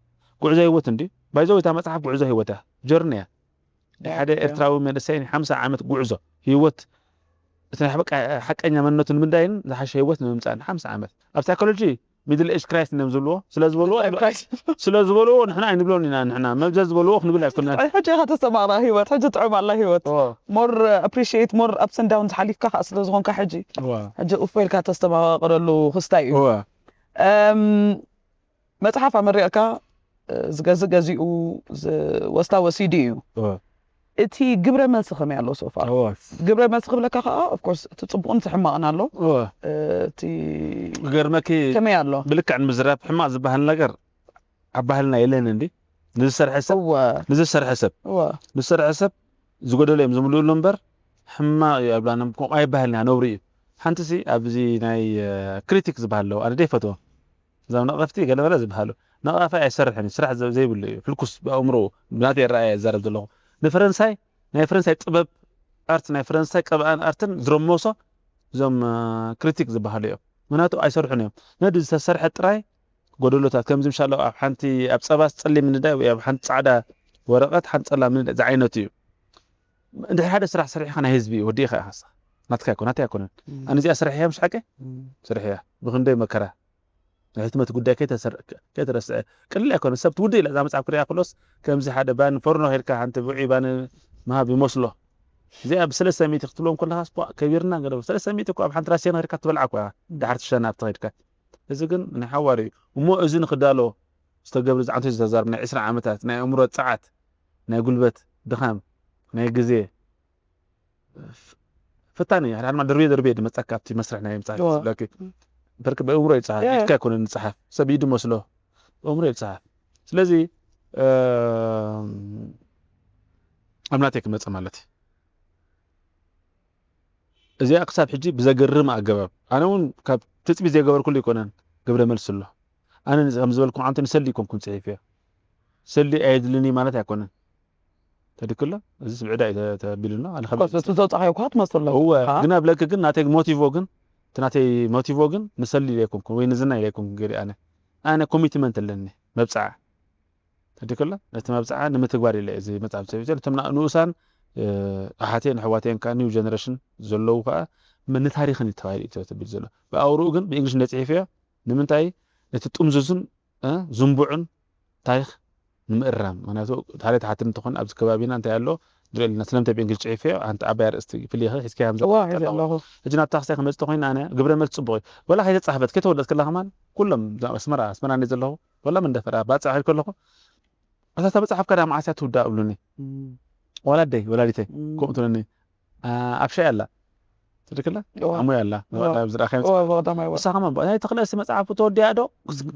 ጉዕዞ ህይወት እንዲ ባይዘው እታ መፅሓፍ ጉዕዞ ህይወት እያ ጆርኒ እያ። ናይ ሓደ ኤርትራዊ መንእሰይ ናይ ሓምሳ ዓመት ጉዕዞ ህይወት እቲ ናይ በቃ ሓቀኛ መንነቱ ንምንዳይን ዝሓሸ ህይወት ንምምፃእን ሓምሳ ዓመት ኣብ ሳይኮሎጂ ሚድል ኤጅ ክራይስ እዮም ዝብልዎ ስለ ዝበልዎ Time crisis። ስለ ዝበልዎ ንሕና ኣይንብሎን ኢና። ንሕና መብዘ ዝበልዎ ክንብል ኣይኮናን። ሕጂ ኢኻ ተስተማቕራ ህይወት፣ ሕጂ ጥዑም ኣላ ህይወት። ኦ፣ ሞር ኣፕሪሺየት ሞር ኣፕስ ኤንድ ዳውንስ ሓሊፍካ ከዓ ስለ ዝኾንካ ሕጂ እዋ፣ ሕጂ እፎ ኢልካ ተስተማቕረሉ ክስታይ እዩ። እዋ። እም፣ መፅሓፍ ኣመሪቕካ ዝገዝእ ገዚኡ ዝወስዳ ወሲዱ እዩ። እዋ፣ እቲ ግብረ መልሲ ከመይ ኣሎ ሶፋ? እዋ፣ ግብረ መልሲ ክብለካ ከዓ ኦፍኮርስ እቲ ፅቡቕን እቲ ሕማቕን ኣሎ። እዋ። እቲ ክገርመኪ ከመይ ኣሎ? ብልክዕ ንምዝራብ ሕማቕ ዝበሃል ነገር ኣብ ባህልና የለን እንዲ ንዝሰርሐ ሰብ እወ ንዝሰርሐ ሰብ እወ ንዝሰርሐ ሰብ ዝጎደሎ እዮም ዝምልእሉ እምበር ሕማቕ እዩ ኣይብላን። ኣይባህልና ነውሪ እዩ። ሓንቲ ሲ ኣብዚ ናይ ክሪቲክ ዝበሃል ኣለዉ ኣነ ደይፈትዎ እዛም ነቐፍቲ ገለመለ ዝበሃሉ ነቐፋ ኣይሰርሕን እዩ። ስራሕ ዘ- ዘይብሉ እዩ። ሕልኩስ ብኣእምሮ ብናተይ ረኣየ ዘረብ ዘለኹ ንፈረንሳይ ናይ ፈረንሳይ ጥበብ ኣርት ናይ ፈረንሳይ ቀብኣን ኣርትን ዝረመሶ እዞም ክሪቲክ ዝበሃሉ እዮም። ምክንያቱ ኣይሰርሑን እዮም። ነዲ ዝተሰርሐ ጥራይ ጎደሎታት ከምዚ ምሻሎ ኣብ ሓንቲ ኣብ ፀባስ ፀሊም ንዳ ወይ ኣብ ሓንቲ ፃዕዳ ወረቐት ሓንቲ ፀላም ንዳ ዝዓይነቱ እዩ። እንድሕር ሓደ ስራሕ ሰሪሕካ ናይ ህዝቢ እዩ ወዲእኻ ኢኻ ንስኻ። ናትካ ኣይኮ ናተይ ኣይኮነን። ኣነ እዚኣ ስራሕ እያ ምሽ ሓቂ ስራሕ እያ። ብክንደይ መከራ ናይ ሕትመት ጉዳይ ከይተሰር- ከይተረስዐ ቅልል ኣይኮነ። ሰብ ትውድእ ኢላ እዛ መፅሓፍ ክሪኣ ክሎስ ከምዚ ሓደ ባን ፎርኖ ከድካ ሓንቲ ብዒ ባን ምሃብ ይመስሎ። እዚኣ ብሰለስተ ሚእቲ ክትብሎም ከለካ ስፖ ከቢርና ገለ ሰለስተ ሚእቲ እኮ ኣብ ሓንቲ ራስቴን ከድካ ትበልዓ እኮ ኢኻ። ድሓር ትሸና ኣብቲ ከድካ እዚ ግን ናይ ሓዋር እዩ እሞ፣ እዚ ንክዳሎ ዝተገብረ ዝዓንቶ ዝተዛርብ ናይ ዕስራ ዓመታት ናይ ኣእምሮ ጸዓት፣ ናይ ጉልበት ድኻም፣ ናይ ግዜ ፈታኒ ሓደ ሓደ ደርቤ ደርቤ ድመጻካ ኣብቲ መስርሕ ናይ ምጽሓፍ ዝብለኪ። በርክ ብእምሮ ይጽሓፍ፣ ኢድካ ኣይኮነን ዝጽሓፍ፣ ሰብ ኢዱ መስሎ ብእምሮ ይጽሓፍ። ስለዚ ኣብ ናተይ ክመጽእ ማለት እዩ። እዚኣ ክሳብ ሕጂ ብዘገርም ኣገባብ፣ ኣነ እውን ካብ ትጽቢት ዘይገበርኩሉ ኣይኮነን፣ ግብረ መልሲ ኣሎ። ኣነ ከም ዝበልኩም ዓንተ ንሰሊ ኣይኮንኩን ጽሒፍዮ። ሰሊ ኣየድልኒ ማለት ኣይኮነን። ተድክሎ እዚ ስብዕዳ እዩ ተቢሉና። ኣነ ከም ኮስ በቲ ዘውጻኻዮ እኳ ትመስሎ። እወ፣ ግን ኣብለክ ግን ናተይ ሞቲቮ ግን እቲ ናተይ ሞቲቮ ግን ንሰሊ ኢለ ኣይኮንኩን ወይ ንዝና ኢለ ኣይኮንኩን ገሪ ኣነ ኣነ ኮሚትመንት ኣለኒ መብጽዓ። ተድክሎ ነቲ መብጽዓ ንምትግባር ኢለ እዚ መጽሓፍ ጽሒፍ ዘሎ። እቶም ንኡሳን ኣሓቴን ኣሕዋቴን ከዓ ኒው ጀነሬሽን ዘለዉ ከዓ ንታሪኽን እዩ ተባሂሉ እዩ ተቢሉ ዘሎ። ብኣውርኡ ግን ብእንግሊሽ እንደጽሒፍዮ ንምንታይ ነቲ ጥምዙዝን ዝንቡዕን ታሪኽ ንምእራም። ምክንያቱ ታሪኽ ተሓቲ እንተኾን ኣብዚ ከባቢና እንታይ ኣሎ ድረልና ስለምንታይ ብእንግሊሽ ጽሒፍዮ ኣንቲ ዓባይ ኣርእስቲ ፍልይኸ ሒዝካያ ዋ ሒዘ ኣለኹ። ሕጂ ናብታ ክሳይ ክመጽእ ተኾይኑ ኣነ ግብረ መልስ ጽቡቕ እዩ። ወላ ከይተጻሕፈት ከይተወለድክላ ከማን ኩሎም እዛ ኣስመራ ኣስመራ እንደ ዘለኹ ወላ ምን ደፈራ ባጽዕ ከይድ ከለኹ ኣታ መጽሓፍ ከዳ መዓስያ ትውዳ እብሉኒ። ወላደይ ወላዲተይ ከምኡ ትብለኒ። ኣብ ሻይ ኣላ ትልክላ ኣሙያ ኣላ ዝረኣኻዮ። ወቀዳማይ እሳ ከማን ናይ ተኽለ እስቲ መጽሓፉ ተወዲኣ ዶ?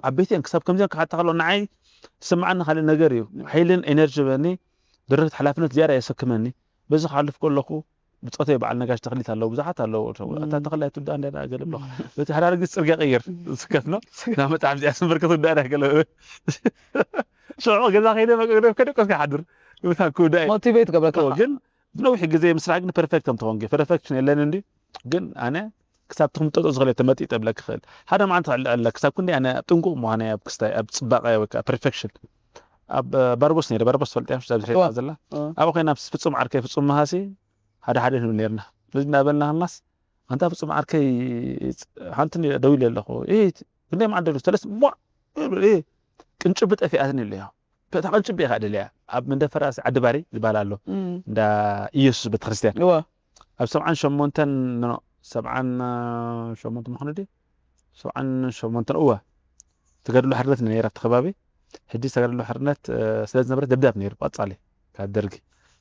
ዓበይቲን ክሳብ ከምዚኦም ክሓታ ከሎ ንዓይ ዝስምዓኒ ካልእ ነገር እዩ። ሓይልን ኤነርጂ በኒ ድርት ሓላፍነት ዝያዳ የሰክመኒ። በዚ ክሓልፍ ከለኹ ብጾተይ በዓል ነጋሽ ተኽሊት ኣለዉ፣ ብዙሓት ኣለዉ። እታ ተኽላይ ትውዳእ እንዳ ገለ ብሎ በቲ ሓዳር ግዜ ጽርግያ ቀይር ዝከፍሎ ናብ መጽሓፍ እዚኣ ስምበር ክትውዳእ እንዳ ገለ ሽዑ ገዛ ከይደ መቅደፍ ከደቆስ ክሓድር ምሳን ክውዳእ ሞቲቬት ገብረካ ግን ብነዊሕ ግዜ ምስራሕ ግን ፐርፌክት ከም ትኾን ፐርፌክሽን የለን እንዲ ግን ኣነ ክሳብ ትኽምጠጦ ዝኽእል ተመጢጠ ብለክ ክኽእል ሓደ መዓልቲ ክዕለ ክሳብ ክንዲ ኣነ ኣብ ጥንቁቕ ምዃነ ኣብ ክስታይ ኣብ ጽባቐ ወይ ከዓ ፐርፌክሽን ኣብ ባርቦስ ነይረ ባርቦስ ፈልጥያ ኣብዚ ሕዋ ዘላ ኣብኡ ኮይና ምስ ፍጹም ዓርከይ ፍጹም መሃሲ ሓደ ሓደ ንብል ነርና። ስለዚ እናበልና ከለናስ ኣንታ ፍጹም ዓርከይ ሓንቲ ደው ኢለ ኣለኹ። እይ ክንደይ መዓልቲ ደሉ ሰለስተ ቧዕ ቅንጭቢ ጠፊኣትኒ ኣለዮ። እታ ቅንጭቢ ኢኻ ደልያ ኣብ መንደፈራ ዓዲ ባሪ ዝበሃል ኣሎ እንዳ ኢየሱስ ቤተክርስትያን እዋ ኣብ ሰብዓን ሸሞንተን ኖ ሰብዓን ሸሞንተ ምዃኑ ድዩ ሰብዓን ሸሞንተን እወ ተጋድሎ ሓርነት ነይራ ኣብቲ ከባቢ ሕጂ ተጋድሎ ሓርነት ስለ ዝነበረ ደብዳብ ነይሩ ቀጻሊ ካብ ደርጊ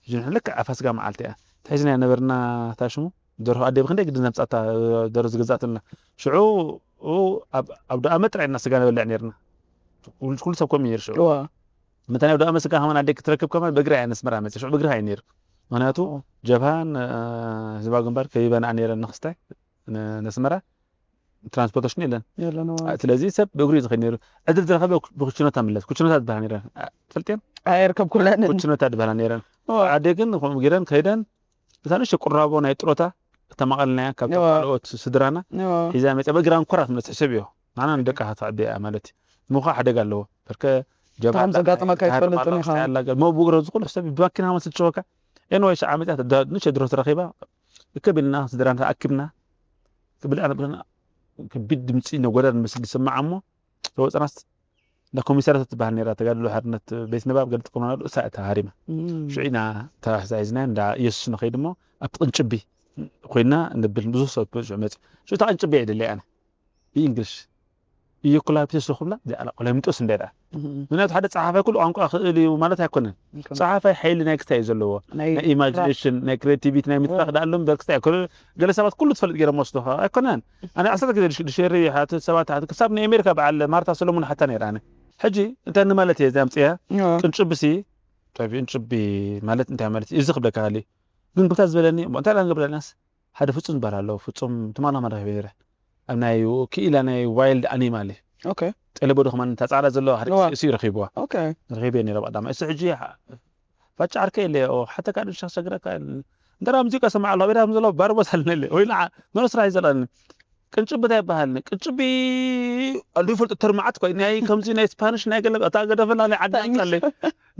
ሕጂ ንሕና ልክዕ ኣብ ፋሲጋ መዓልቲ እያ ተሒዝና ነበርና ታሽሙ ደርሆ ኣደይ ብክንደይ ግድን ዘምጻታ ደርሆ ዝገዛእትና ሽዑ ኣብ ዳኣመ ጥራይ እና ስጋ ነበልዕ ነርና ኩሉ ሰብ ከም ነይሩ ሽዑ እዋ ምንታይ ኣብ ዳኣመ ስጋ ከማን ኣደይ ክትረክብ ከማን ብእግሪ ኣያ ነስመራ መጽ ሽዑ ብእግሪ ኣይ ነይሩ ምክንያቱ ጀብሃን ህዝባዊ ግንባር ከይበና ነይረን ንክስታይ ነስመራ ትራንስፖርቴሽን የለን የለን እዋ ስለዚ ሰብ ብእግሪ ዝኸድ ነይሩ ዕድል ዝረኸበ ብኩችኖታ ምለት ኩችኖታ ዝበሃል ነይረን ትፈልጥየን ኣይርከብኩለን ኩችኖታ ዝበሃላ ነይረን ኣደ ግን ከምኡ ገይረን ከይደን እታ ንእሽቶ ቁራቦ ናይ ጥሮታ እተማቐልናያ ካብ እዋ። ካልኦት ስድራና እዋ ሒዛ መፅያ በእግራ እንኮራ ትመፅእ ሰብ እዮ ንዓና ንደቃ ተዕብያ ማለት እዩ ምዃ ሓደጋ ኣለዎ በርከ ጀብሃ ከም ዘጋጥመካ ኣይትፈልጥን ኢኻ ሞ ብእግሮ ዝኹሉ ሰብ ብማኪና መስል ትሸወካ ኤንወይ ሸዓ መፅያ ንእሽቶ ድሮ ተረኺባ እከብ ኢልና ስድራና ተኣኪብና ክብል ኣነ ብለና ከቢድ ድምፂ ነጎዳ ዝመስል ዝስማዓ እሞ ተወፀናስ እንዳ ኮሚሳርያት ትበሃል ነራ ተጋድሎ ሓርነት ቤት ንባብ ገለ ትኮና እሳ እታ ሃሪማ ሽዒና ተባሕዛ ሒዝና እንዳ ኢየሱስ ንኸይድ እሞ ኣብቲ ቅንጭቢ ኮይና ንብል ብዙ ሰብ ሽዑ መፂ ሽታ ቅንጭቢ እየ ደለይ ኣነ ብእንግሊሽ ኢዩኩላፕተስ ዝኹብላ እዚኣ ቆላሚጦስ እንደ ደኣ ምክንያቱ ሓደ ፀሓፋይ ኩሉ ቋንቋ ክእል እዩ ማለት ኣይኮነን ፀሓፋይ ሓይሊ ናይ ክስታይ እዩ ዘለዎ ናይ ኢማጂኔሽን ናይ ክሬቲቪቲ ናይ ምትራክ ዳኣሎም በር ክስታይ ኣይኮነ ገለ ሰባት ኩሉ ትፈልጥ ገይሮም ወስዱኻ ኣይኮነን ኣነ ዓሰርተ ግዜ ድሸሪ ሓትት ሰባት ሓትት ክሳብ ናይ ኣሜሪካ በዓል ማርታ ሰሎሞን ሓታ ነይራ ኣነ ሕጂ እንታይ ንማለት እየ እዚኣ ምፅያ ቅንጭብሲ ጠቢኡ እንጭቢ ማለት እንታይ ማለት እዩ እዚ ክብለካ ካሊ ግን ግብታ ዝበለኒ እሞ እንታይ ላ ንገብረልናስ ሓደ ፍጹም ዝበሃል ኣሎ ፍጹም ትማና ማዳ ሂበ ነይረ ኣብ ናይ ክኢላ ናይ ዋይልድ ኣኒማል እዩ ኦኬ ጤለቦ ዶ ከማን እታ ጻዕዳ ዘለዋ ሓደ እዋ። እሱ ረኺብዋ ኦኬ ረኺበ ነይረ ብቐዳማይ እሱ ሕጂ ፋጫ ዓርከ የለ ሓተ ካድ ሸግረካ እንተ ሙዚቃ ሰማዕ ኣሎ ቤዳ ዘሎ ባርቦስ ኣለኒ ወይ ንዓ መኖ ስራሕ ይዘለኒ ቅንጭቢ እንታይ ይበሃልኒ ቅንጭቢ ኣሉ ይፈልጡ ተርማዓት ኮይ ናይ ከምዚ ናይ ስፓኒሽ ናይ ገለ እታ ገደፈና ናይ ዓድና ምጻለይ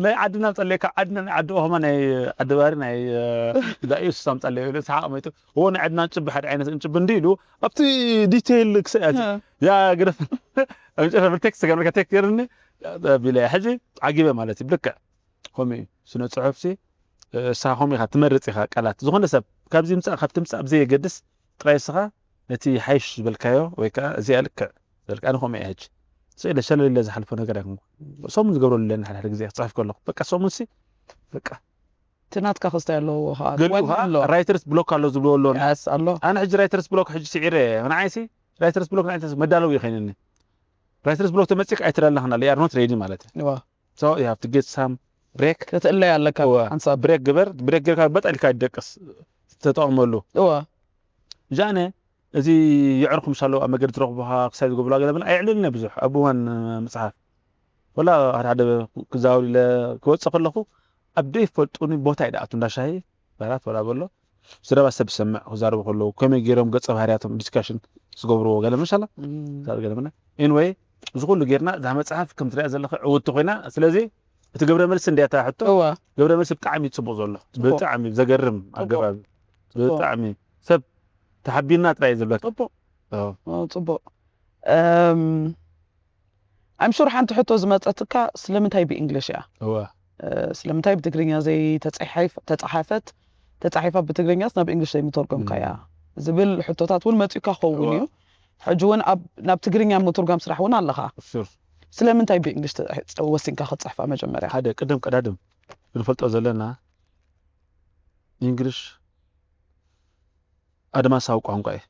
ናይ ዓድና ምጻለይ ካብ ዓድና ናይ ዓዲ ኦሆማ ናይ ዓዲ ባሪ ናይ ዳኢስ ሳምጻለይ ኢሉ ሰሓቕ መይቱ እዎ ናይ ዓድና ቅንጭቢ ሓደ ዓይነት ቅንጭቢ እንዲ ኢሉ ኣብቲ ዲቴይል ክሰያት ያ ገደፈ ኣብ መጨረሻ ቴክስት ገርመካ ቴክስት ገርኒ ቢለ ሕጂ ዓጊበ ማለት እዩ ብልክዕ ከምኡ እዩ ስነ ፅሑፍሲ እሳ ከምኡ ኢኻ ትመርፅ ኢኻ ቃላት ዝኾነ ሰብ ካብዚ ምፃእ ካብቲ ምፃእ ብዘየገድስ ጥራይ እስኻ ነቲ ሓይሽ ዝበልካዮ ወይ ከዓ እዚኣ ልክዕ ዘልካ ኣነ ከምኡ እየ ሕጂ። ስኢለ ሸለል ኢለ ዝሓልፎ ነገር ኣይኮንኩ። ሰሙን ዝገብረሉ ኣለኒ ሓደ ሓደ ግዜ ክጽሕፍ ከለኹ። በቃ ሰሙን ሲ በቃ እቲ ናትካ ክስታይ ኣለዎ። ገሊኡ ከዓ writer's block ኣሎ ዝብልዎ ኣሎ። ያስ ኣሎ። ኣነ ሕጂ writer's block ሕጂ ስዒረ እየ። ንዓይሲ writer's block ንዓይ መዳለዊ ይኸይንኒ። Writer's block ተመጺካ ኣይትላለኽን ኣለ። You are not ready ማለት እዩ። እዋ So you have to get some break. ክትእለይ ኣለካ እዋ። ሓንሳብ። ብሬክ ግበር። ብሬክ ጌርካ በጣሊካ ይደቅስ ተጠቕመሉ። እዋ ጃነ እዚ የዕርኹም ሳለዉ ኣብ መገዲ ትረኽቡኻ ክሳይ ዝገብሩዋ ገለ ምን ኣየዕልልን እየ ብዙሕ ኣብ እዋን ምጽሓፍ። ወላ ሓደ ሓደ ክዛወር ኢለ ክወጽእ ከለኹ ኣብ ደይፈልጡኒ ቦታ እዩ ደኣቱ እንዳ ሻሂ ባራት ወላ በሎ ስደባ ሰብ ዝሰምዕ ክዛረቡ ከለዉ ከመይ ገይሮም ገጸ ባህርያቶም ዲስካሽን ዝገብርዎ ገለ መሻላ እም፣ ዛር ገለ ምና ኤንወይ እዚ ኩሉ ጌርና እዛ መጽሓፍ ከም ትሪኣ ዘለኸ ዕውቲ ኮይና። ስለዚ እቲ ግብረ መልሲ እንዲያታ ሕቶ እዋ ግብረ መልሲ ብጣዕሚ እዩ ጽቡቕ ዘሎ ጽቡቕ። ብጣዕሚ ዘገርም ጽቡቕ። ኣገባብ እዩ። ብጣዕሚ ሰብ ተሓቢርና ጥራይ እዩ ዝብለካ። ጽቡቕ ኦ፣ ኦ፣ ጽቡቕ እም፣ I'm sure ሓንቲ ሕቶ ዝመጸትካ ስለምንታይ ብእንግሊሽ እያ እወ እ፣ ስለምንታይ ብትግርኛ ዘይተጻሓፈት ተጻሓፈት ተጻሒፋ ብትግርኛስ ናብ እንግሊሽ ዘይምተርጎምካያ ዝብል ሕቶታት እውን መጺኡካ ክኸውን እዩ። ሕጂ እውን ኣብ ናብ ትግርኛ ምትርጓም ስራሕ እውን ኣለኻ። ሹር ስለምንታይ ብእንግሊሽ ተ- ወሲንካ ክትጽሕፋ መጀመርያ? ሓደ ቅድም ቀዳድም ክንፈልጦ ዘለና እንግሊሽ ኣድማሳዊ ቋንቋ እዩ።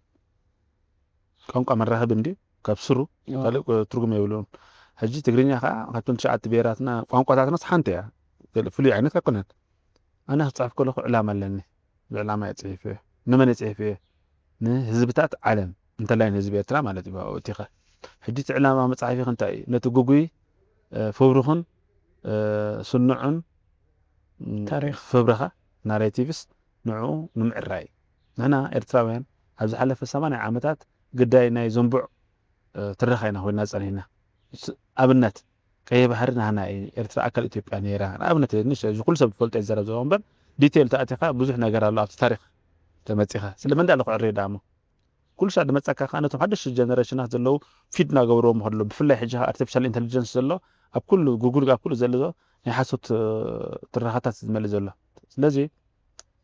ቋንቋ መራኸቢ እንድዩ ካብ ስሩ ካልእ ትርጉም የብሉን። ሕጂ ትግርኛ ከዓ ካብቶም ትሽዓተ ብሄራትና ቋንቋታትናስ ሓንቲ እያ። ገለ ፍሉይ ዓይነት ኣይኮነን። ኣነ ክፅሕፍ ከለኹ ዕላማ ኣለኒ። ብዕላማ እየ ፅሒፈ። ንመን እየ ፅሒፈ? ንህዝብታት ዓለም እንተላይ ንህዝቢ ኤርትራ ማለት እዩ። ኣብኡ እቲኸ ሕጂ እቲ ዕላማ መፅሓፊ እንታይ እዩ? ነቲ ግጉይ እ፣ ፍብርኽን እ፣ ስኑዕን ም፣ ታሪኽ። ፍብረኻ ናሬቲቭስ ንዕኡ ንምዕራይ ንሕና ኤርትራውያን ኣብ ዝሓለፈ ሰማንያ ዓመታት ግዳይ ናይ ዘንቡዕ እ፣ ትረኻ ኢና ኮይና ጸኒሕና። ስ- ኣብነት ቀይሕ ባሕሪ ናህና እዩ፣ ኤርትራ ኣካል ኢትዮጵያ ነይራ። ንኣብነት ንሽ እዚ ኩሉ ሰብ ዝፈልጦ ይዘረብ ዘሎ እምበር ዲቴል ተኣቲኻ ብዙሕ ነገር ኣሎ ኣብቲ ታሪኽ ተመጺኻ። ስለመን ዳለ ክዕረዩ ዳሞ ኩሉ ሻዕ ድመጸካ ከኣ ነቶም ሓደሽቲ ጀነሬሽናት ዘለዉ ፊድ እናገበርዎም ከሎ ብፍላይ ሕጂ ከኣ ኣርቲፊሻል ኢንተሊጀንስ ዘሎ ኣብ ኩሉ ጉግል ኣብ ኩሉ ዘሎ ናይ ሓሶት እ፣ ትረኻታት ዝመልእ ዘሎ። ስለዚ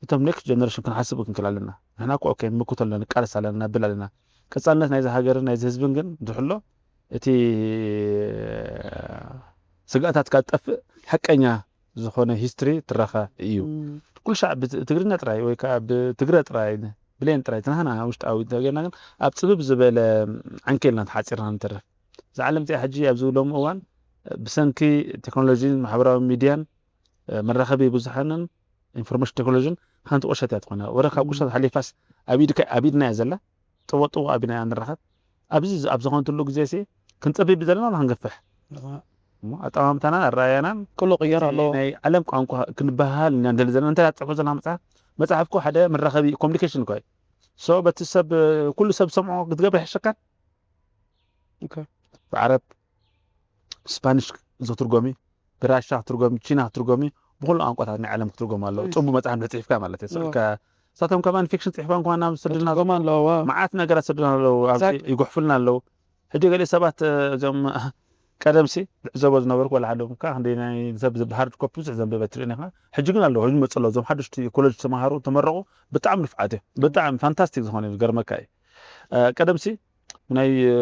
እቶም ኔክስት ጀነሬሽን ክንሓስብ ክንክእል ኣለና። ንሕና እኮ ኦኬ ንምክቶ ኣለና፣ ንቃለስ ኣለና፣ ነብል ኣለና። ቀጻልነት ናይዚ ሃገርን ናይዚ ህዝብን ግን ዝሕሎ እቲ ስግኣታትካ ዝጠፍእ ሓቀኛ ዝኾነ ሂስትሪ ትረኻ እዩ። እም፣ ኩሉ ሻዕ ብትግርኛ ጥራይ ወይ ከዓ ብትግረ ጥራይ ብሌን ጥራይ ትናህና ውሽጣዊ ተገና ግን ኣብ ጽብብ ዝበለ ዓንኬልና ተሓፂርና ንተርፍ። እዛ ዓለም እዚኣ ሕጂ ኣብዚ ሎም እዋን ብሰንኪ ቴክኖሎጂን ማሕበራዊ ሚድያን መራኸቢ ብዙሓንን ኢንፎርሜሽን ቴክኖሎጂን ሓንቲ ቁሸት እያ ትኾነ። ወረ ካብ ቁሸት ሓሊፋስ ኣብ ኢድካ ኣብ ኢድና እያ ዘላ። ጥዎ ጥዎ ኣብ ኢድና እያ ንረኸብ። ኣብዚ ኣብ ዝኾንትሉ ግዜ ሲ ክንጸብብ ዘለና ወላ ክንገፍሕ እሞ ኣጠማምታናን ኣረኣያናን ኩሉ ቅየር ኣለዎ። ናይ ዓለም ቋንቋ ክንበሃል ኢና ንደሊ ዘለና። እንታይ ትጽሕፎ ዘለና መጽሓፍ? መጽሓፍ እኮ ሓደ መራኸቢ ኮሚኒኬሽን እኮ እዩ። ሶ በቲ ሰብ ኩሉ ሰብ ዝሰምዖ ክትገብር ይሕሸካን። ኦኬ። ብዓረብ ስፓኒሽ ዝትርጎሚ፣ ብራሻ ክትርጎሚ፣ ቺና ክትርጎሚ፣ ብኩሉ ቋንቋታት ናይ ዓለም ክትርጎም ኣለዎ። እም። ጽቡቅ መጽሓፍ ንጽሒፍካ ማለት እዩ። እዋ። ከ- ንሳቶም ከማን ፊክሽን ጽሒፎም ከማን ናብ ስድና ክትርጎም ኣለዎ። መዓት ነገራት ስድና ኣለዉ ኣብዚ Exactly። ይጉሕፉልና ኣለዉ። ሕጂ ገሊኡ ሰባት እ፣ እዞም እ፣ ቀደምሲ ዝዕዘቦ ዝነበርኩ ወላ ሓደ እኳ ክንደይ ናይ ሰብ ዝብ- ሃርድ ኮፒ ብዙሕ ዘንበበ ትርእን ኢኻ። ሕጂ ግን ኣለዉ ሕጂ መጽእ ኣለዉ እዞም ሓደሽቲ ኮሌጅ ተምሃሩ ተመረቑ ብጣዕሚ ንፍዓት እዮም። ብጣዕሚ ፋንታስቲክ ዝኾነ እዩ ዝገርመካ እዩ። እ፣ ቀደምሲ ናይ እ፣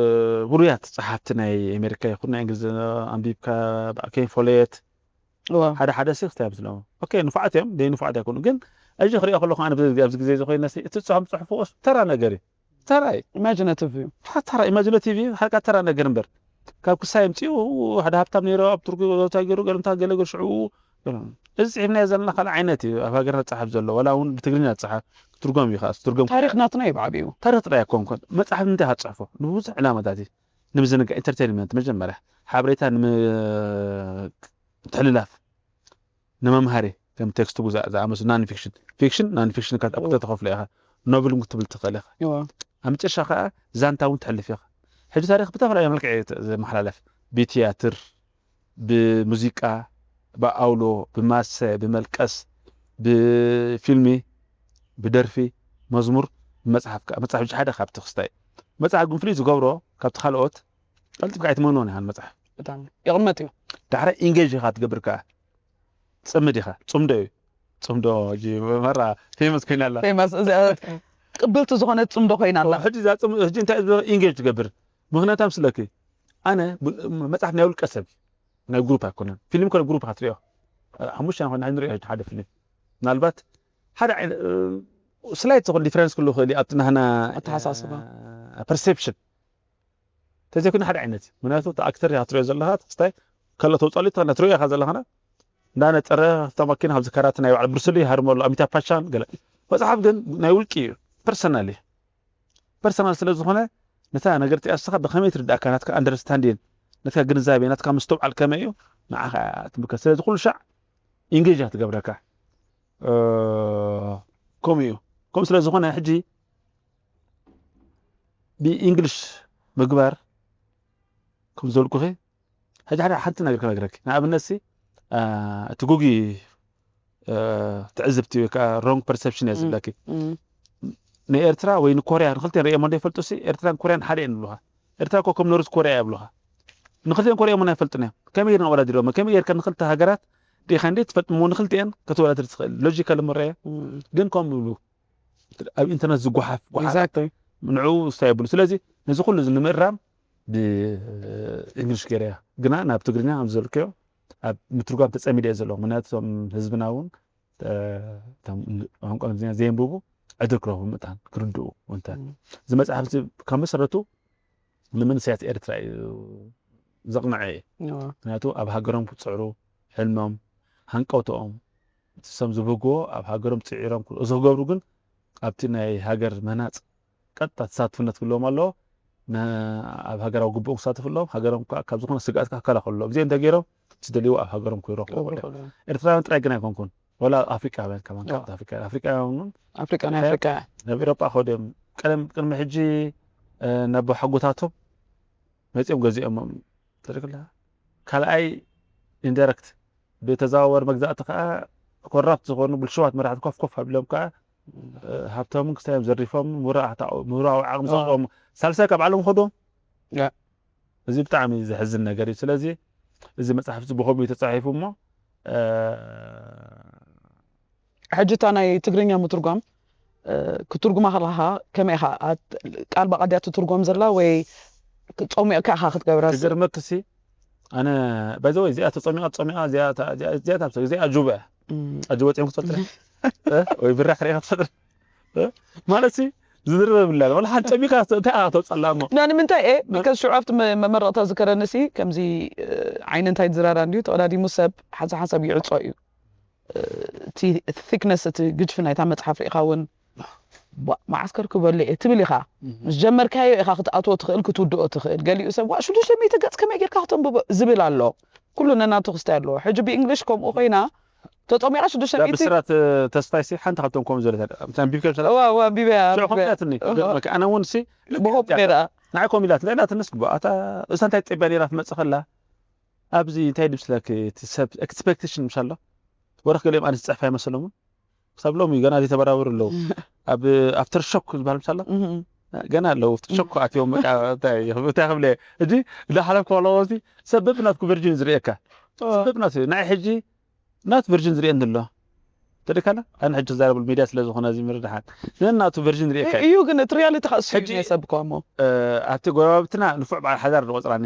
ውሩያት ጸሓፍቲ ናይ ኣሜሪካ ይኹን ናይ እንግሊዝ እ፣ ኣንቢብካ ብኣከይ ፎሌት እዋ። ሓደ ሓደ ሲ ክስታይ ምስሎም ኦኬ ንፉዓት እዮም ደይ ንፉዓት ኣይኮኑ ግን እዚ ክሪኦ ከለኹ ኣነ ብዚ- ኣብዚ ግዜ እዚ ኮይነ ሲ እቲ ጽሑፍ ጽሑፍዎስ ተራ ነገር እዩ። ተራ እዩ። ኢማጂናቲቭ እዩ። ሓ- ተራ ኢማጂናቲቭ እዩ ሓልካ ተራ ነገር እምበር ካብ ክሳይ ምፅኡ ሓደ ሃብታም ነይሩ ኣብ ቱርኪ ታ ገይሩ ገለምታ ገለ ገር ሽዑ እዚ ፅሒፍናዮ ዘለና ካልእ ዓይነት እዩ ኣብ ሃገርና ዝፀሓፍ ዘሎ ዋላ እውን ብትግርኛ ዝፀሓፍ ክትርጎም እዩ ከዓ ትርጎም ታሪኽ ናትና እዩ ብዓብዩ። ታሪኽ ጥራይ ኣይኮንኩን መፅሓፍ ንምንታይ ካብ ትፅሕፎ ንብዙሕ ዕላማታት እዩ ንምዝንጋዕ ኢንተርቴንመንት መጀመርያ ሓበሬታ ንምትሕልላፍ ንመምሃሪ ከም ቴክስት ጉዛእ ዝኣመሱ ናን ፊክሽን ፊክሽን ናን ፊክሽን ካብ ክልተ ተኸፍሎ ኢኻ ኖብል እውን ክትብል ትኽእል ኢኻ እዋ። ኣብ መጨረሻ ከዓ ዛንታ እውን ትሕልፍ ኢኻ ሕጂ ታሪኽ ብተፈላለየ መልክዕ እዩ ዘመሓላለፍ ብትያትር ብሙዚቃ ብኣውሎ ብማሰ ብመልቀስ ብፊልሚ ብደርፊ መዝሙር ብመፅሓፍ ከዓ መፅሓፍ ሕጂ ሓደ ካብቲ ክስታይ መፅሓፍ ግን ፍሉይ ዝገብሮ ካብቲ ካልኦት ቀልጢፍካ ኣይትመንዎን ኢኻ ንመፅሓፍ ብጣዕሚ ይቕመጥ እዩ። ዳሕራይ ኢንጌጅ ኢኻ ትገብር ከዓ ፅምድ ኢኻ ፅምዶ እዩ ፅምዶ ሕጂ መራ ፌመስ ኮይና ኣላ ፌማስ እዚኣ ቅብልቲ ዝኾነት ፅምዶ ኮይና ኣላ። ሕጂ እዛ ፅም- ሕጂ እንታይ ኢንጌጅ ትገብር ምኽንያት ኣምስለኪ ኣነ ብ- መጽሓፍ ናይ ውልቀ ሰብ ናይ ግሩፕ ኣይኮነን። ፊልም ኮነ ግሩፕ ኢኻ ትሪኦ። ሓሙሽተ ኮነ ንሪኦ ሓደ ፊልም ምናልባት ሓደ ስላይት ዝኾነ ዲፍረንስ ክሉ ክእል ኣብቲ ናህና ኣተሓሳስባ። ፐርሴፕሽን ተዘይኮነ ሓደ ዓይነት እዩ። ምክንያቱ እቲ ኣክተር ኢኻ ትሪኦ ዘለኻ ተክስታይ ከሎ ተውፃሉ ትኽእል ትሪኦ ኢኻ ዘለኻና እንዳነፀረ እታ ማኪና ካብዚ ካራተ ናይ በዓል ብሩስሊ ሃርሞ ኣሎ ኣሚታ ፓቻን ገለ መፅሓፍ ግን ናይ ውልቂ እዩ። ፐርሰናል እዩ። ፐርሰናል ስለ ዝኾነ ነታ ነገር እቲኣ እስኻ ብኸመይ ትርዳእካ ናትካ ኣንደርስታንዲን ናትካ ግንዛቤ ናትካ ምስትውዓል ከመይ እዩ ንዓኻ ትምከት ስለዚ ኩሉ ሻዕ ኢንጌጅ ትገብረካ ከምኡ እዩ። ከምኡ ስለ ዝኾነ ሕጂ ብኢንግሊሽ ምግባር ከም ዘልኩኺ ሕጂ ሓደ ሓንቲ ነገር ክነግረኪ ንኣብነት ሲ እቲ ጉጊ ትዕዝብቲ ወይ ከዓ ሮንግ ፐርሰፕሽን እየ ዝብለኪ። ንኤርትራ ወይ ንኮርያ ንክልቲአን ርእየሞ እንዶ ይፈልጡ ሲ ኤርትራን ኮርያን ሓደ እየን ይብሉኻ። ኤርትራ እኮ ከም ኖርዝ ኮርያ እያ ይብሉኻ። ንክልቲአን ኮርያ እሞ ኣይፈልጡን እዮም። ከመይ ጌርና ኣወዳዲሮም ከመይ ጌርካ ንክልተ ሃገራት ዲኻ እንዴ ትፈልጥ እሞ ንክልቲአን ከተወዳድር ትኽእል ሎጂካል እሞ ረኣየ። ግን ከም ይብሉ ኣብ ኢንተርነት ዝጓሓፍ ጓሓፍ exactly ንዕኡ ስታይ የብሉ። ስለዚ ነዚ ኩሉ እዚ ንምእራም ብእንግሊሽ ገይረያ ግና ናብ ትግርኛ ከም ዝበልክዮ ኣብ ምትርጓም ተፀሚደ እየ ዘለኹ። ምክንያቱ እቶም ህዝብና እውን ቋንቋ እንግሊዝኛ ዘየንብቡ ዕድል ክረኽቡ ምእንታን ክርድኡ እንተ እዚ መፅሓፍ እዚ ካብ መሰረቱ ንምንስያት ኤርትራ እዩ ዘቕንዐ እዩ። ምክንያቱ ኣብ ሃገሮም ክፅዕሩ ሕልሞም ሃንቀውተኦም እሶም ዝብህግዎ ኣብ ሃገሮም ፅዒሮም ክርእሱ ክገብሩ ግን ኣብቲ ናይ ሃገር ምህናፅ ቀጥታ ተሳትፍነት ክህልዎም ኣለዎ። ኣብ ሃገራዊ ግቡኦም ክሳተፉ ኣለዎም። ሃገሮም ከዓ ካብ ዝኾነ ስግኣት ክከላኸሉ ኣለዎም። እዚኦም እንተገይሮም ዝደልይዎ ኣብ ሃገሮም ክረኽቡ ይኽእሉ እዮም። ኤርትራውያን ጥራይ ግን ኣይኮንኩን ወላ ኣፍሪቃውያን ከማን ካብቲ ኣፍሪቃውያን ኣፍሪቃውያን እውን ኣፍሪቃ ናይ ኣፍሪቃ ናብ ኤሮጳ ከድዮም ቀደም ቅድሚ ሕጂ ናብ ሓጎታቶም መፂኦም ገዚኦሞም ተደክላ ካልኣይ ኢንዳይረክት ብተዘዋወር መግዛእቲ ከዓ ኮራፕት ዝኾኑ ብልሽዋት መራሕቲ ኮፍ ኮፍ ኣቢሎም ከዓ ሃብቶምን ክስታዮም ዘሪፎም ምሁራዊ ዓቕሚ ዘጥቆሙ ሳልሳይ ካብ ዓለም ከድዎም እዚ ብጣዕሚ ዘሕዝን ነገር እዩ። ስለዚ እዚ መፅሓፍ እዚ ብኸምኡ ተፃሒፉ እሞ ሕጂ እታ ናይ ትግርኛ ምትርጓም ክትርጉማ ከለኻ ከመይ ኢኻ ቃል ብቓል ድያ ትትርጎም ዘላ ወይ ጾሚቕካ ኢኻ ክትገብራ? ክገርመክሲ ኣነ ባይዘወይ እዚኣ ተፀሚቓ ተፀሚቓ እዚኣ ጁበ እያ። ኣጅ ወፂኦም ክትፈልጥ ወይ ብራኽ ርኢኻ ትፈልጥ ማለት ሲ ዝዝረብ የብላን። ወላ ሓንቲ ጸሚካ እንታይ ኢኻ ተውጻላ እሞ? ና ንምንታይ እየ because ሽዑ ኣብቲ መ- መመረቕታ ዝከረኒ ሲ ከምዚ እ፣ ዓይኒ እንታይ ዝራራ እንድዩ ተቐዳዲሙ ሰብ ሓንሳብ ሓንሳብ ይዕጾ እዩ። እ፣ እቲ ቲክነስ እቲ ግጅፊ ናይታ መጽሓፍ ርኢኻ እውን ባ- መዓስከር ክበሉ እየ ትብል ኢኻ። ምስ ጀመርካዮ ኢኻ ክትኣትዎ ትኽእል ክትውድኦ ትኽእል። ገሊኡ ሰብ ዋ ሽዱሽተ ሚእቲ ገጽ ከመይ ጌርካ ክተንብቦ ዝብል ኣሎ። ኩሉ ነናቱ ክስታይ ኣለዎ። ሕጂ ብእንግሊሽ ከምኡ ኮይና ተጠሚቓ ሽዱሽተ ሚእቲ ብስራት ተስፋይ ሲ ሓንቲ ካብቶም ከምኡ ዝበለት ኣንቢብካ ይመስላ እዋ እዋ ኣንቢበያ ሽዑ ከምኡ ኢላትኒ ገርመካ ኣነ እውን ሲ ብሆፕ ነይራ ንዓይ ከምኡ ኢላትኒ ኢላትንስ ግባ ኣታ እሳ እንታይ ትፅበያ ነይራ ትመፅእ ከላ ኣብዚ እንታይ ድምስለክ እቲ ሰብ ኤክስፔክቴሽን ምሻ ኣሎ ወረክ ገሊኦም ኣነ ዝፅሕፍ ኣይመሰሎም ክሳብ ሎሚ ገና ዘይተበራበሩ ኣለዉ ኣብ ኣፍተር ሾክ ዝበሃል ምሻ ኣሎ ገና ኣለዉ ኣፍተር ሾክ ኣትዮም በቃ እንታይ እንታይ ክብለ ሕጂ እንዳሓለፍካ ኣለዎ ሰብ በብናትኩ ቨርጅን ዝርእየካ ሰብ በብናት ናይ ሕጂ ናት ቨርጅን ዝርእየኒ ኣሎ ተደካለ ኣነ ሕጂ ክዛረበሉ ሚድያ ስለ ዝኾነ እዚ ምርድሓን ነናቱ ቨርጅን ዝርእየካ እዩ እዩ ግን እቲ ሪያሊቲ ከእሱ ሕጂ- ናይ ሰብ እኮ እሞ ኣብቲ ጎረባብትና ንፉዕ በዓል ሓዳር ዝቆፅራኒ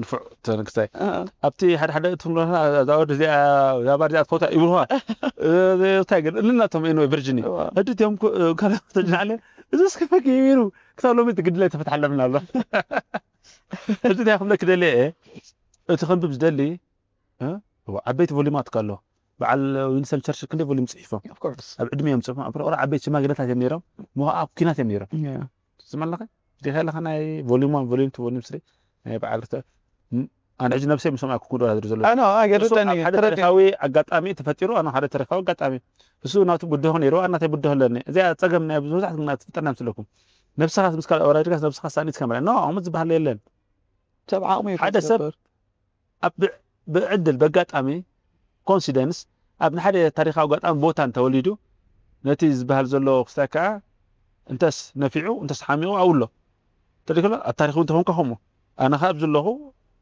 ንፉዕ ተንክስታይ ኣብቲ ሓደ ሓደ እትምሎና እዛ ወዲ እዚኣ እዛ ባር እዚኣ ትፈውታ ይብልዋ እንታይ ግን እንናቶም ኤንወይ ቨርጅን እዩ ሕጂ እቲኦም ካልኦት ተጅናዕለ እዚ እስከ ፈኪ ይሩ ክሳብ ሎሚ እቲ ግድላይ ተፈትሓለምና ኣሎ ሕጂ እንታይ ክብለክ ደልየ እየ እቲ ከንብብ ዝደሊ ዓበይቲ ቮሊማት ኣሎ በዓል ዊንስተን ቸርችል ክንደይ ቮሊም ፅሒፎም ኣብ ዕድመ እዮም ፅፎም ኣብ ዓበይቲ ሽማግለታት እዮም ነይሮም ምኸዓ ኩናት እዮም ነይሮም ዝመለኸ ዲኻ ኣለኻ ናይ volume one volume two volume three ናይ በዓል ኣነ ሕጂ ነብሰይ ምስኦም ኣይኩኩ ዶላድር ዘሎ ኣኖ ኣገርደኒ ሓደ ታሪካዊ ኣጋጣሚ ተፈጢሩ ኣነ ሓደ ታሪካዊ ኣጋጣሚ እሱ ናቱ ብድሆ ነይሩ ኣናተይ ብድሆ ኣለኒ እዚኣ ፀገም ናይ ብዙ መብዛሕት ግና ትፍጠር ናይ ምስለኩም ነብስኻ ምስ ካልእ ኣወራዲጋስ ነብስኻ ሳኒት ከመረ ኖ ኣሙ ዝበሃል የለን ሰብ ዓቕሚ እዩ ሓደ ሰብ ዝገብር። ኣብ ብዕድል በጋጣሚ ኮንሲደንስ ኣብ ንሓደ ታሪካዊ ኣጋጣሚ ቦታ እንተወሊዱ ነቲ ዝበሃል ዘሎ ክስታይ ከዓ እንተስ ነፊዑ እንተስ ሓሚቑ ኣብኡ ኣሎ ተደክሎ ኣብ ታሪክ እውን ተኾንካ ከምኡ ኣነ ከዓ ኣብዚ ኣለኹ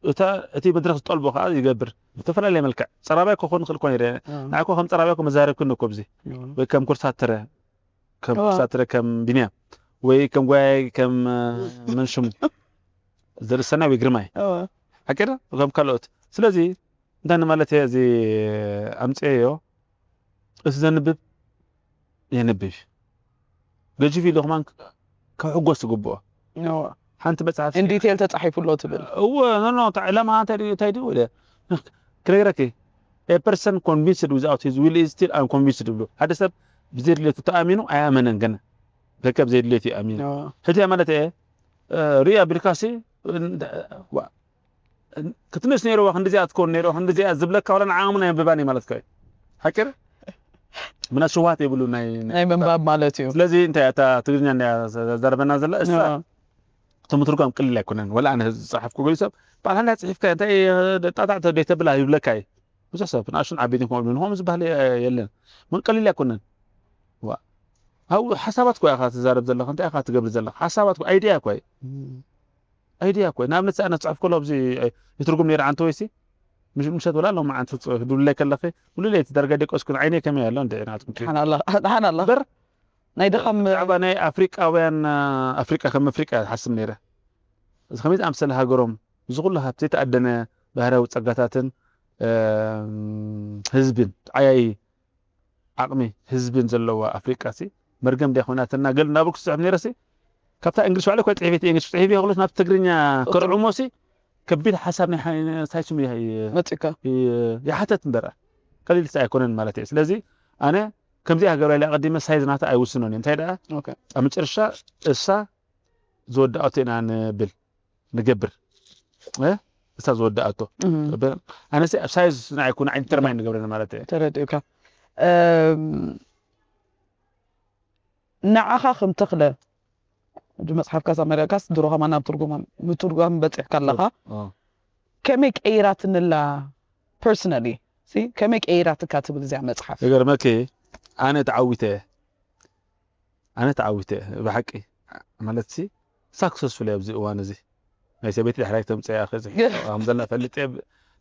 እታ እቲ መድረክ ዝጠልቦ ከዓ ይገብር ዝተፈላለየ መልክዕ ፀራባይ ክኾን ይኽእል ኮነ ንዓኮ ከም ፀራባይ ኮ መዛረብክን እኮ ብዚ ወይ ከም ኩርሳተረ ከም ኩርሳተረ ከም ቢንያም ወይ ከም ጓያይ ከም መን ሽሙ ዘርእሰናይ ወይ ግርማይ ሓቂ ዶ ከም ካልኦት። ስለዚ እንታይ ንማለት እየ እዚ ኣምፅኤዮ፣ እቲ ዘንብብ የንብብ እዩ። ገጅፍ ኢሉ ከማን ክሕጎስ ትግብኦ። ሓንቲ መፅሓፍ ኢንዲቴል ተፃሒፉ ኣሎ ትብል። እወ ኖ ኖ ዕላማ እንታይ ድዩ እንታይ ድዩ ኢለ ክነግረኪ። A person convinced without his will is still unconvinced ብሉ። ሓደ ሰብ ብዘድልየቱ ተኣሚኑ ኣይኣመነን ገና ከከብ ዘይድልየቱ ይኣሚኑ። ሕጂ ማለት እየ ሪያ ቢልካሲ ክትንስ ነይርዋ ክንዲዚኣ ትኮን ነይርዋ ክንዲዚኣ ዝብለካ ዋላ ንዓቕምና የንብባን እዩ ማለት እዩ። ሓቂ ምና ሽውሃት የብሉ ናይ ናይ ምንባብ ማለት እዩ። ስለዚ እንታይ እታ ትግርኛ እንዳ ዘረበና ዘላ እሳ እቶም ምትርጓም ቅልል ኣይኮነን። ወላ ኣነ ዝፀሓፍኩ ገሊኡ ሰብ በዓል ሃንዳ ፅሒፍካ እንታይ ጣጣዕ ደይተብላ ይብለካ እዩ። ብዙሕ ሰብ ንኣሽቱን ዓበይትን ከምኡ ንኾም ዝበሃል የለን። ምን ቀሊል ኣይኮነን። ዋ ሃው ሓሳባት እኮ ኢኻ ትዛረብ ዘለኻ እንታይ ኢኻ ትገብር ዘለኻ ሓሳባት እኮ ኣይድያ እኮ እዩ። ኣይድያ እኮ እዩ። ንኣብነት ኣነ ዝፅሕፍ ከሎ ኣብዚ ይትርጉም ነይረ ዓንተ ወይሲ ምሸት ወላ ሎም ዓንተ ድብለይ ከለኺ ሙሉ ለይቲ ዳርጋ ደቀስኩን ዓይነይ ከመይ ኣሎ እንደ ናትኩም ሓን ኣላ ሓን ኣላ በር ናይ ድኻም ብዛዕባ ናይ ኣፍሪቃውያን ኣፍሪቃ ከም ኣፍሪቃ እየ ዝሓስብ ነይረ። እዚ ከመይ ዝኣምሰለ ሃገሮም እዚ ኩሉ ሃብቲ ተኣደነ ባህርያዊ ጸጋታትን ህዝብን ዓያዪ ዓቕሚ ህዝብን ዘለዋ ኣፍሪቃ ሲ መርገም ድያ ኮይናትና ገል እናበልኩ ዝጽሕፍ ነይረ ሲ ካብታ እንግሊሽ ባዕለ ኮይ ጽሒፈት እንግሊሽ ጽሒፍ ይኽሉት ናብ ትግርኛ ከርዑሞ ሲ ከቢድ ሓሳብ ናይ ሳይሱም መጽካ ይሓተት እምበር ቀሊል ሲ ኣይኮነን ማለት እዩ። ስለዚ ኣነ ከምዚኣ ሃገር ኢለ ኣቐዲመ ሳይዝ ናታ ኣይውስኖን እየ። እንታይ ደኣ ኣብ መጨረሻ እሳ ዝወዳኣቶ ኢና ንብል ንገብር እሳ ዝወዳኣቶ ኣነስ ኣብ ሳይዝ ንዓይ ኩን ዓይኒ ተርማይ ንገብረን ማለት እየ። ተረዲኡካ። ንዓኻ ከም ተኽለ ሕጂ መፅሓፍካስ ኣመሪቕካስ ድሮ ከማን ናብ ትርጉም ምትርጓም በፂሕካ ኣለኻ። ከመይ ቀይራትንላ personally ሲ ከመይ ቀይራትካ ትብል እዚኣ መፅሓፍ? ይገርመኪ ኣነ ተዓዊተ እየ ኣነ ተዓዊተ እየ ብሓቂ ማለት ሲ successful እየ ኣብዚ እዋን እዚ ናይ ሰበይቲ ዳሕራይ ተምፅእ እያ ከዚ ከም ዘላ ፈልጥ እየ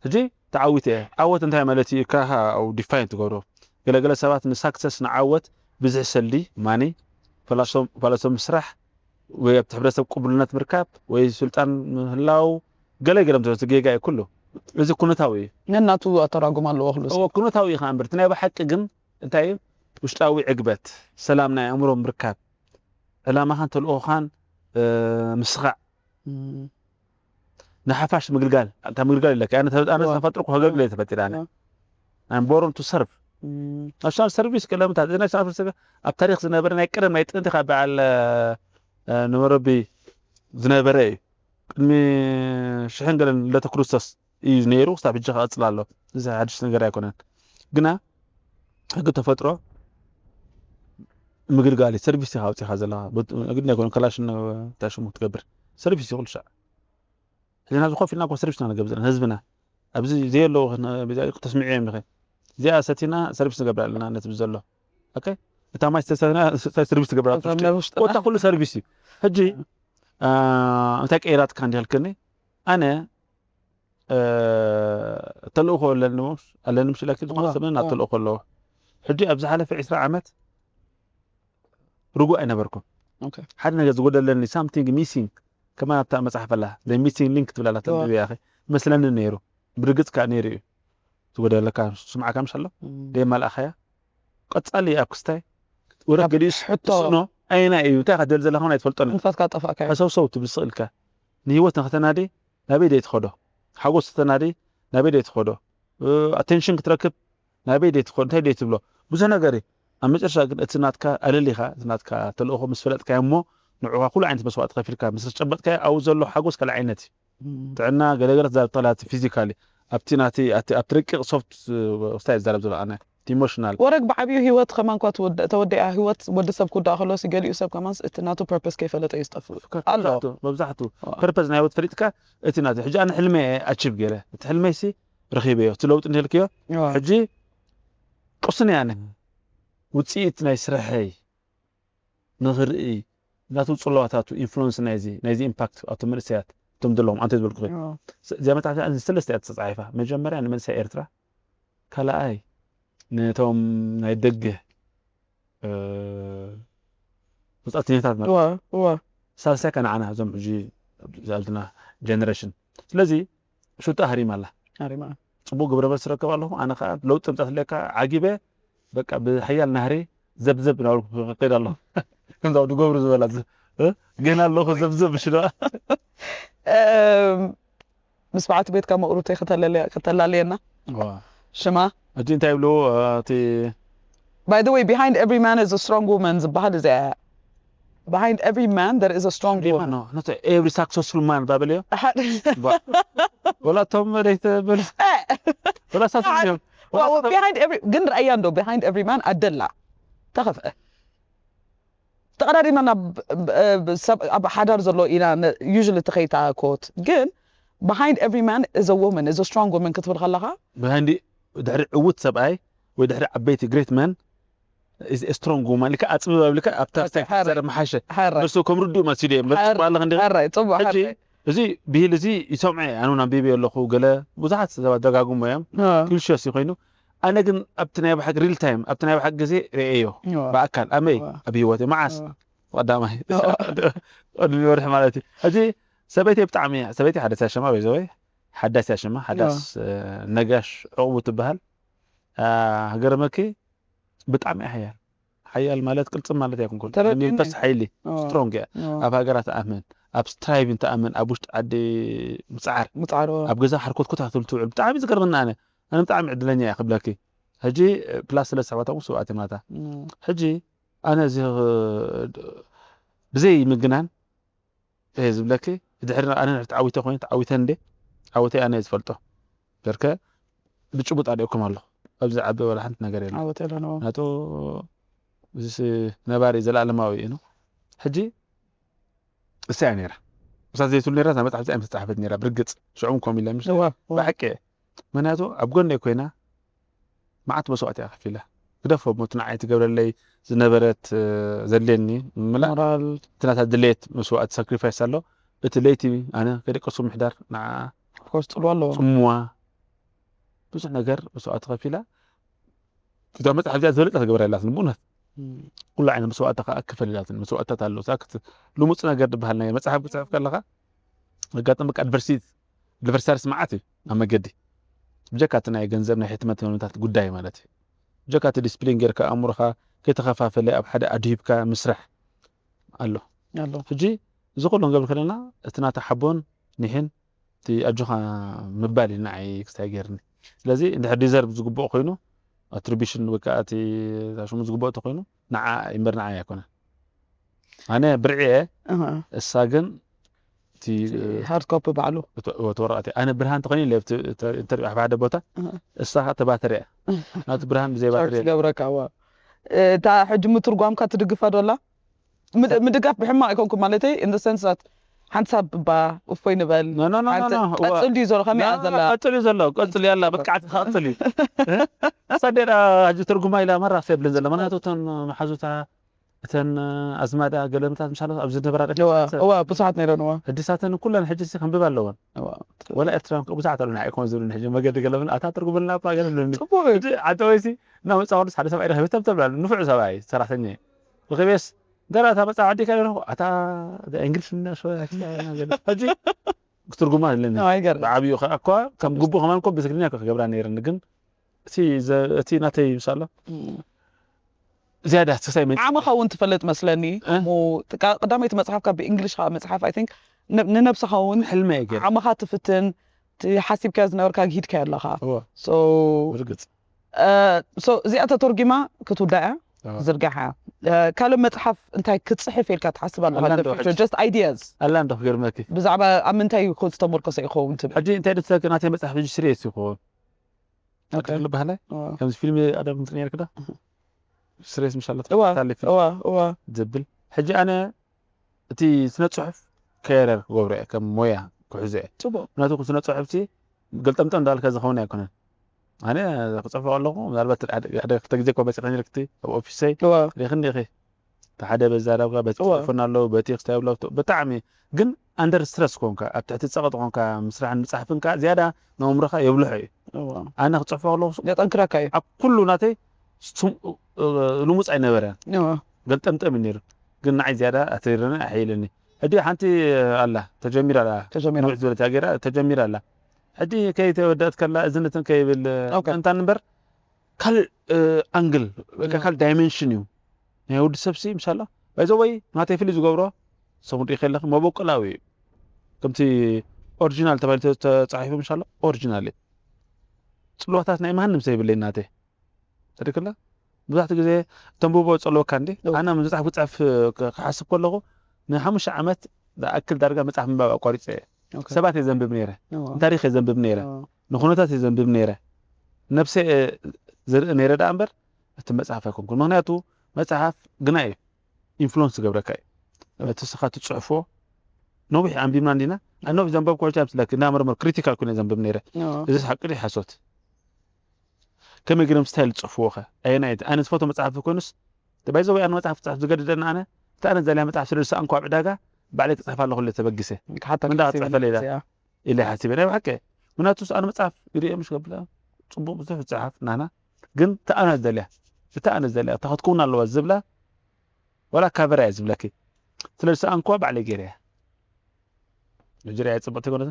ሕጂ ተዓዊተ እየ ዓወት እንታይ ማለት እዩ ኢልካ ኢኻ define ትገብሮ ገለገለ ሰባት ን success ንዓወት ብዝሒ ሰልዲ money ፋላሶም ምስራሕ ወይ ኣብቲ ሕብረተሰብ ቅቡልነት ምርካብ ወይ ስልጣን ምህላው ገለ ገለ ምትረሱ ጌጋ እዩ ኩሉ እዚ ኩነታዊ እዩ። ነናቱ ኣተራጉም ኣለዎ ክሉ እዎ ኩነታዊ እዩ ከዓ እምበር እቲ ናይ ብሓቂ ግን እንታይ እዩ ውሽጣዊ ዕግበት ሰላም ናይ ኣእምሮ ምርካብ ዕላማኻን ተልእኾኻን ምስኻዕ ንሓፋሽ ምግልጋል እታ ምግልጋል ኢለካ ኣነ ተፈጥሮ ከገልግል እየ ተፈጢራ ኣነ I'm born to serve national service ቀለምታት እዚ ናይ ኣብ ታሪክ ዝነበረ ናይ ቀደም ናይ ጥንቲ ካብ በዓል ንመረቢ ዝነበረ እዩ ቅድሚ ሽሕን ገለን ልደተ ክርስቶስ እዩ ነይሩ ክሳብ ሕጂ ክቐፅል ኣሎ እዚ ሓድሽ ነገር ኣይኮነን ግና ሕጊ ተፈጥሮ ምግልጋል እዩ ሰርቪስ ኢኻ ኣውፂኻ ዘለኻ ግድን ኣይኮነ ከላሽን እንታይ ሽሙ ክትገብር ሰርቪስ እዩ ኩሉ ሻዕ ሕዚ ናብዚ ኮፍ ኢልና እኮ ሰርቪስ ኢና ንገብር ዘለና ህዝብና ኣብዚ ዘየለዉ ተስምዒ እዮም ኢኸ እዚኣ ሰቲና ሰርቪስ ንገብር ኣለና ነቲ ዘሎ እታ ማይ ሰርቪስ ትገብር ወታ ኩሉ ሰርቪስ እዩ ሕጂ እንታይ ቀይራትካ እንዲልክኒ ኣነ ተልእኾ ኣለኒ ኣለኒ ምሽ ኢላኪ ዝኾነ ሰብ ናብ ተልእኾ ኣለዎ ሕጂ ኣብ ዝሓለፈ ዕስራ ዓመት ርጉእ ኣይነበርኩን ሓደ ነገር ዝጎደለኒ something missing ከማን ኣብታ መፅሓፍ ኣላ the missing link ትብል ኣላ ተንብብያ መስለኒ ነይሩ ብርግፅ ከዓ ነይሩ እዩ ዝጎደለካ ስምዓካ ምሽ ኣሎ ደየማልኣኻያ ቀፃሊ ኣብ ክስታይ ወረ ገሊኡስ ሕቶ ስእኖ ኣየና እዩ እንታይ ከደል ዘለኻ ኣይትፈልጦን ንፋትካ ጠፋእካ ሕሰውሰው ትብል ስቕ ኢልካ ንህይወት ንክተናዲ ናበይ ደይ ትኸዶ ሓጎስ ተናዲ ናበይ ደይ ትኸዶ ኣቴንሽን ክትረክብ ናበይ ደይ ትኸዶ እንታይ ደይ ትብሎ ብዙሕ ነገር እዩ ኣብ መጨረሻ ግን እቲ ናትካ ኣለሊኻ እቲ ናትካ ተልእኾ ምስ ፈለጥካዮ እሞ ንዑኻ ኩሉ ዓይነት መስዋእቲ ከፊልካ ምስ ጨበጥካዮ ኣብኡ ዘሎ ሓጎስ ካልእ ዓይነት እዩ ጥዕና ገለገለ ትዛረብ ተላቲ ፊዚካሊ ኣብቲ ናቲ ኣብቲ ረቂቕ ሶፍት ስታይ ዝዛረብ ዘሎ ኣነ ኢሞሽናል ወረግ ብዓብዩ ህይወት ከማን ኳ ተወዲኣ ህይወት ወዲ ሰብ ክውዳእ ከሎ ገሊኡ ሰብ ከማን እቲ ናቱ ፐርፐስ ከይፈለጠ እዩ ዝጠፍእ ኣሎ መብዛሕቱ ፐርፐስ ናይ ህይወት ፈሊጥካ እቲ ናቲ ሕጂ ኣነ ሕልመ ኣቺቭ ገይረ እቲ ሕልመይሲ ረኺበዮ እቲ ለውጢ እንተልክዮ ሕጂ ቅሱን እያ ውፅኢት ናይ ስርሐይ ንኽርኢ ናቱ ፅለዋታቱ ኢንፍሉንስ ናይዚ ናይዚ ኢምፓክት ኣቶም መንእሰያት እቶም ዘለዎም ኣንተ ዝበልኩ እዚኣ መፅሓፍ ሰለስተ እያ ተፃሒፋ መጀመርያ ንመንእሰይ ኤርትራ ካልኣይ ነቶም ናይ ደገ ወፃእተኛታት ማለት እዋ እዋ ሳልሳይ ከ ንዓና እዞም ሕጂ ዝኣልትና ጀነሬሽን። ስለዚ ሹጣ ሃሪማ ኣላ። ሃሪማ ፅቡቅ ግብረ መልሲ ረከብ ኣለኹ። ኣነ ከዓ ለውጢ ምፃት ለካ ዓጊበ በቃ ብሓያል ናህሪ ዘብዘብ ናበልኩ ከይድ ኣለኹ። ከምዛ ድገብሩ ዝበላ ዝ- እ? ገና ኣለኹ ዘብዘብ ሽዶ ምስ በዓልቲ ቤትካ መቕሩብተይ ከተለልያ- ከተላልየና ሽማ ሕጂ እንታይ ይብልዎ እቲ By the way, behind every man is a strong woman ዝበሃል እዚኣ እያ። Behind every man there is a strong woman. no not every successful man ባበልዮ ወላ እቶም መሬት በል ወላ ሳስዮም Well, behind every ግን ርኣያ እንዶ behind every man ኣደላ ተኸፍአ ተቐዳዲማ ናብ ብ- ብ- ሰብ ኣብ ሓዳር ዘሎ ኢና usually ተኸይታ ኮት ግን behind every man is a woman is a strong woman ክትብል ከለኻ ብሃንዲ ድሕሪ ዕውት ሰብኣይ ወይ ድሕሪ ዓበይቲ great man is a strong woman ልካ ኣፅብብ ኣብልካ ኣብታ Okay, ሓራይ። ዘረ መሓሸ ሓራይ ንሱ ከም ርዱእ መሲሉ እዮም መፅባ ኣለኽ እንዲ ሓራይ ፅቡቅ ሕጂ ሓራይ እዚ ብሂል እዚ ይሰምዑ ኣኑ ኣንቢበ ኣለኹ ገለ ብዙሓት ሰባት ደጋግሞ እዮም አ፣ conscious ይኮይኑ ኣነ ግን ኣብቲ ናይ ብሓቂ real time ኣብቲ ናይ ብሓቂ ግዜ ርእየዮ እዋ፣ ብኣካል ኣመይ እዋ፣ ኣብ ህይወት መዓስ እዋ። ቀዳማይ እዋ። ቅድሚ ወርሒ ማለት እዩ ሕጂ ሰበይተይ ብጣዕሚ እያ ሰበይተይ ሓዳስ ያሸማ በይዘወይ ሓዳስ ያሸማ ሓዳስ ነጋሽ ዕቑቡ ትበሃል ሃገረመኪ ብጣዕሚ እያ ሓያል ሓያል ማለት ቅልፅም ማለት ኣይኮንኩን ተረዲእኒ። መንፈስ ሓይሊ እዋ፣ strong እያ እዋ። ኣብ ሃገራ ትኣምን ኣብ ትራይብ ትኣምን ኣብ ውሽጢ ዓዲ ምፅዓር ምፅዓር እዋ። ኣብ ገዛ ሓርኮት ኮታ ትብል ትውዕል ብጣዕሚ ዝገርመና ኣነ ኣነ ብጣዕሚ ዕድለኛ እየ ክብለኪ ሕጂ ፕላስ ስለ ዝሕዋታ እውን ሰብኣት ማታ እም፣ ሕጂ ኣነ እዚ ብዘይ ምግናን እየ ዝብለኪ ድሕሪ ኣነ ንድሕሪ ተዓዊተ ኮይኑ ተዓዊተ እንዴ ዓወተይ ኣነ እየ ዝፈልጦ ደርከ ብጭቡጥ ኣሪኦኩም ኣለኹ ኣብዚ ዓቢ ወላ ሓንቲ ነገር የለ ዓወት የለን እዋ። ናቶ እዚ ነባሪ ዘለኣለማዊ እዩ ነው ሕጂ እሳ እያ ነራ እሳ ዘይትሉ ነራ እዛ መፅሓፍ እዚኣ ምስተፃሓፈት ነራ ብርግፅ ሽዑም ኮም ኢለ ምሽ እዋ፣ እዋ። ብሓቂ እየ ምክንያቱ ኣብ ጎነይ ኮይና መዓት መስዋእቲ እያ ከፊላ ግደፎ ሞት ንዓይ ትገብረለይ ዝነበረት እ፣ ዘድልየኒ ምምላእ ሞራል እቲ ናታ ድሌት መስዋእቲ ሳክሪፋይስ ኣሎ እቲ ለይቲ ኣነ ከደቀሱ ምሕዳር ንዓ ኮርስ ፅልዋ ኣለዎ። ፅምዋ ብዙሕ ነገር መስዋእቲ ከፊላ እዛ መፅሓፍ እዚኣ ዝበለፀ ክገብራ የላትን ብእውነት እም፣ ኩሉ ዓይነት መስዋእቲ ከዓ ክፈል የላትን መስዋእትታት ኣለዉ እዛ ክት- ልሙፅ ነገር ዝበሃል ነገር መፅሓፍ ክትፅሕፍ ከለካ ኣጋጥመካ ኣድቨርሲቲ ኣድቨርሳሪስ መዓት እዩ ኣብ መገዲ ብጀካ እቲ ናይ ገንዘብ ናይ ሕትመት ነውነታት ጉዳይ ማለት እዩ ብጀካ እቲ ዲስፕሊን ጌርካ ኣእምሮካ ከይተኸፋፈለ ኣብ ሓደ ኣድሂብካ ምስራሕ ኣሎ ኣሎ። ሕጂ እዚ ኩሉ ንገብር ከለና እቲ ናታ ሓቦን ኒሕን እቲ ኣጆኻ ምባል እዩ ንዓይ ክስታይ ገይርኒ ስለዚ እንድሕር ዲዘርቭ ዝግብኦ ኮይኑ ኣትሪቢሽን ወይ ከዓ እቲ ሽሙ ዝግብኦ ተኮይኑ ንዓ እምበር ንዓይ ኣይኮነን ኣነ ብርዒ እየ እህ፣ እሳ ግን እቲ ሃርድ ኮፒ ባዕሉ እቲ ወረቐት እየ ኣነ ብርሃን ተኮይኑ ኢለ ኣብቲ ኢንተርቪው ኣብ ሓደ ቦታ እህ፣ እሳ ከዓ ተባተር እያ ናቲ ብርሃን ብዘይ ባትሪ ቻርጅ ገብረካ እዋ እታ ሕጂ ምትርጓምካ ትድግፋ ዶላ ምድ- ምድጋፍ ብሕማቅ ኣይኮንኩም ማለተይ in the sense that ሓንሳብ እባ እፎይ ንበል No, no, no, no, ሓንቲ no. እዋ- ቀፅል ድዩ ዘሎ ከመይ እያ ና- ዘላ ቀፅል እዩ ዘሎ ቀፅል ያላ በቃ ትኸፅል እዩ እ? እሳ ደራ ሕጂ ትርጉማ ኢላ መራ ክሰብልን ዘሎ ምክንያቱ እተን መሓዙታ እተን ኣዝማዳ ገለምታት ምሳለ ኣብ ዝነበራ ደቂ እዋ ኣንስትዮ እዋ ብዙሓት ነይረን እዋ ሕጂ ሳተን ኩለን ሕጂ ሲ ከንብብ ኣለወን እዋ ወላ ኤርትራን ብዙሓት ኣለና ኣይኮን ዝብሉ ሕጂ መገዲ ገለምን ኣታ ትርጉምልና እባ ገለምለኒ ፅቡቅ እዩ ሕጂ ዓዲ ወይሲ እና መፃወርስ ሓደ ሰብኣይ ረኸበ ተብተብላ ንፉዕ ሰብኣይ ሰራሕተኛ እዩ ረኸቤስ ደራ እታ መፃ ዓዲ ካለ ኣታ እንግሊሽ እና ሕጂ ክትርጉማ ኣለኒ No, I get it. ብዓብዩ ከዓ እኳ ከም ግቡ ከማን ኮ ብትግርኛ እኮ ክገብራ ነይረኒ ግን እቲ ዘ- እቲ ናተይ ምሳሎ ዝያዳ ተሳይ መ ዓመኻ እውን ትፈልጥ መስለኒ እ? እሞ ቃ- ቀዳመይቲ መፅሓፍካ ብእንግሊሽ ከዓ መፅሓፍ I think ን- ንነብስኻ እውን ሕልመ እየ ገይረ ዓመኻ ትፍትን እቲ ሓሲብካ ዝነበርካ ሂድካ ኣለኻ እዎ so ብርግፅ so እዚኣ ተተርጊማ ክትውዳእ እያ እዎ። ዝርጋሓ ካልእ መፅሓፍ እንታይ ክትፅሕፍ ኢልካ ትሓስብ ኣለኻ ኣላ in the እንዶ future? ሕጂ። Just ideas ኣላ እንዶ ክገርመኪ ብዛዕባ ኣብ ምንታይ ዝተመርኮሰ ይኸውን ትብል ሕጂ እንታይ ደትሰክ ናተይ መፅሓፍ ሕጂ ስሪየስ ይኸውን Okay. ልባህላይ እዋ ከምዚ ፊልም ኣደብ ምፅን ነርክዳ ስሬስ ምሻለት እዋ ታለ ፊልም እዋ እዋ ዝብል ሕጂ ኣነ እቲ ስነ ፅሑፍ ከየረር ክገብሮ እየ ከም ሞያ ክሕዞ እየ ፅቡቅ ምክንያቱ ስነ ፅሑፍቲ ገልጠምጠም እንዳልካ ዝኸውን ኣይኮነን ኣነ ክፅሕፎ ከለኹ ምናልባት ሓደ ክልተ ግዜ እኮ መፂ ከኒርክቲ ኣብ ኦፊሰይ እዋ ሪክኒ ኢኺ እቲ ሓደ በዛ ዳብጋ በቲ እዋ። ቴሌፎን ኣለዉ በቲ ክስታይ ብሎ ብጣዕሚ ግን ኣንደር ስትረስ ኮንካ ኣብ ትሕቲ ፀቕጥ ኮንካ ምስራሕን ምፅሓፍን ከዓ ዝያዳ ነምሮኻ የብልሖ እዩ እዋ ኣነ ክፅሕፎ ከለኹ የጠንክረካ እዩ ኣብ ኩሉ ናተይ ስም- እ፣ ልሙፅ ኣይነበረን እዋ ገልጠምጠም እዩ ነይሩ ግን ንዓይ ዝያዳ ኣትሪረኒ ኣሕይለኒ። ሕጂ ሓንቲ ኣላ ተጀሚራ ኣላ ተጀሚራ ንውሕ ዝበለት እያ ገይራ ተጀሚራ ኣላ። ሕጂ ከይተወደእት ከላ እዝነትን ከይብል ኦኬ። እንታን እምበር ካልእ ኣንግል ያ። ካልእ ዳይሜንሽን እዩ ናይ ወዲ ሰብሲ ምሻላ ባይዘ ወይ ናተይ ፍልይ ዝገብሮ ሰሙን ሪኢኸ ኣለኺ መበቆላዊ እዩ። ከምቲ ኦሪጂናል ተባሂሉ ተፃሒፉ ምሻሎ ኦሪጂናል እዩ። ፅልዋታት ናይ ማንም ሰብ የብለይ ናተይ ተድክላ ብዙሕቲ ግዜ ተንብቦ ፀለወካ እንዲ እው። ኣነ መፅሓፍ ክፅሕፍ ክሓስብ ከለኹ ንሓሙሽተ ዓመት ዝኣክል ዳርጋ መፅሓፍ ምንባብ ኣቋሪፀ እየ። ኦኬ። ሰባት እየ ዘንብብ ነይረ እዋ። ንታሪክ እየ ዘንብብ ነይረ እዋ። ንኩነታት እየ ዘንብብ ነይረ ነብሰ እየ ዝርኢ ነይረ ደኣ እምበር እቲ መፅሓፍ ኣይኮንኩን። ምክንያቱ መፅሓፍ ግና እዩ ኢንፍሉንስ ዝገብረካ እዩ። እቲ ስኻ ትፅሕፎ ነዊሕ ኣንቢብና እንዲና ኣብ ነዊሕ ዘንበብኩ ሕጂ ምስለኪ እንዳመርመር ክሪቲካል ኩነ ዘንብብ ነይረ እዋ። እዚ ሓቂ ድዩ ሓሶት ከመይ ገይሮም ስታይል ዝፅሕፍዎ ኸ ኣየናይ ኣነ ዝፈትዎ መፅሓፍ ኮይኑስ ባይዘ ወይ ኣነ መፅሓፍ ክፅሕፍ ዝገድደና ኣነ እቲ ኣነ ዘልያ መፅሓፍ ስለ ዝሰኣንኩ ኣብ ዕዳጋ ባዕለይ ክፅሕፍ ኣለኹ ኢለ ተበጊሰ ክሓታ ምንዳ ክትብል ክትፅሕፈለይ ኢላ እያ። ኢለ ሓሲበ ናይ ብሓቂ ምክንያቱ ኣነ መፅሓፍ ይርእየ ምሽ ከብላ ፅቡቅ ብዙሕ ዝፅሓፍ ናና ግን እቲ ኣነ ዝደልያ እቲ ኣነ ዝደልያ እታ ክትከውን ኣለዋ ዝብላ ዋላ ካቨር እያ ዝብለኪ ስለ ዝሰኣንኩዋ ባዕለይ ገይረ እያ ሕጂ ርያ ፅቡቅ ተይኮነት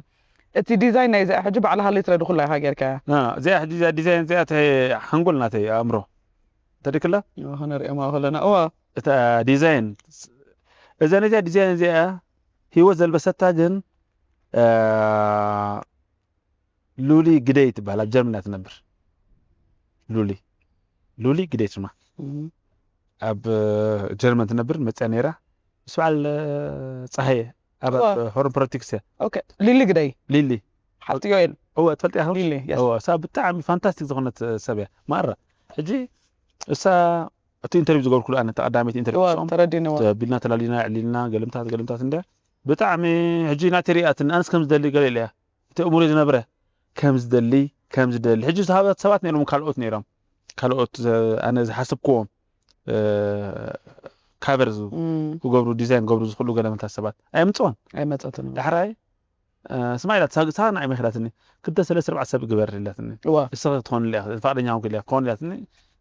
እቲ ዲዛይን ናይ እዚኣ ሕጂ ባዕልኻ ሌትረ ድኩላ ኢኻ ጌርካያ እዚኣ ሕጂ እዚኣ ዲዛይን እዚኣ እቲ ሓንጎል ናተይ ኣእምሮ ተድክላ እዋ፣ ከነርእዮማ ከለና እዋ እታ ዲዛይን እዛ ነዚኣ ዲዛይን እዚኣ ህይወት ዘልበሰታ ግን ሉሊ ግደይ ትበሃል ኣብ ጀርመን እያ ትነብር ሉሊ ሉሊ ግደይ ትማ እም። ኣብ ጀርመን ትነብር መፅያ ነይራ ምስ በዓል ፀሃየ ኣብ እዋ። ሆርን ፖለቲክስ እያ ኦኬ ሊሊ ግደይ ሊሊ ሓፍቲ ዮኤል እወ ትፈልጥ ኢኻ ሊሊ የስ እወ እሳ ብጣዕሚ ፋንታስቲክ ዝኾነት ሰብ እያ ማራ ሕጂ እሳ እቲ ኢንተርቪው ዝገብርኩሉ ኣነ ተቐዳመይቲ ኢንተርቪው እዋ እሶም ተረዲንዋ ቢልና ተላሊና ዕሊልና ገልምታት ገልምታት እንደ ብጣዕሚ ሕጂ ናተይ ሪኣትኒ ኣነስ ከም ዝደሊ ገለ ኢለያ እቲ እሙሪ ዝነብረ ከም ዝደሊ ከም ዝደሊ ሕጂ ዝሃበት ሰባት ነይሮም ካልኦት ነይሮም ካልኦት ዘ- ኣነ ዝሓስብክዎም ካቨር እም፣ ክገብሩ ዲዛይን ክገብሩ ዝኽእሉ ገለመታት ሰባት ኣየምፅዋን ኣይመፀትን ዳሕራይ ስማ ኢላት ሳግ- ሳና ኣይመ ኢላትኒ ክልተ ሰለስተ ኣርባዕተ ሰብ ግበር ኢላትኒ እዋ እሰ ትኾን ኢላ ፍቃደኛ ኹን ኢላ ክኾን ኢላትኒ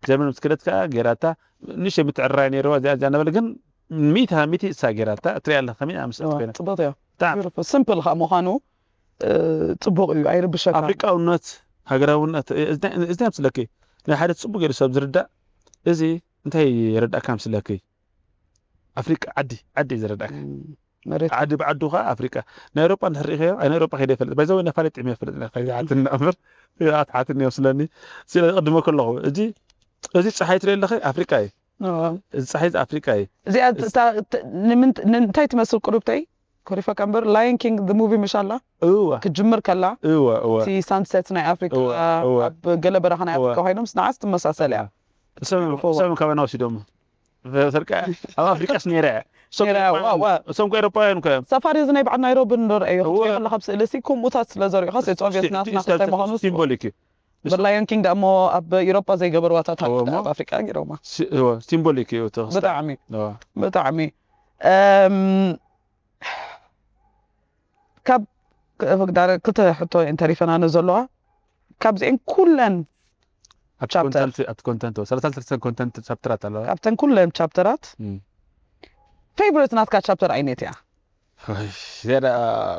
ጀርመን ምስ ክደት ከዓ ገይራታ ንሽ የምትዕራይ ነይርዋ እዚኣ እዚኣ ነበለ ግን ሚእቲ ሚእቲ እሳ ገይራታ እትሪያ ኣለካ ከመይ ኣምስለት እዋ ኮይና ፅቡቅ እያ ብጣዕሚ ቢዩቲፉል ሲምፕል ከዓ ምዃኑ እ፣ ፅቡቅ እዩ ኣይርብሸካ ኣፍሪቃውነት ሃገራውነት እዚ ምስለኪ ናይ ሓደ ፅቡቅ ገይሩ ሰብ ዝርዳእ እዚ እንታይ የረዳእካ ምስለኪ ኣፍሪቃ ዓዲ ዓዲ እዩ ዝረዳእካ እም፣ መሬት ዓዲ ብዓዱ ከዓ ኣፍሪቃ ናይ ኤሮጳ እንድሕር ርኢኸዮ ኣይ ናይ ኤሮጳ ከይደ ይፈልጥ ባይዘ ወይ ነፋለጥ ጥዕሚ ይፈልጥ ከይዝሓትን እምበር ኣትሓትን እዮም ስለኒ ስለ ቅድመ ከለኹ እዚ እዚ ፀሓይ ትርኢ ኣለኸ ኣፍሪቃ እዩ እዋ። እዚ ፀሓይ እዚ ኣፍሪቃ እዩ እዚኣ እታ- እት- ንምንት- ንምንታይ ትመስል ቁሩብተይ ኮሪፈካ እምበር ላየን ኪንግ ሙቪ ምሻላ እወ ክትጅምር ከላ እወ እወ እቲ ሳንሰት ናይ ኣፍሪካ እወ፣ እወ። ኣብ ገለ በረኻ ናይ እወ። ኣፍሪካ ኮይኖም ንዓስ ትመሳሰል እያ እሶም እሶም ካባና ወሲዶም ሰርቃ ኣብ ኣፍሪቃስ ነይረ እያ። እሶም ነይረ እያ፣ ኤሮጳውያን- ዋ፣ ዋ። እሶም እኮ ኤሮጳውያን እኮ እዮም ሳፋሪ እዚ ናይ በዓል ናይሮቢ ንዶ ረአዮ እወ። ከለካ ስእሊ ሲ ከምኡታት ስለ ዘርእዩካ ሶቪየት ናትና ክታይ ምዃኑ ሲምቦሊክ እዩ ብላየን ኪንግ ደሞ ኣብ ኢሮጳ ዘይገበርዋታት እወ፣ ሃገር እሞ። ኣብ ኣፍሪቃ ገይሮማ ሲ- እወ፣ ሲምቦሊክ እዩ እቲ ክስታይ። ብጣዕሚ እወ። ብጣዕሚ እም፣ ካብ ዳረ ክልተ ሕቶ እየን ተሪፈናነ ዘለዋ ካብዚአን ኩለን ኣብቲ ቻፕተር። ኮንተንት ኣብቲ ኮንተንት ሰላሳ ሰለስተ ኮንተንት ቻፕተራት ኣለዋ ካብተን ኩለን ቻፕተራት እም። ፌቨሪት ናትካ ቻፕተር ዓይነት እያ ወይ፣ ዝያዳ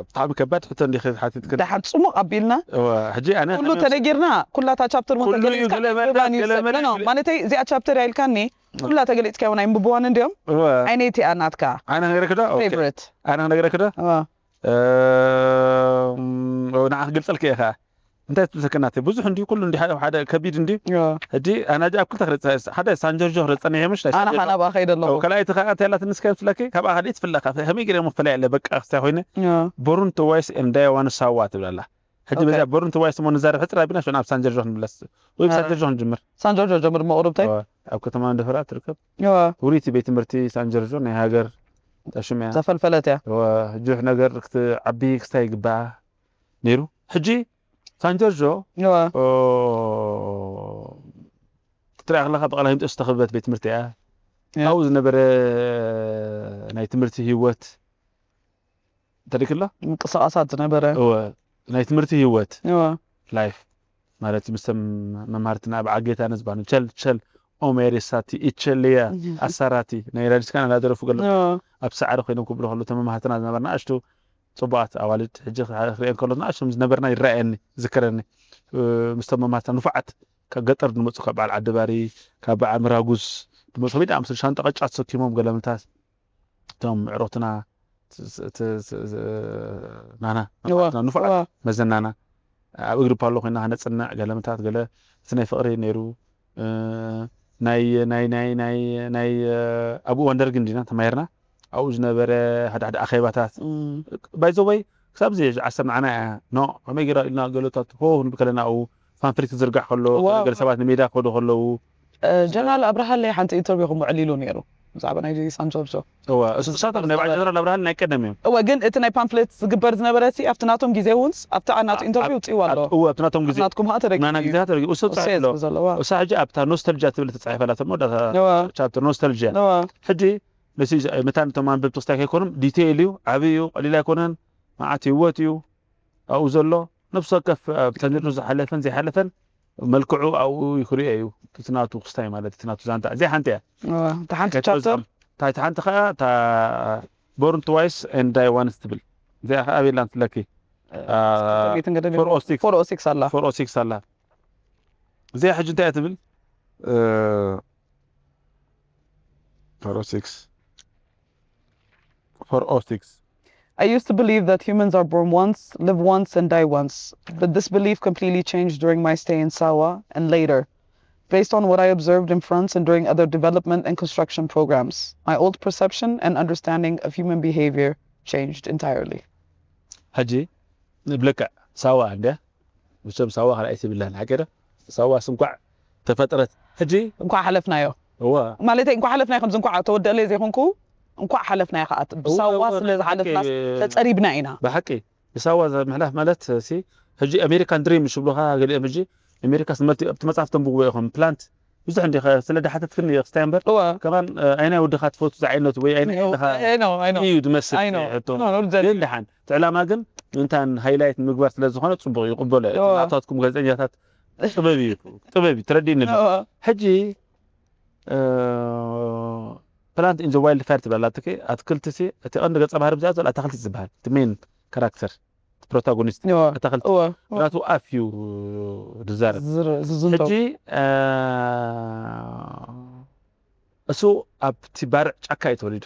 ብጣዕሚ ከባድ ሕቶ እንዲኺ ሓቲትክን ደሓር ፅሙቕ ኣቢልና እወ፣ ሕጂ ኣነ ኩሉ ተነጊርና ኩላታ ቻፕተር እውን ኩሉ እዩ ተገሊፅካ ገለ መለ- ምባን እዩ ገለ ሰብ መለ- ኖ ማለተይ እዚኣ ቻፕተር እያ ኢልካኒ ኩላ ተገሊፅካ እውን ኣይምብዋን እንዲዮም እወ፣ ዓይነት እያ ናትካ ኣነ ክነግረክ ዶ ኦኬ። ፌቨሪት ኣነ ክነግረክ ዶ እዋ፣ እም፣ ንዓ ክገልፀልክ እየ ከዓ እንታይ ትብለክና እቲ ብዙሕ እንዲ ኩሉ እንዲ ሓደ ሓደ ከቢድ እንዲ እዋ። ሕጂ ኣነ ሕጂ ኣብ ክልተ ክረፅ ሓደ ሳንጀርጆ ክረፀኒ እየ ምሽ ናይ ኣነ ሳንጀርጆ- ከዓ ናብኣ ከይደ ኣለኹ ካልኣይቲ ከዓ እንታይ ላትኒ እስከ ትብለኪ ካብኣ ካልኣይቲ ትፍለካ ከመይ ገይረ መፈለያ ኣለ በቃ ክስታይ ኮይነ እዋ። ቦርን ቱ ዋይስ ኤንዳይ ዋን ሳዋ ትብል ኣላ ሕጂ ኦኬ። በዚኣ ቦርን ቱ ዋይስ ሞ ንዛረብ ሕፅር ኣቢና ሽን ኣብ ሳንጀርጆ ክንምለስ ወይ ኣረ። ሳንጀርጆ ክንጅምር ሳንጆርጆ ጀምር መቕሩብተይ እዋ፣ ኣብ ከተማ እንደፈራ ትርከብ እዋ። ውሪቲ ቤት ትምህርቲ ሳንጀርጆ ናይ ሃገር ጠሽም እያ ዘፈልፈለት እያ እዋ፣ ብዙሕ ነገር ክትዓቢ ክስታይ ይግባኣ ነይሩ ሕጂ ሳንጀርጆ እዋ። ኦ፣ ክትሪኣ ከለካ ብቃል ሂምጦ ዝተኸበበት ቤት ትምህርቲ እያ እያ። ኣብኡ ዝነበረ ናይ ትምህርቲ ህይወት እንተሪክሎ ምንቅስቃሳት ዝነበረ እወ ናይ ትምህርቲ ህይወት እዋ። ላይፍ ማለት ምስቶም መምሃርትና ኣብ ዓጌታ ነዝባኑ ቸል ቸል ኦሜሬሳቲ፣ ኢቸልያ፣ ኣሳራቲ፣ ናይ ራዲስካን ኣላደረፉ ገለ ኣብ ሳዕሪ ኮይኖም ክብሉ ከለዉ፣ ተመማህትና ዝነበርና ኣሽቱ ጽቡቓት ኣዋልድ፣ ሕጂ ክሪኤን ከሎ፣ ኣሽቶም ዝነበርና ይረኣየኒ፣ ዝከረኒ። እ፣ ምስቶም መማህርትና ንፉዓት፣ ካብ ገጠር ዝመጹ፣ ካብ በዓል ዓዲ ባሪ፣ ካብ በዓል ምራጉዝ ዝመጹ፣ ከመይ ደኣ ምስሉ ሻንጣ ቀጫ ተሰኪሞም ገለምታት፣ እቶም ዕሮትና፣ ት-፣ ት-፣ ት-፣ ት-፣ ናና፣ እዋ፣ መማህርትና ንፉዓት እዋ። መዘናና፣ ኣብ እግሪ ፓሎ ኮይና ከነጽንዕ፣ ገለምታት፣ ገለ እቲ ናይ ፍቕሪ ነይሩ። እ፣ ናይ፣ ናይ፣ ናይ፣ ናይ፣ ናይ፣ እ፣ ኣብኡ እዋን ደርጊ እንዲና ተማሂርና። ኣብኡ ዝነበረ ሓደ ሓደ ኣኼባታት። እም። ባይ ዘ ወይ፣ ክሳብ እዚ ዓሰርተ ንዓና እያ። ኖ፣ ከመይ ገይራ ኢልና ገለታት፣ ሆ ክንብል ከለና ኣብኡ ፓምፍሌት ክዝርጋሕ ከሎ፣ ዋው። ገለ ሰባት ንሜዳ ክኸዱ ከለዉ። እ፣ ጀነራል ኣብርሃለይ ሓንቲ ኢንተርቪው ከም ውዕል ኢሉ ነይሩ። ብዛዕባ ናይ ሳንጆርጆ። እዋ፣ እሱ ንሳቶም ናይ በዓል ጀነራል ኣብርሃለይ ናይ ቀደም እዮም። እወ፣ ግን እቲ ናይ ፓምፍሌት ዝግበር ዝነበረ እቲ ኣብቲ ናቶም ግዜ እውን፣ ኣብቲ ናቱ ኢንተርቪው ኣብ-፣ ውፅእዋ ኣሎ። እወ፣ ኣብቲ ናቶም ግዜ። ናትኩም ኸዓ ተደጊሙ ናና እዩ። ግዜ ተደጊሙ። እሱ እሱ እየ ትፅሒፍ ኣሎ። ዝብሎ ዘለዋ። እሳ ሕጂ ኣብታ ኖስተልጅያ ትብል ተፃሒፋ ኣላ፣ መወዳእታ እዋ። ቻፕተር ኖስተልጅያ። እዋ። ሕጂ ነዚ መታን እቶም ኣንበብቲ ክስታይ ከይኮኖም ዲቴይል እዩ፣ ዓብዪ እዩ፣ ቀሊል ኣይኮነን፣ መዓት ህይወት እዩ ኣብኡ ዘሎ። ነፍሲ ወከፍ ኣብ ተንድሩ ዝሓለፈን ዘይሓለፈን መልክዑ ኣብኡ ክሪኦ እዩ። እቲ ናቱ ክስታይ ማለት እቲ ናቱ ዛንታ። እዚኣ ሓንቲ እያ። እዋ፣ እታ ሓንቲ ከቶ ቻፕተር? እዚኦም፣ እታ፣ እታ ሓንቲ ኸዓ እታ ቦርን ትዋይስ ኤንድ ዳይ ዋንስ ትብል። እዚኣ ኸዓ ኣበይ ኣላ ትብለኪ? እ፣ አ፣ እስከ ተቤትን ገደል ፎር ኦ ሲክስ። ፎር ኦ ሲክስ ኣላ። ፎር ኦ ሲክስ ኣላ። እዚኣ ሕጂ እንታይ እያ ትብል? እ፣ ፎር ኦ ሲክስ። ፎር ኦ ሲክስ። I used to believe that humans are born once, live once, and die once. But this belief completely changed during my stay in Sawa and later, based on what I observed in France and during other development and construction programs. My old perception and understanding of human behavior changed entirely. ሕጂ ንብለካ ሳዋ እንደ ብሰብ ሳዋ ካልኣይ ትብላን ሓቂ ዶ? ሳዋስ እንኳዕ ተፈጥረት። ሕጂ እንኳዕ ሓለፍናዮ። እዋ። ማለተይ እንኳዕ ሓለፍናዮ ከምዚ እንኳዕ ተወደአለይ ዘይኮንኩ፣ እንኳዕ ሓለፍናዮ ከኣ። እዋ፣ ብሳዋ እዋ፣ ስለ ናይ ዝሓለፍናስ ሓቂ። ተጸሪብና ኢና። ብሓቂ ብሳዋ ምሕላፍ ማለት ሲ፣ ሕጂ ኣሜሪካን ድሪም ዝብሉኻ ገሊኦም፣ ሕጂ ኣሜሪካስ መልቲ ኣብቲ መጽሓፍ ተንብብዎ ኢኹም፣ ፕላንት ብዙሕ እንዲኻ ስለ ድሓተትክኒ እየ ክስታይ እምበር፣ እዋ። ከማን፣ እ፣ ኣይናይ ወድኻ ትፈቱ ዝዓይነቱ ወይ ኣይናይ እዋ፣ ወድኻ I know, I know. እዩ ዝመስል I know። ሕቶ። No, no, ግን ደሓን እቲ ዕላማ ግን ምእንታን ሃይላይት ንምግባር ስለ ዝኾነ ጽቡቕ ይቕበሎ እየ። እዋ። ናታትኩም ጋዜጠኛታት ጥበብ እዩ፣ ጥበብ እዩ፣ ትረዲእኒ ኣሎ። እዋ። ሕጂ፣ እ፣ ፕላንት ኢን ዘ ዋይልድ ፋየር ትብል ኣላትኪ፣ ኣትክልቲ ሲ፣ እቲ ቀንዲ ገጸ ባህሪ ብዛዕባ ዘሎ ኣታኽልቲ ዝበሃል፣ እቲ ሜን ካራክተር፣ እቲ ፕሮታጎኒስት፣ እዋ። ኣታኽልቲ። እዋ፣ እዋ። ናቱ ኣፍ እዩ ዝዛረብ። ዝር-፣ ዝዝንቶ። ሕጂ፣ እ፣ እሱ ኣብቲ ባርዕ ጫካ እዩ ተወሊዱ።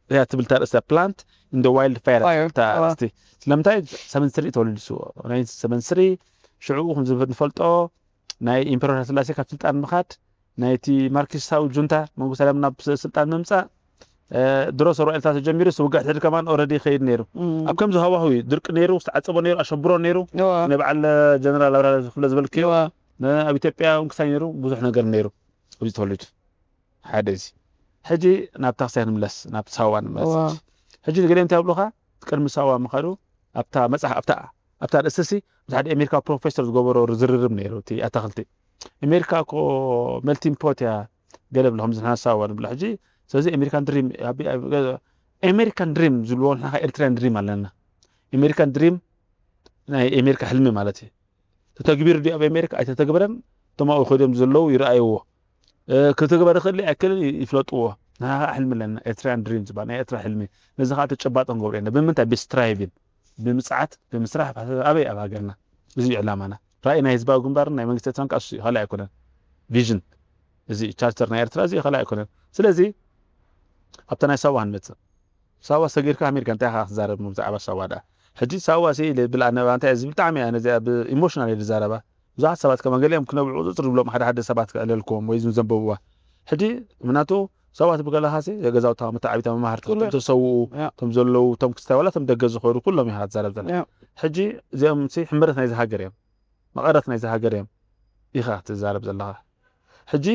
እያ ትብል እታ ርእስታ ፕላንት ኢን ዘ ዋይልድ ፋየር ፋየር፣ እታ እዋ። ኣርእስቲ። ስለምንታይ ሰቨን ስሪ ተወሊዱ እሱ? ናይ ሰቨን ስሪ ሽዕኡ ከም ዝፍ-፣ ንፈልጦ ናይ ኢምፐረር ስላሴ ካብ ስልጣን ምኻድ፣ ናይቲ ማርክሲስታዊ ጁንታ መንግስቲ ሃይለማርያም ናብ ስ-፣ ስልጣን ምምጻእ፣ እ፣ ድሮ ሰርዋ ኤልታ ተጀሚሩ፣ እሱ ውግእ ሕድሕድ ከማን ኦልረዲ ይኸይድ ነይሩ። እም። ኣብ ከምዚ ሃዋህው እዩ። ድርቂ ነይሩ፣ ዝተዓጸቦ ነይሩ፣ ኣሸብሮ ነይሩ። እዋ። ንበዓል ጀነራል ኣብርሃ ክፍለ ዝበልክዮ፣ እዋ። ን-፣ ኣብ ኢትዮጵያ እውን ክሳይ ነይሩ፣ ብዙሕ ነገር ነይሩ። ኣብዚ ተወሊዱ። ሓደ እዚ። ሕጂ ናብ ታክሳይ ንምለስ፣ ናብ ሳዋ ንምለስ። እዋ። ሕጂ ንገሊኦም እንታይ ይብሉኻ? ቅድሚ ሳዋ ምኻዱ ኣብታ መጽሓ-፣ ኣብታ፣ ኣብታ ርእስቲ ሲ፣ ምስ ሓደ ኣሜሪካ ፕሮፌሰር ዝገበሮ ዝርርብ ነይሩ፣ እቲ ኣታኽልቲ። ኣሜሪካ እኮ ሜልቲንግ ፖት እያ፣ ገለ ብሎ፣ ከምዚ ንሕና ሳዋ ንብሎ። ሕጂ፣ ስለዚ ኣሜሪካን ድሪም፣ ኣብ፣ ኣብ፣ ኣሜሪካን ድሪም ዝብልዎ፣ ንሕና ኤርትራን ድሪም ኣለና። ኣሜሪካን ድሪም ናይ ኣሜሪካ ሕልሚ ማለት እዩ። ተተግቢሩ ድዩ ኣብ ኣሜሪካ? ኣይተተግበረን። እቶም ኣብኡ ከይዶም ዘለዉ ይረኣይዎ። እ፣ ክትግበር ይኽእል ድዩ ኣይክእልን ይ-፣ ይፍለጥዎ። ንሕና ኸዓ ሕልሚ ኣለና፣ ኤርትራውያን ድሪም ዝበሃል ናይ ኤርትራ ሕልሚ። ነዚ ኸዓ ተጨባጦ ክንገብሮ ኢና። ብምንታይ? ብስትራይቪን፣ ብምጽዓት፣ ብምስራሕ፣ ኣበይ? ኣብ ሃገርና። እዚ እዩ ዕላማና። ራእይ ናይ ህዝባዊ ግንባርን ናይ መንግስቲ ኤርትራን ከኣ እሱ እዩ፣ ካልእ ኣይኮነን። ቪዥን፣ እዚ እዩ። ቻርተር ናይ ኤርትራ እዚ እዩ፣ ካልእ ኣይኮነን። ስለዚ፣ ኣብታ ናይ ሳዋ ክንመጽእ። ሳዋ ሰጊርካ ኣሜሪካ እንታይ ኢኻ ክትዛረብ ብዛዕባ ሳዋ ደኣ? ሕጂ ሳዋ ሲ ኢለ ብል ኣነ እንታይ እየ ዝብል ብጣዕሚ እያ ነዚኣ ብኢሞሽናል እየ ዝዛረባ። ብዙሓት ሰባት ከማን ገሊኦም ክነብዑ ቁጽጽር ዝብሎም ሓደ ሓደ ሰባት ከዕለልክዎም ወይ ዝዘንበብዋ። ሕጂ ምናቱ ሳዋ ትብል ከለኻ ሲ ገዛውታ መተዓቢታ መማህርቲ ኩሉ እቶም ተሰውኡ፣ ያ። እቶም ዘለዉ፣ እቶም ክስታይ ዋላ እቶም ደገ ዝኸዱ ኩሎም ኢኻ ትዛረብ ዘለኻ። ያ። ሕጂ እዚኦም ሲ ሕምረት ናይዚ ሃገር እዮም። መቐረት ናይዚ ሃገር እዮም ኢኻ ትዛረብ ዘለኻ። ሕጂ፣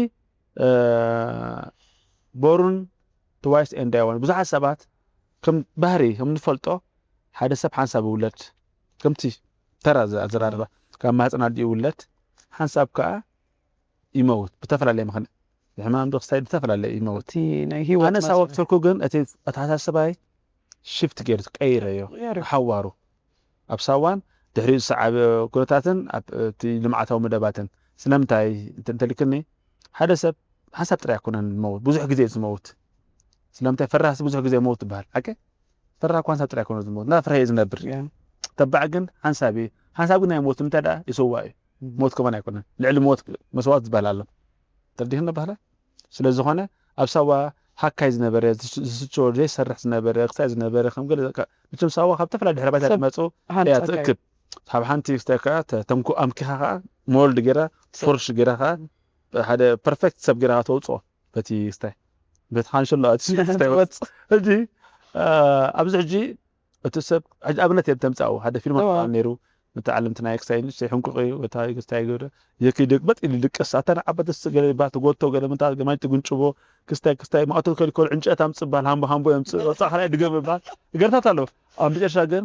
እ፣ ቦርን ትዋይስ ኤንድ ዳይ ዋን። ብዙሓት ሰባት ከም ባህሪ ከም ንፈልጦ ሓደ ሰብ ሓንሳብ ይውለድ። ከምቲ ተራ ዘ-፣ ኣዘራርባ ካብ ማህጸን ኣዲኡ ይውለድ። ሓንሳብ ከኣ ይመውት። ብተፈላለየ ምኽንያት። ብሕማም ዶ ክስታይ ብተፈላለየ ይመውት። እቲ ናይ ህይወት ኣነ ሳዋ መስርሕ። ክሰልኩ ግን እቲ ኣተሓሳስባይ ሽፍት ገይሩ ቀይረዮ። ቀይሩ። ሓዋሩ። ኣብ ሳዋን ድሕሪኡ ዝሰዓበ ኩነታትን ኣብ እቲ ልምዓታዊ መደባትን። ስለምንታይ እንተ-፣ እንተልክኒ ሓደ ሰብ ሓንሳብ ጥራይ ኣይኮነን ዝመውት፣ ብዙሕ ግዜ እዩ ዝመውት። ስለምንታይ ፈራህሲ ብዙሕ ግዜ መውት ትበሃል ሓቂ? ፈራህ እኳ ሓንሳብ ጥራይ ኣይኮነ ዝመውት፣ እና ፍርሀ እዩ ዝነብር። ተባዕ ግን ሓንሳብ እዩ። ሓንሳብ ግን ናይ ሞት እንታይ ደኣ ይስዋ እዩ። ሞት ከማን ኣይኮነን፣ ልዕሊ ሞት መስዋእት ዝበሃል ኣሎ። ተረዲኽና ባህላ? ስለ ዝኾነ ኣብ ሳዋ ሃካይ ዝነበረ፣ ዝስ- ዝስቾ ዘይሰርሕ ዝነበረ፣ ክሳይ ዝነበረ ከም ገለ ዘካ- መቸም ሳዋ ካብ ተፈላለየ ድሕረ ባይታ ሰብ ዝመፁ ሃንፃ እያ ካይ- ትእክብ። ካብ ሓንቲ ክስታይ ከዓ ተ- ተንኩ ኣምኪኻ ከዓ ሞልድ ገይራ፣ ፎርሽ ገይራ ከዓ ሓደ ፐርፌክት ሰብ ገይራ ተውፅኦ። በቲ ክስታይ በቲ ሓንሸሎ ኣቲ ክስታይ ወፅ። ሕጂ አ፣ ኣብዚ ሕጂ እቲ ሰብ ሕጂ ኣብነት እዮም ተምፃኡ ሓደ ፊልም እዋ። ነይሩ። መተዓለምቲ ናይ ክስታይ ንእሽተይ ሕንቁቕ እዩ። እታ ክስታይ ገደ የኪ ደቅ በጥ ኢሉ ድቅስ ኣታ ንዓባ ደስ ገለ ይባል ትጎቶ ገለ ምንታ ገማኝ ትጉንጭቦ። ክስታይ ክስታይ ማእቶ ከልከሉ ዕንጨት ኣምፅእ ባል ሃምቦ ሃምቦ የምፅእ ወፃ ካልኣይ ድገም ይባል። ገርታት ኣለዉ። ኣብ መጨረሻ ግን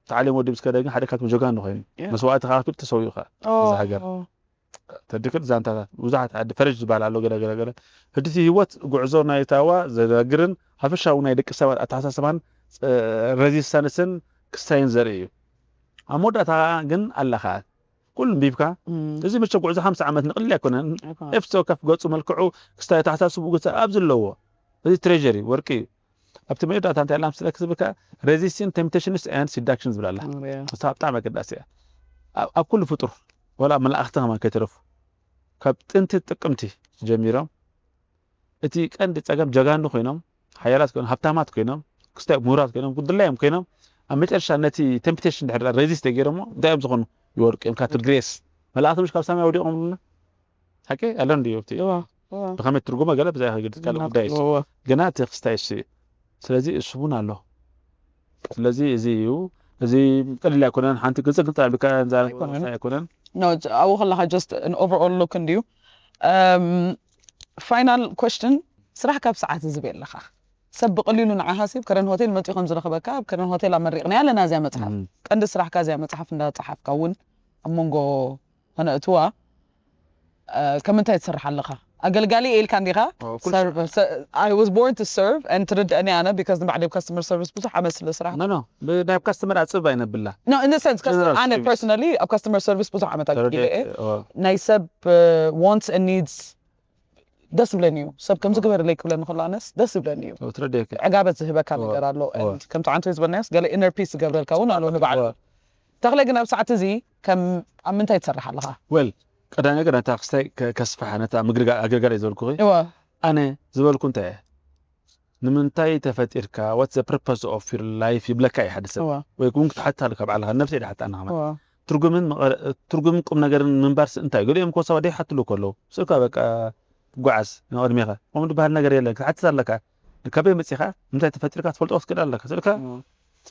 ተዓሊም ወዲ ምስ ከደ ግን ሓደ ካብቶም ጀጋኑ ኮይኑ መስዋእቲ ከፍል ተሰዊኡ ከ እዛ ሃገር ተድክል ዛንታታት ብዙሓት ዓዲ ፈረጅ ዝበሃል ኣሎ ገለ ገለ ገለ። ህድቲ ህይወት ጉዕዞ ናይ ታዋ ዘዳግርን ሓፈሻዊ ናይ ደቂ ሰባት ኣተሓሳስባን እ፣ ሬዚስታንስን ክስታይን ዘርኢ እዩ። ኣብ መወዳእታ ግን ኣለኻ ኩሉ ንቢብካ እዚ መቸ ጉዕዞ ሓምሳ ዓመት ንቕሊ ኣይኮነን። ኤፍሶ ከፍ ገፁ መልክዑ ክስታይ ኣተሓሳስቡ ግሳ ኣብ ዘለዎ እዚ ትሬሪ ወርቂ እዩ። ኣብቲ መወዳእታ እንታይ ኣላ ምስለ ክስብካ resisting temptations and seduction ዝብላላ እሳ ብጣዕሚ ኣገዳሲ እያ። ኣብ ኣብ ኩሉ ፍጡር ወላ መላእኽቲ ከማን ከይተረፉ ካብ ጥንቲ ጥቅምቲ ጀሚሮም እቲ ቀንዲ ጸገም ጀጋኑ ኮይኖም ሓያላት ኮይኖም ሃብታማት ኮይኖም ክስታይ ምሁራት ኮይኖም ጉድላዮም ኮይኖም ኣብ መጨረሻ ነቲ ቴምፕቴሽን ድሕር ሬዚስት ገይሮሞ እንታይ እዮም ዝኾኑ ይወድቁ እዮም ካትል ግሬስ መላእኽቲ ምሽ ካብ ሰማይ ወዲቖም ሉና ሓቂ ኣለን ድዩ ኣብቲ እዋ እዋ ብኸመይ ትርጉመ ገለ ብዛይ ክግድ ካልእ ጉዳይ እዩ እዋ ግና እቲ ክስታይ እሱ እዩ ስለዚ እሱ እውን ኣሎ ስለዚ እዚ እዩ እዚ ቀሊል ኣይኮነን ሓንቲ ግልጽ ግልጽ ኣልካ ዛረብ ኣይኮነን። ኣይኮነን No, it's- ኣብኡ ከለካ just an overall look እንድዩ ፋይናል ኮስትን ስራሕ ካብ ሰዓት ዝብ ኣለካ ሰብ ብቀሊሉ ንዓኻ ሲብ ከረን ሆቴል መፂኡ ከም ዝረኽበካ ኣብ ከረን ሆቴል ኣመሪቕና ኣለና እዚያ መፅሓፍ ቀንዲ ስራሕካ እዚያ መፅሓፍ እንዳፀሓፍካ እውን ኣብ መንጎ ከነእትዋ ከም እንታይ ትሰርሕ ኣለኻ ኣገልጋሊ ኢልካ እንዲኻ I was born to serve and ትርድአኒ ኣነ because ንባዕለይ customer service ብዙሕ ዓመት ስለ ስራሕ no no ናብ ካስተመር ኣፅብ ኣይነብላ no in the sense ኣነ personally ኣብ customer service ብዙሕ ዓመት ኣገልጊለ እየ ናይ ሰብ wants and needs ደስ ይብለኒ እዩ ሰብ ከምዚ ግበርለይ ክብለኒ ከሎ ኣነስ ደስ ይብለኒ እዩ ትረድየካ ዕጋበት ዝህበካ ነገር ኣሎ ከምቲ ዓንቶ ዝበልናዮስ ገለ inner peace ዝገብረልካ እውን ኣሎ ንባዕሉ ተኽለ ግን ኣብ ሰዓት እዚ ከም ኣብ ምንታይ ትሰርሕ ኣለኻ well ቀዳሚ ነገር ነታ ክስታይ ከስፍሓ ነታ ምግልጋል ኣገልጋል እዩ ዝበልኩኺ እዋ ኣነ ዝበልኩ እንታይ እየ ንምንታይ ተፈጢርካ what the purpose of your life ይብለካ እዩ ሓደ ሰብ እዋ ወይ እውን ክትሓትት ኣለካ ባዕልኻ ነብሰይ ድሓትት ኣነ ከማን እዋ ትርጉምን መቐረ- ትርጉምን ቁም ነገርን ምንባር ስ- እንታይ ገሊኦም ኮ ሰባት ይሓትሉ ከለዉ ስእካ በቃ ትጓዓዝ ንቕድሜኻ ከምኡ ዝበሃል ነገር የለን ክትሓትት ኣለካ ካበይ መፂኻ እንታይ ተፈጢርካ ትፈልጦ ክትክእል ኣለካ ስእካ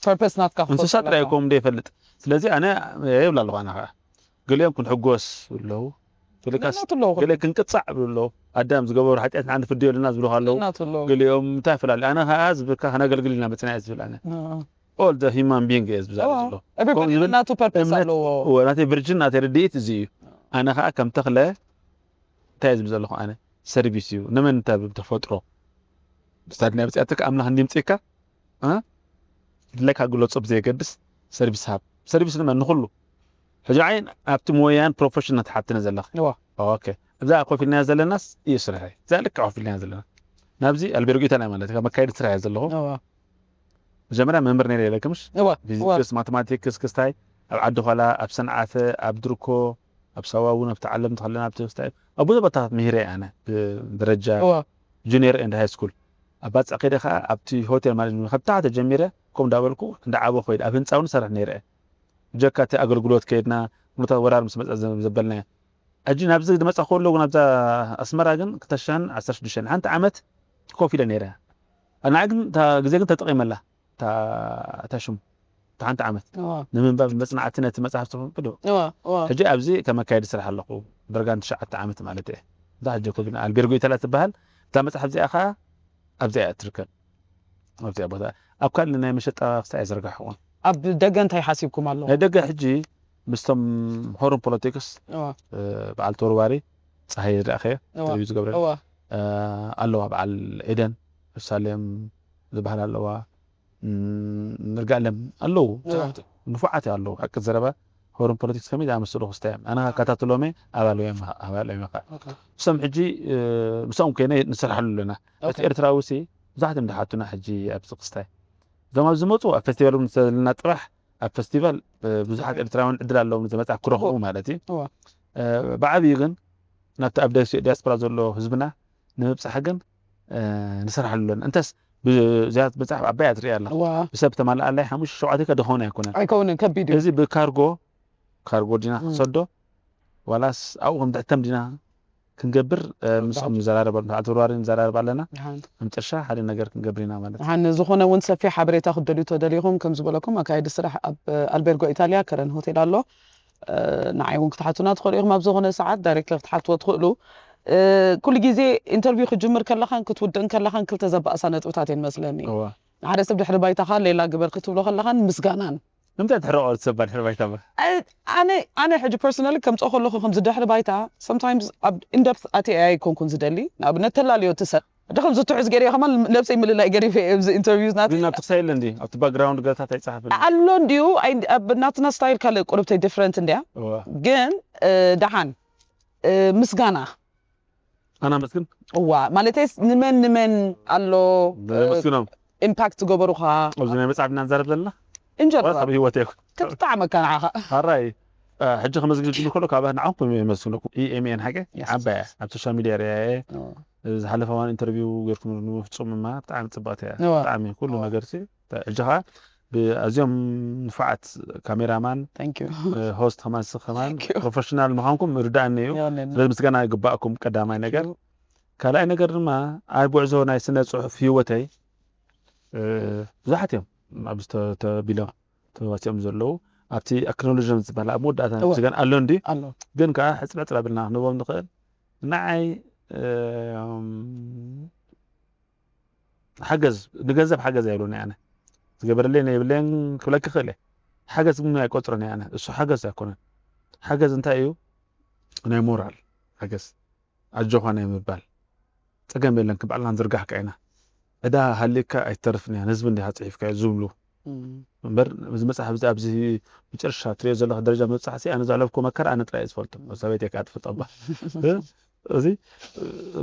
purpose ናትካ ክትፈልጦ እንስሳ ጥራይ ኣለካ። እኮ እንደ ይፈልጥ ስለዚ ኣነ የብላ ኣለኹ ኣነ ከዓ ገሊኦም ክንሕጎስ ኣለዉ ገሊካስ ናቱ ኣለዉ ገለ ክንቅፃዕ ብሉ ኣለዉ ኣዳም ዝገበሩ ሓጢኣት ንዓንዲ ፍድዮ ኣለና ዝብሉ ኣለዉ ናቱ ኣለዉ ገሊኦም እንታይ ፈላለዩ ኣነ ከዓ ዝብልካ ከነገልግል ኢና መፅና እየ ዝብል ኣነ all the human being እየ ዝብዛ ዘሎ everybody ከምኡ ዝብል ናቱ purpose እምነት ኣለዎ እወ ናተይ ቪርጅን ናተይ ርድኢት እዚ እዩ ኣነ ከዓ ከም ተኽለ እንታይ እየ ዝብል ዘለኹ ኣነ ሰርቪስ እዩ ንመን እንተ ብተፈጥሮ ብሳድና ብፅኣትካ ኣምላኽ እንዲምፅእካ ድለካ ግለፆ ብዘየገድስ ሰርቪስ ሃብ ሰርቪስ ንመን ንኩሉ ሕጂ ዓይን ኣብቲ ሞያን ፕሮፌሽን ናተሓትነ ዘለኻ እዋ ኦኬ እዛ ኮፍ ኢልናያ ዘለናስ እዩ ስርሐ እዛ ልክዕ ኮፍ ኢልናያ ዘለና ናብዚ ኣልቤርጎ ኢታልያ ማለት ካብ መካየዲ ስራሕ እየ ዘለኹ እዋ መጀመርያ መምህር ነይረ የለክምሽ እዋ እዋ ፊዚክስ ማቴማቲክስ ክስታይ ኣብ ዓዲ ኋላ ኣብ ሰንዓፈ ኣብ ድርኮ ኣብ ሳዋ እውን ኣብቲ ዓለም ተኸለና ኣብቲ ክስታይ ኣብ ብዙ ቦታታት ምሂረ እየ ኣነ ብደረጃ እዋ ጁኒየር ኤንድ ሃይ ስኩል ኣብ ባፅዕ ከይደ ከዓ ኣብቲ ሆቴል ማኔጅመንት ካብ ታሕቲ ጀሚረ ከምኡ እንዳበልኩ እንዳዓበ ኮይድ ኣብ ህንፃ እውን ሰርሕ ነይረ እየ ብጀካ እቲ ኣገልግሎት ከይድና ኩነታት ወራር ምስ መፀ ዘበልናዮ ሕጂ ናብዚ ዝመፃ ከሎ እውን ኣብዛ ኣስመራ ግን ክልተ ሽሕን ዓሰርተ ሽዱሽተን ሓንቲ ዓመት ኮፍ ኢለ ነይረ ንዓ ግን እታ ግዜ ግን ተጠቒመላ እታ ሽሙ እታ ሓንቲ ዓመት ንምንባብ መፅናዕቲ ነቲ መፅሓፍ ፅሑፍ ብዶ ሕጂ ኣብዚ ከም ኣካየዲ ስራሕ ኣለኹ ደርጋን ትሽዓተ ዓመት ማለት እየ እዛ ሕጂ ኮቪድ ኣልቤርጎ ኢታላ ትበሃል እዛ መፅሓፍ እዚኣ ከዓ ኣብዚኣ እያ ትርከብ ኣብዚኣ ቦታ ኣብ ካልእ ናይ መሸጣ ክስታይ ኣይዘርጋሕኹን ኣብ ደገ እንታይ ሓሲብኩም ኣለኹም ናይ ደገ ሕጂ ምስቶም ሆርን ፖለቲክስ በዓል ተወርዋሪ ፀሃይ ዝረእኸዮ ኢንተርቪው ዝገብረ ኣለዋ በዓል ኤደን ሳሌም ዝበሃል ኣለዋ ንርጋለም ኣለዉ ንፉዓት ኣለዉ ሓቂ ዘረባ ፎረም ፖለቲክስ ከመይ ዝኣመሰሉ ክስታይ እዮም። ኣነ ከከታትሎም እየ፣ ኣባል እዮም፣ ኣባል እዮም ከዓ። እሶም ሕጂ ምስኦም ኮይነ ንሰርሓሉ ኣለና። እቲ ኤርትራዊ ሲ ብዙሓት እዮም ዝሓቱና ሕጂ ኣብዚ ክስታይ። እዞም ኣብ ዝመፁ ኣብ ፌስቲቫል እውን ዘለና ፅባሕ ኣብ ፌስቲቫል ብዙሓት ኤርትራውያን ዕድል ኣለዎም ዝመፅኣ ክረኽቡ ማለት እዩ። ብዓብዩ ግን ናብቲ ኣብ ዲያስፖራ ዘሎ ህዝብና ንምብፃሕ ግን ንሰርሓሉ ኣለና። እንተስ ብዝያት መፅሓፍ ኣባይ እያ ትሪኣ ኣላ። ብሰብ ተማልኣላይ ሓሙሽተ ሸውዓተ ከ ደኾነ ኣይኮነን። ኣይከውንን፣ ከቢድ እዩ። እዚ ብካርጎ፣ ካርጎ ዲና ክንሰዶ ዋላስ ኣብኡ ከም ድሕተም ዲና ክንገብር ምስኦም ንዘራረብ፣ በዓል ተወርዋሪ ንዘራረብ ኣለና። መጨረሻ ሓደ ነገር ክንገብር ኢና ማለት እዩ። ንዝኾነ እውን ሰፊሕ ሓበሬታ ክትደልዩ ተደሊኹም ከም ዝበለኩም ኣካየዲ ስራሕ ኣብ ኣልቤርጎ ኢታልያ ከረን ሆቴል ኣሎ። ንዓይ እውን ክትሓቱና ትኽእሉ ኢኹም። ኣብ ዝኾነ ሰዓት ዳይሬክተር ክትሓትዎ ትኽእሉ። ኩሉ ግዜ ኢንተርቪው ክጅምር ከለኻን ክትውድእን ከለኻን ክልተ ዘባእሳ ነጥብታት እየን መስለኒ። ሓደ ሰብ ድሕሪ ባይታኻ ሌላ ግበር ክትብሎ ከለኻን ምስጋናን። ንምንታይ ትሕረቆ ሰብ ድሕሪ ባይታ? ኣነ ኣነ ሕጂ ፐርሰናሊ ከምፅኦ ከለኹ ከምዚ ድሕሪ ባይታ sometimes ኣብ ኢንደፕት ኣትየ ኣይኮንኩን ዝደሊ። ንኣብነት ተላልዮ ትሰብ ድኸም ዝትሑዝ ገይረ ከማን ነብሰይ ምልላይ ገሪፈ ኣብዚ ኢንተርቪው ናት ግን ኣብቲ ክሳይ የለ እንዲ ኣብቲ ባክግራውንድ ገታት ኣይፀሓፍን ኣሎ እንዲዩ። ኣብ ናትና ስታይል ካልእ ቁርብተይ ዲፍረንት እንዲያ። ግን ደሓን ምስጋና ኣና መስግን እዋ ማለተይስ ንመን ንመን ኣሎ መስግኖም ኢምፓክት ገበሩኻ ኣብዚ ናይ መፅዓብ ኢና ንዛረብ ዘለና እንጀራ ዋላ ኣብ ህይወት ይኹን ክትጣዕመካ ንዓኻ። ኣራይ ሕጂ ከመስግን ጅምር ከሎ ካብ ንዓኹም የመስግነኩም። ኢኤምኤን ሓቂ ዓባያ ኣብ ሶሻል ሚድያ ርያ ዝሓለፈ ዋን ኢንተርቪው ገርኩም ፍፁም ማ ብጣዕሚ ፅባቅቲ እያ። ብጣዕሚ ኩሉ ነገር ሲ ሕጂ ከዓ ብኣዝዮም ንፉዓት ካሜራማን ሆስት ከማን ንስኽ ከማን ፕሮፌሽናል ምዃንኩም ርዳእኒ እዩ። ስለዚ ምስጋና ይግባእኩም። ቀዳማይ ነገር ካልኣይ ነገር ድማ ኣብ ጉዕዞ ናይ ስነ ፅሑፍ ህይወተይ ብዙሓት እዮም ኣብዚ ተቢሎም ተዋፂኦም ዘለዉ ኣብቲ ኣክኖሎጅመንት ዝበሃል ኣብ መወዳእታ ምስጋና ኣሎ እንዲ ግን ከዓ ሕፅብ ሕፅብ ኣቢልና ክንቦም ንኽእል ንዓይ ሓገዝ ንገንዘብ ሓገዝ ኣይብሉን ኣነ ዝገበረለይ ናይ የብለይን ክብለኪ ክእል ሓገዝ ግን ኣይቆፅርን ኣነ እሱ ሓገዝ ኣይኮነን። ሓገዝ እንታይ እዩ? ናይ ሞራል ሓገዝ ኣጆኻ ናይ ምባል ፀገም የለን ክባዕልና ንዝርጋሕካ ኢና። ዕዳ ሃልየካ ኣይትተርፍን እያ ንህዝቢ እንዲኻ ፅሒፍካ ዝብሉ እምበር እዚ መፅሓፍ እዚ ኣብዚ መጨረሻ ትሪኦ ዘለካ ደረጃ ምብፃሕ ሲ ኣነ ዘዕለፍኩ መከራ ኣነ ጥራይ ዝፈልጦ ሰበይቲ ከኣ ትፈልጦ እባ እዚ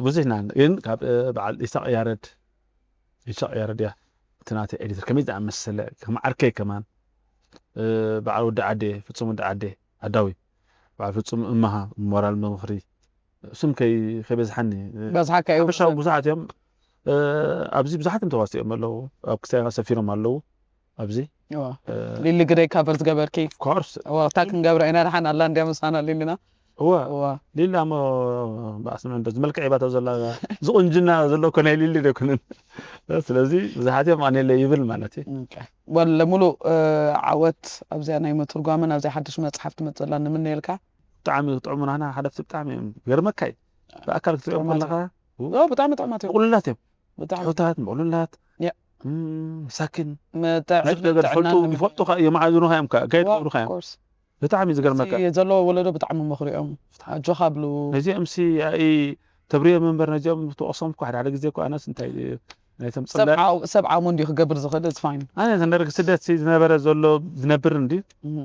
ብዙሕ ኢና ግን ካብ በዓል ኢሳቅ ያረድ ኢሳቅ ያረድ እያ እቲ ናተይ ኤዲተር ከመይ ዝኣመሰለ ከም ዓርከይ ከማን በዓል ወዲ ዓዴ ፍፁም ወዲ ዓዴ ዓዳዊ በዓል ፍፁም እማሃ ሞራል ምኽሪ ስም ከይ ከይበዝሓኒ በዝሓካ እዩ ሓፈሻዊ ብዙሓት እዮም ኣብዚ ብዙሓት እንተዋሲኦም ኣለዉ ኣብ ክሳይ ሰፊሮም ኣለዉ ኣብዚ ሊሊ ግደይ ካቨር ዝገበርኪ ኮርስ እታ ክንገብረ ኢና ደሓን ኣላ እንዲያ ምሳና ሊልና እዋ ሊላ እሞ በኣስመ እንዶ ዝመልክዕ ይባታ ዘላ ዝቁንጅና ዘሎ እኮ ናይ ሊሊ ደኩንን ስለዚ ብዙሓት እዮም ኣነለ ይብል ማለት እዩ ወለ ሙሉእ ዓወት ኣብዚኣ ናይ ምትርጓምን ኣብዚኣ ሓድሽ መፅሓፍ ትመፅእ ዘላ ንምነየልካ ብጣዕሚ ክጥዕሙ ናህና ሓለፍቲ ብጣዕሚ እዮም ገርመካ እዩ ብኣካል ክትሪኦም ከለካ ብጣዕሚ ጥዕማት እዮም ምቁሉላት እዮም ብጣዕሚ ትሑታት ምቁሉላት ያ። ም፣ መሳኪን መጣ- ነቲ ነገር ዝፈልጡ ጥዕናን ይፈልጡካ እዮም ይመሓዝኑካ እዮም ከ- ከየድሕኑካ እዮም ኮርስ። ብጣዕሚ ዝገርመካ እቲ ዘለዎ ወለዶ ብጣዕሚ መኽሪኦም ኣጆኻ ብሉ ነዚኦም ሲ ኣይ ተብርዮም እምበር ነዚኦም ትወቅሶም እኮ ሓደ ሓደ ግዜ እኮ ኣነስ እንታይ ናይቶም ሰብ ጽለ ዓው- ሰብ ዓሞ እንዲዩ ክገብር ዝኽእል እዚ ፋይን ኣነ ተንደርግ ስደት ሲ ዝነበረ ዘሎ ዝነብር እንዲ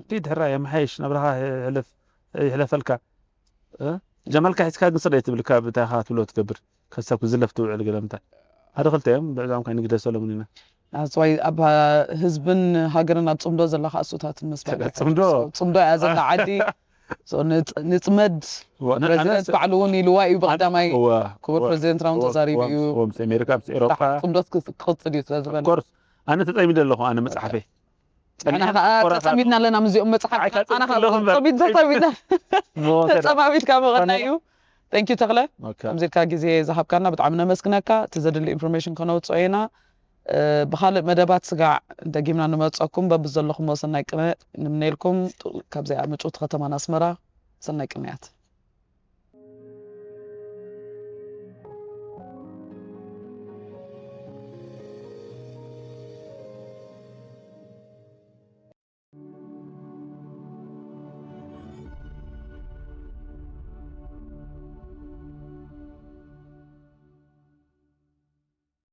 እቲ ድሕራ የመሓይሽ ናብራኻ ይሕለፍ ይሕለፈልካ እ? ጀመልካ ሒዝካ ግን ስደት ትብልካ ብታይኻ ትብሎ ትገብር ከሰብ ክዝለፍ ትውዕል ገለ ምንታይ ሓደ ክልተ እዮም ብዕዛም ካይ ንግደ ሰለሙን ኢና ኣጽዋይ ኣብ ህዝብን ሃገርን ኣብ ጽምዶ ዘለካ እሱታት ምስ ጽምዶ። ጽምዶ እያ ዘላ ዓዲ So ንጽ- ንጽመድ ፕረዚደንት ባዕሉ እውን ኢልዋ እዩ ብቀዳማይ ክቡር ፕረዚደንት ራውን ተዛሪቡ እዩ ኣሜሪካ ምስ ኤሮፓ ጽምዶት ክስ- ክቕጽል እዩ ስለ ዝበለ ኮርስ ኣነ ተጸሚደ ኣለኹ ኣነ መጽሓፈይ ንሕና ከዓ ተጸሚድና ኣለና ምስዚኦም መጽሓፍ ኣይ፣ ከዓ ኣነ ከዓ ተጸሚድ ኣለኹ እምበር። ተጸሚድ ተጸሚድና ተጸማሚድካ ምቐና እዩ Thank you ተኽለ ከምዚ ኢልካ ግዜ ዝሃብካና ብጣዕሚ ነመስግነካ እቲ ዘድሊ ኢንፎርሜሽን ከነውፅኦ ኢና ብካልእ መደባት ስጋዕ ደጊምና ንመፀኩም በብዘለኹሞ ሰናይ ቅነ ንምነየልኩም ካብዚኣ ምጭውቲ ከተማና ኣስመራ ሰናይ ቅንያት